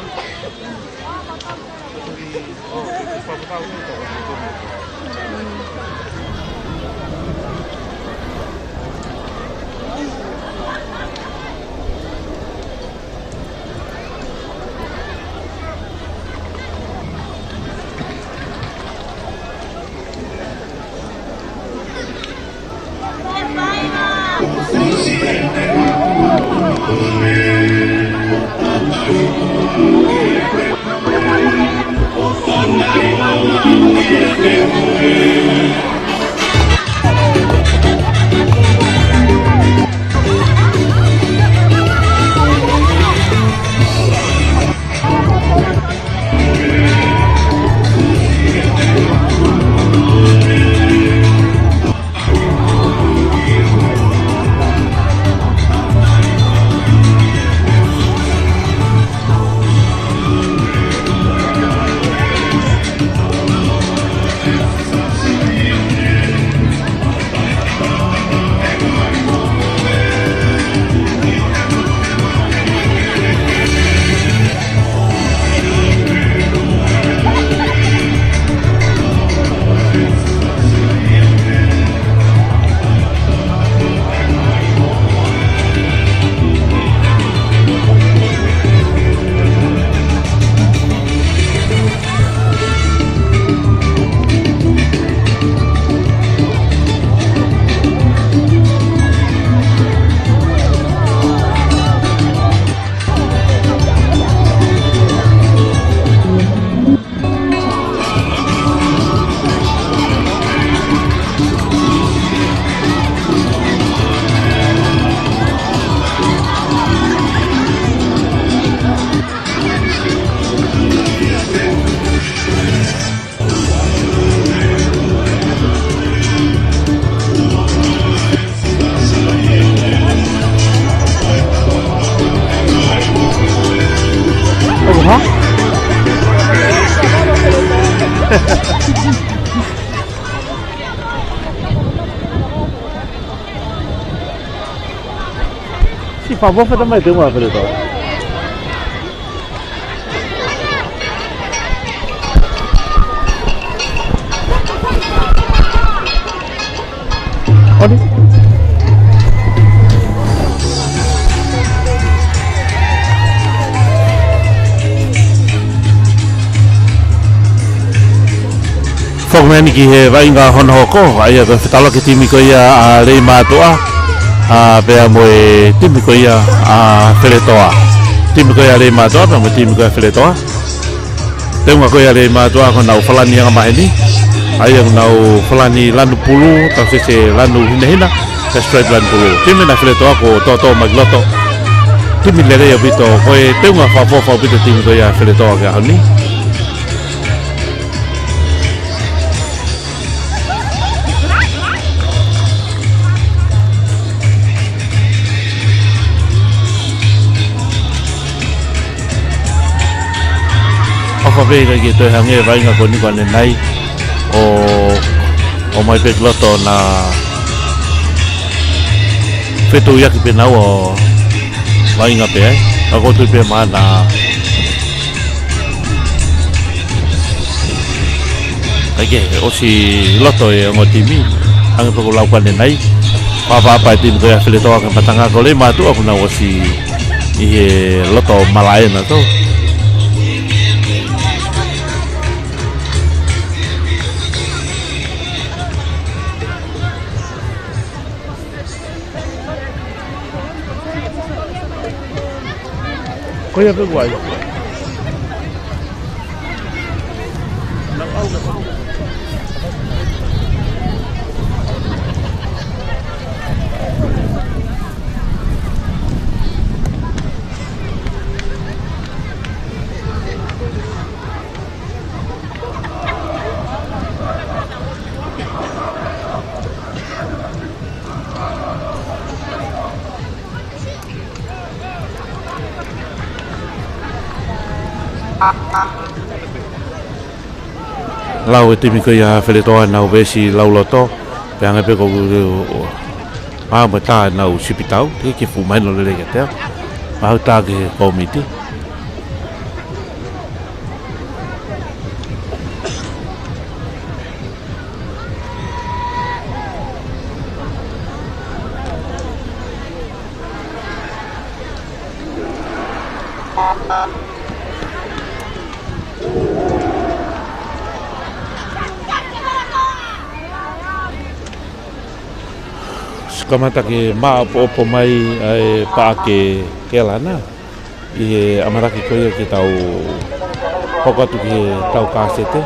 Si fa bo fa ta mai te mo a fele to. Foki mai eni ki he vaʻinga hono hoko, ʻa ia ko e fetaulaki timi ko ia ʻa Leimātuʻa, ʻa, pea mo e timi ko ia ʻa Feletoa. Timi ko ia ʻa Leimātuʻa, pea mo e timi ko ia ʻa Feletoa. Teunga ko ia ʻa Leimātuʻa, ko ʻenau falani angamaheni. ʻA ia ko ʻenau falani lanu pulu, tausese lanu hinehina, pea stripe lanu pulu. Timi ʻa Feletoa ko Toto Makiloto. Timi lelei ʻaupito, ko e teunga fakaʻofoʻofa ʻaupito timi ko ia ʻa Feletoa ki he ʻaho ni. ʻOfa pē ʻikai ke toe hangē vaʻinga ko eni ko ʻanenai ʻo, ʻomai pē ki loto ʻo na fetuiaki pē naua ʻo vaʻinga pē ai. Ka ʻoku ou tui pē mahalo na ʻikai ke ʻosi loto e ongo timi. Hangē pē ko e lau ko ʻanenai. Pāpāpā e timi ko ia ʻa Feletoa ki he matanga ko Leimātuʻa kuo nau ʻosi ʻi he loto malaʻe nautolu. Ko ia pē kuo ʻai. Lau e timi ko ia ʻa Feletoa ʻenau veesi lauloto, pea hangē pē ko e, ʻa, mo e tā ʻenau sipitau, teʻeki ke fuʻu mahino lelei kiate au. Mahalo tā ki he kōmiti. Siʻi kamata ke māʻopoʻopo mai ʻa e paʻake kelana ʻi he ʻamanaki ko ia ke tau hoko atu ki he tau kāsete.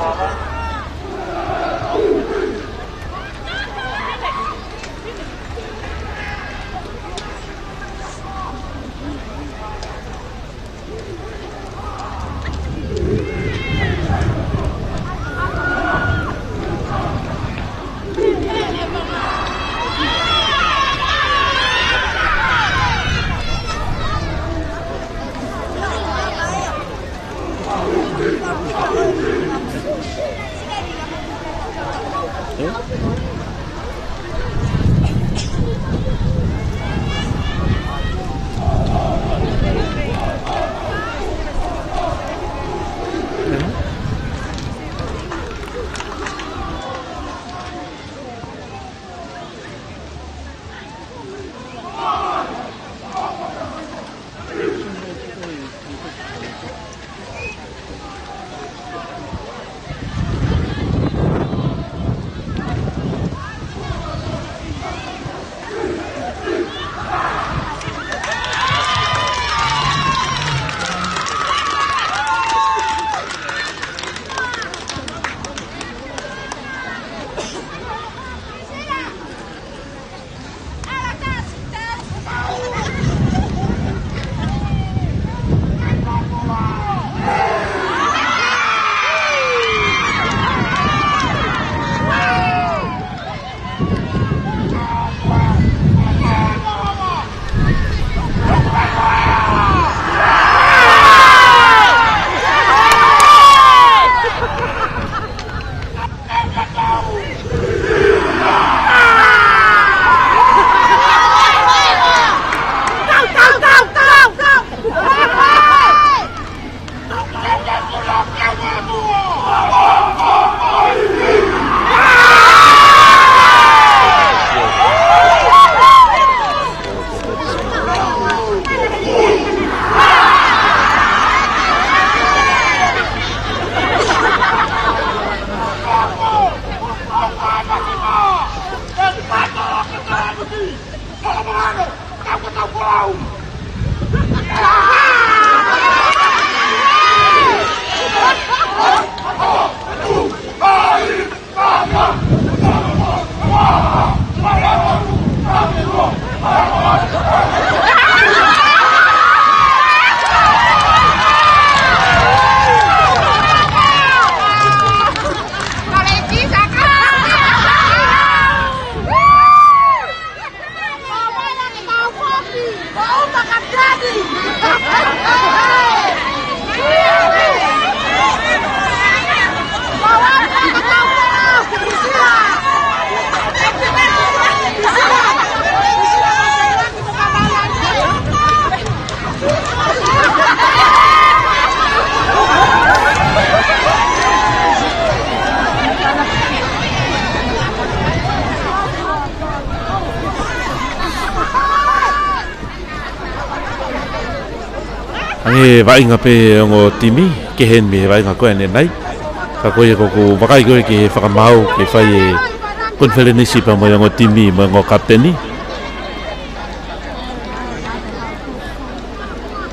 Hangē vaʻinga pē ongo timi, kehe mei he vaʻinga ko ē ʻanenai. Ka ko ia ko ʻeku vakai ko ē ki he fakamaau ke fai e konifelenisi pea mo e ongo timi mo e ongo kapiteni.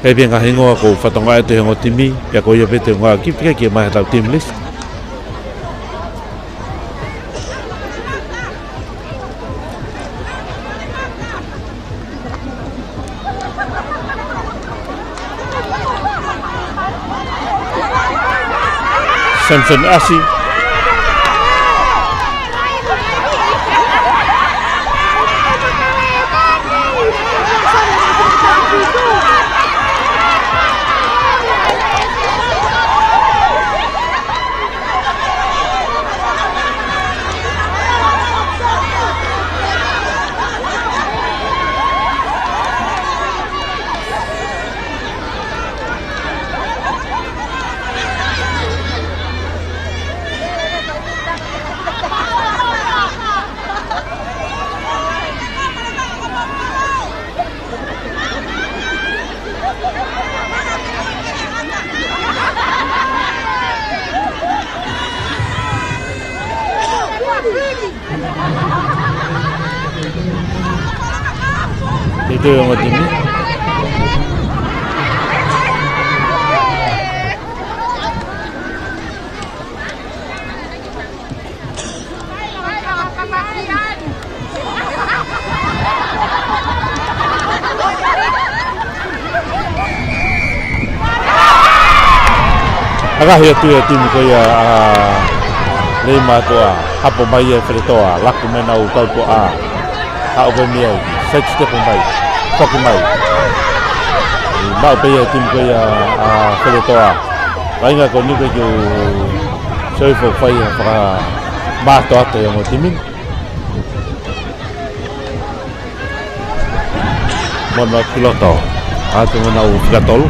He pē ngaahi hingoa ʻoku fakatokangaʻi atu ʻe he ongo timi, pea ko ia pē te u ngāueʻaki pē ke ʻomai haʻatau team list. Samson ʻAsi. Teuteu e ongo timi. Aka hia tu e timi ko ia ʻa Leimātuʻa, hapo mai e Feletoa, laku mai ʻenau taupoʻa. Haʻu pē mei ai, side step mai, foki mai. Maʻu pē ia e timi ko ia ʻa Feletoa. Vaʻinga ko eni ko e kiu soi fo fai ha fakamātoato ʻa e ongo timi. Mo ʻenau piloto, ʻa e timi ʻenau fika tolu.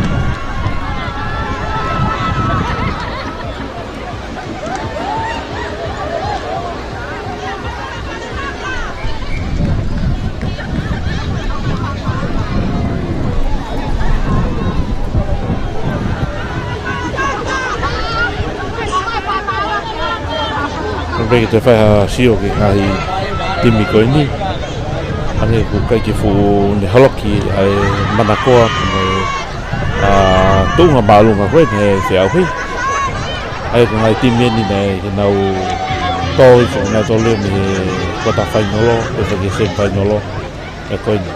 Pea ke toe fai ha sio ki he ngaahi timi ko eni. Hangē ʻoku ʻikai ke fuʻu ne holoki ʻa e manakoa mo e, ʻa, tuʻunga māʻolunga ko eni he feʻauhi. ʻA ia ko e ngaahi timi eni naʻe nau tō hifo ʻenau tō leva mei he quarter final, pea fai ki he semi final. ʻE ko eni.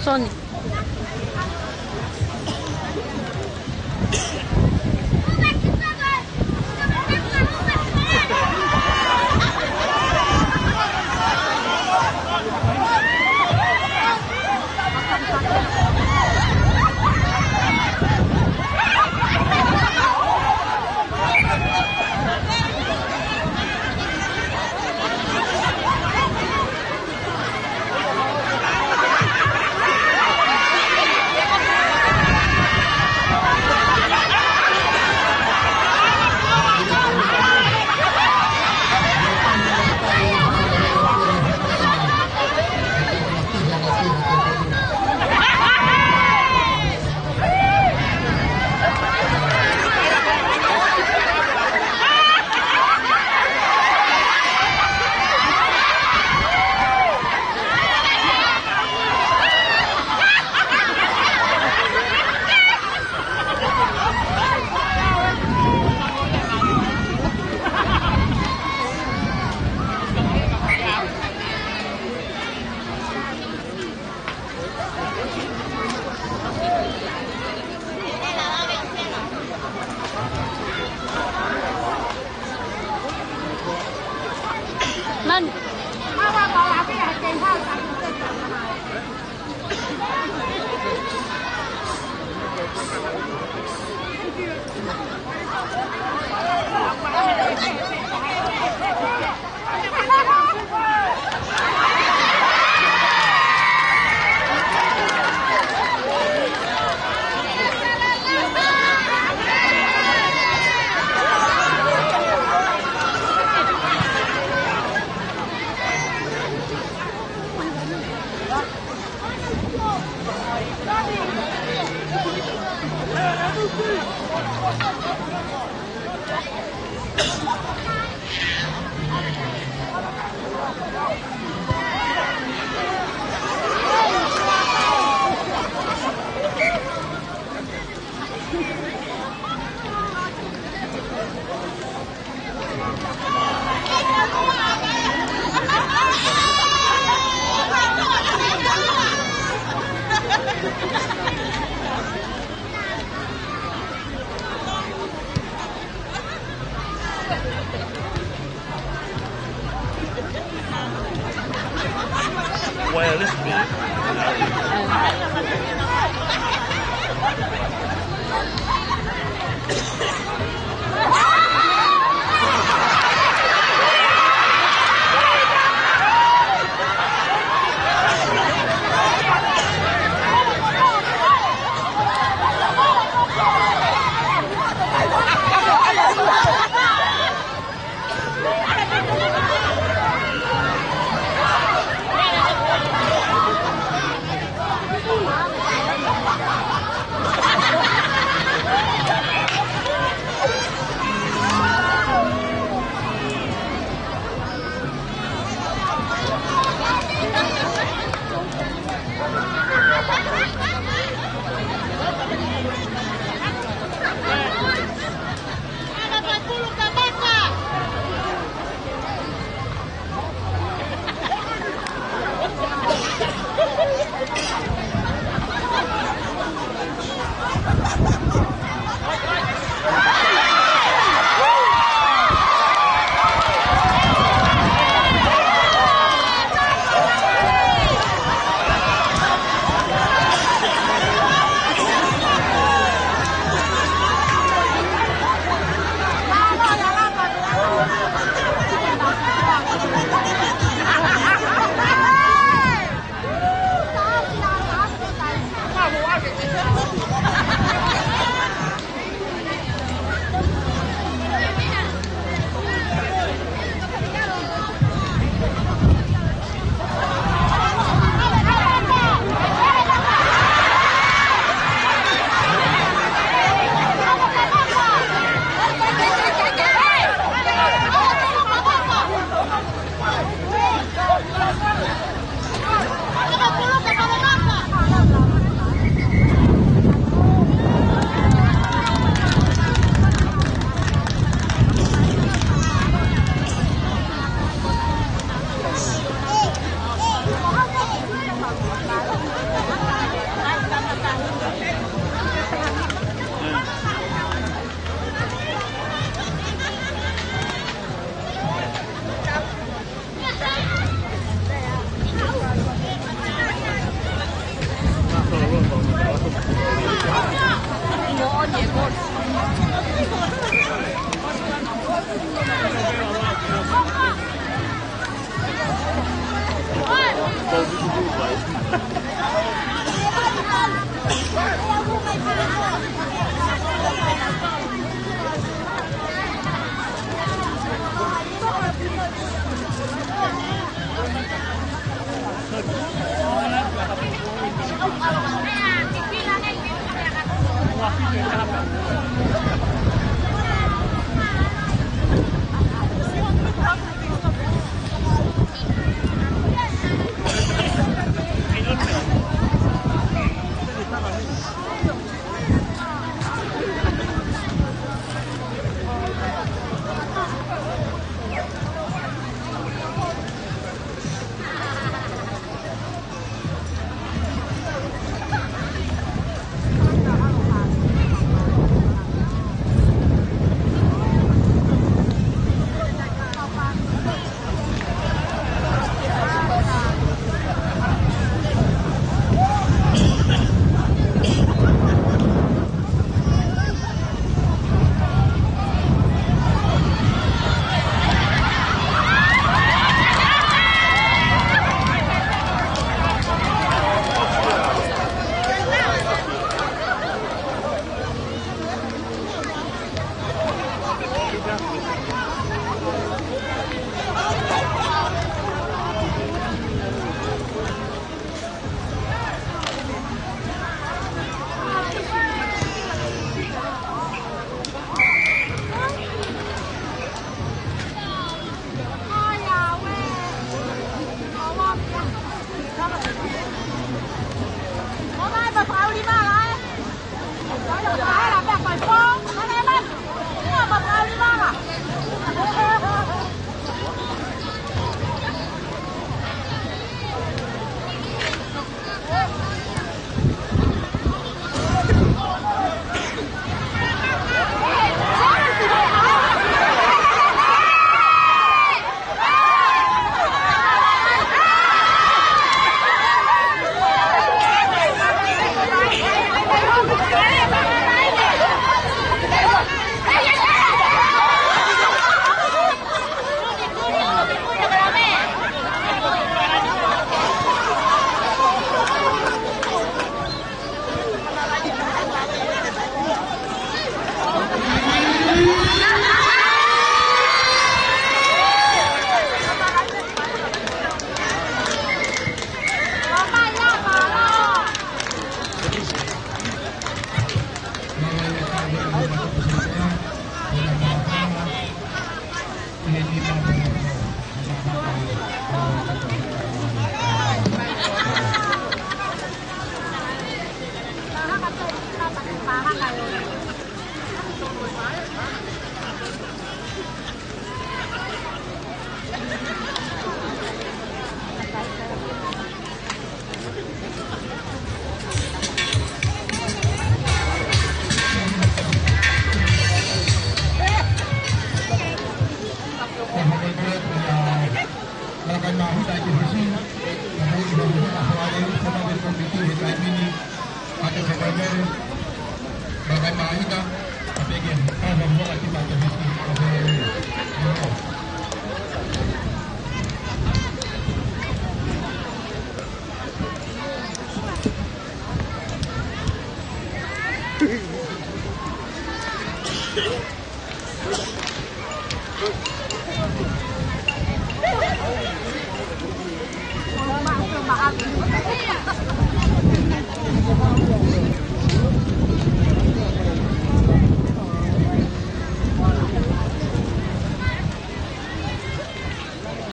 Sony. Nani?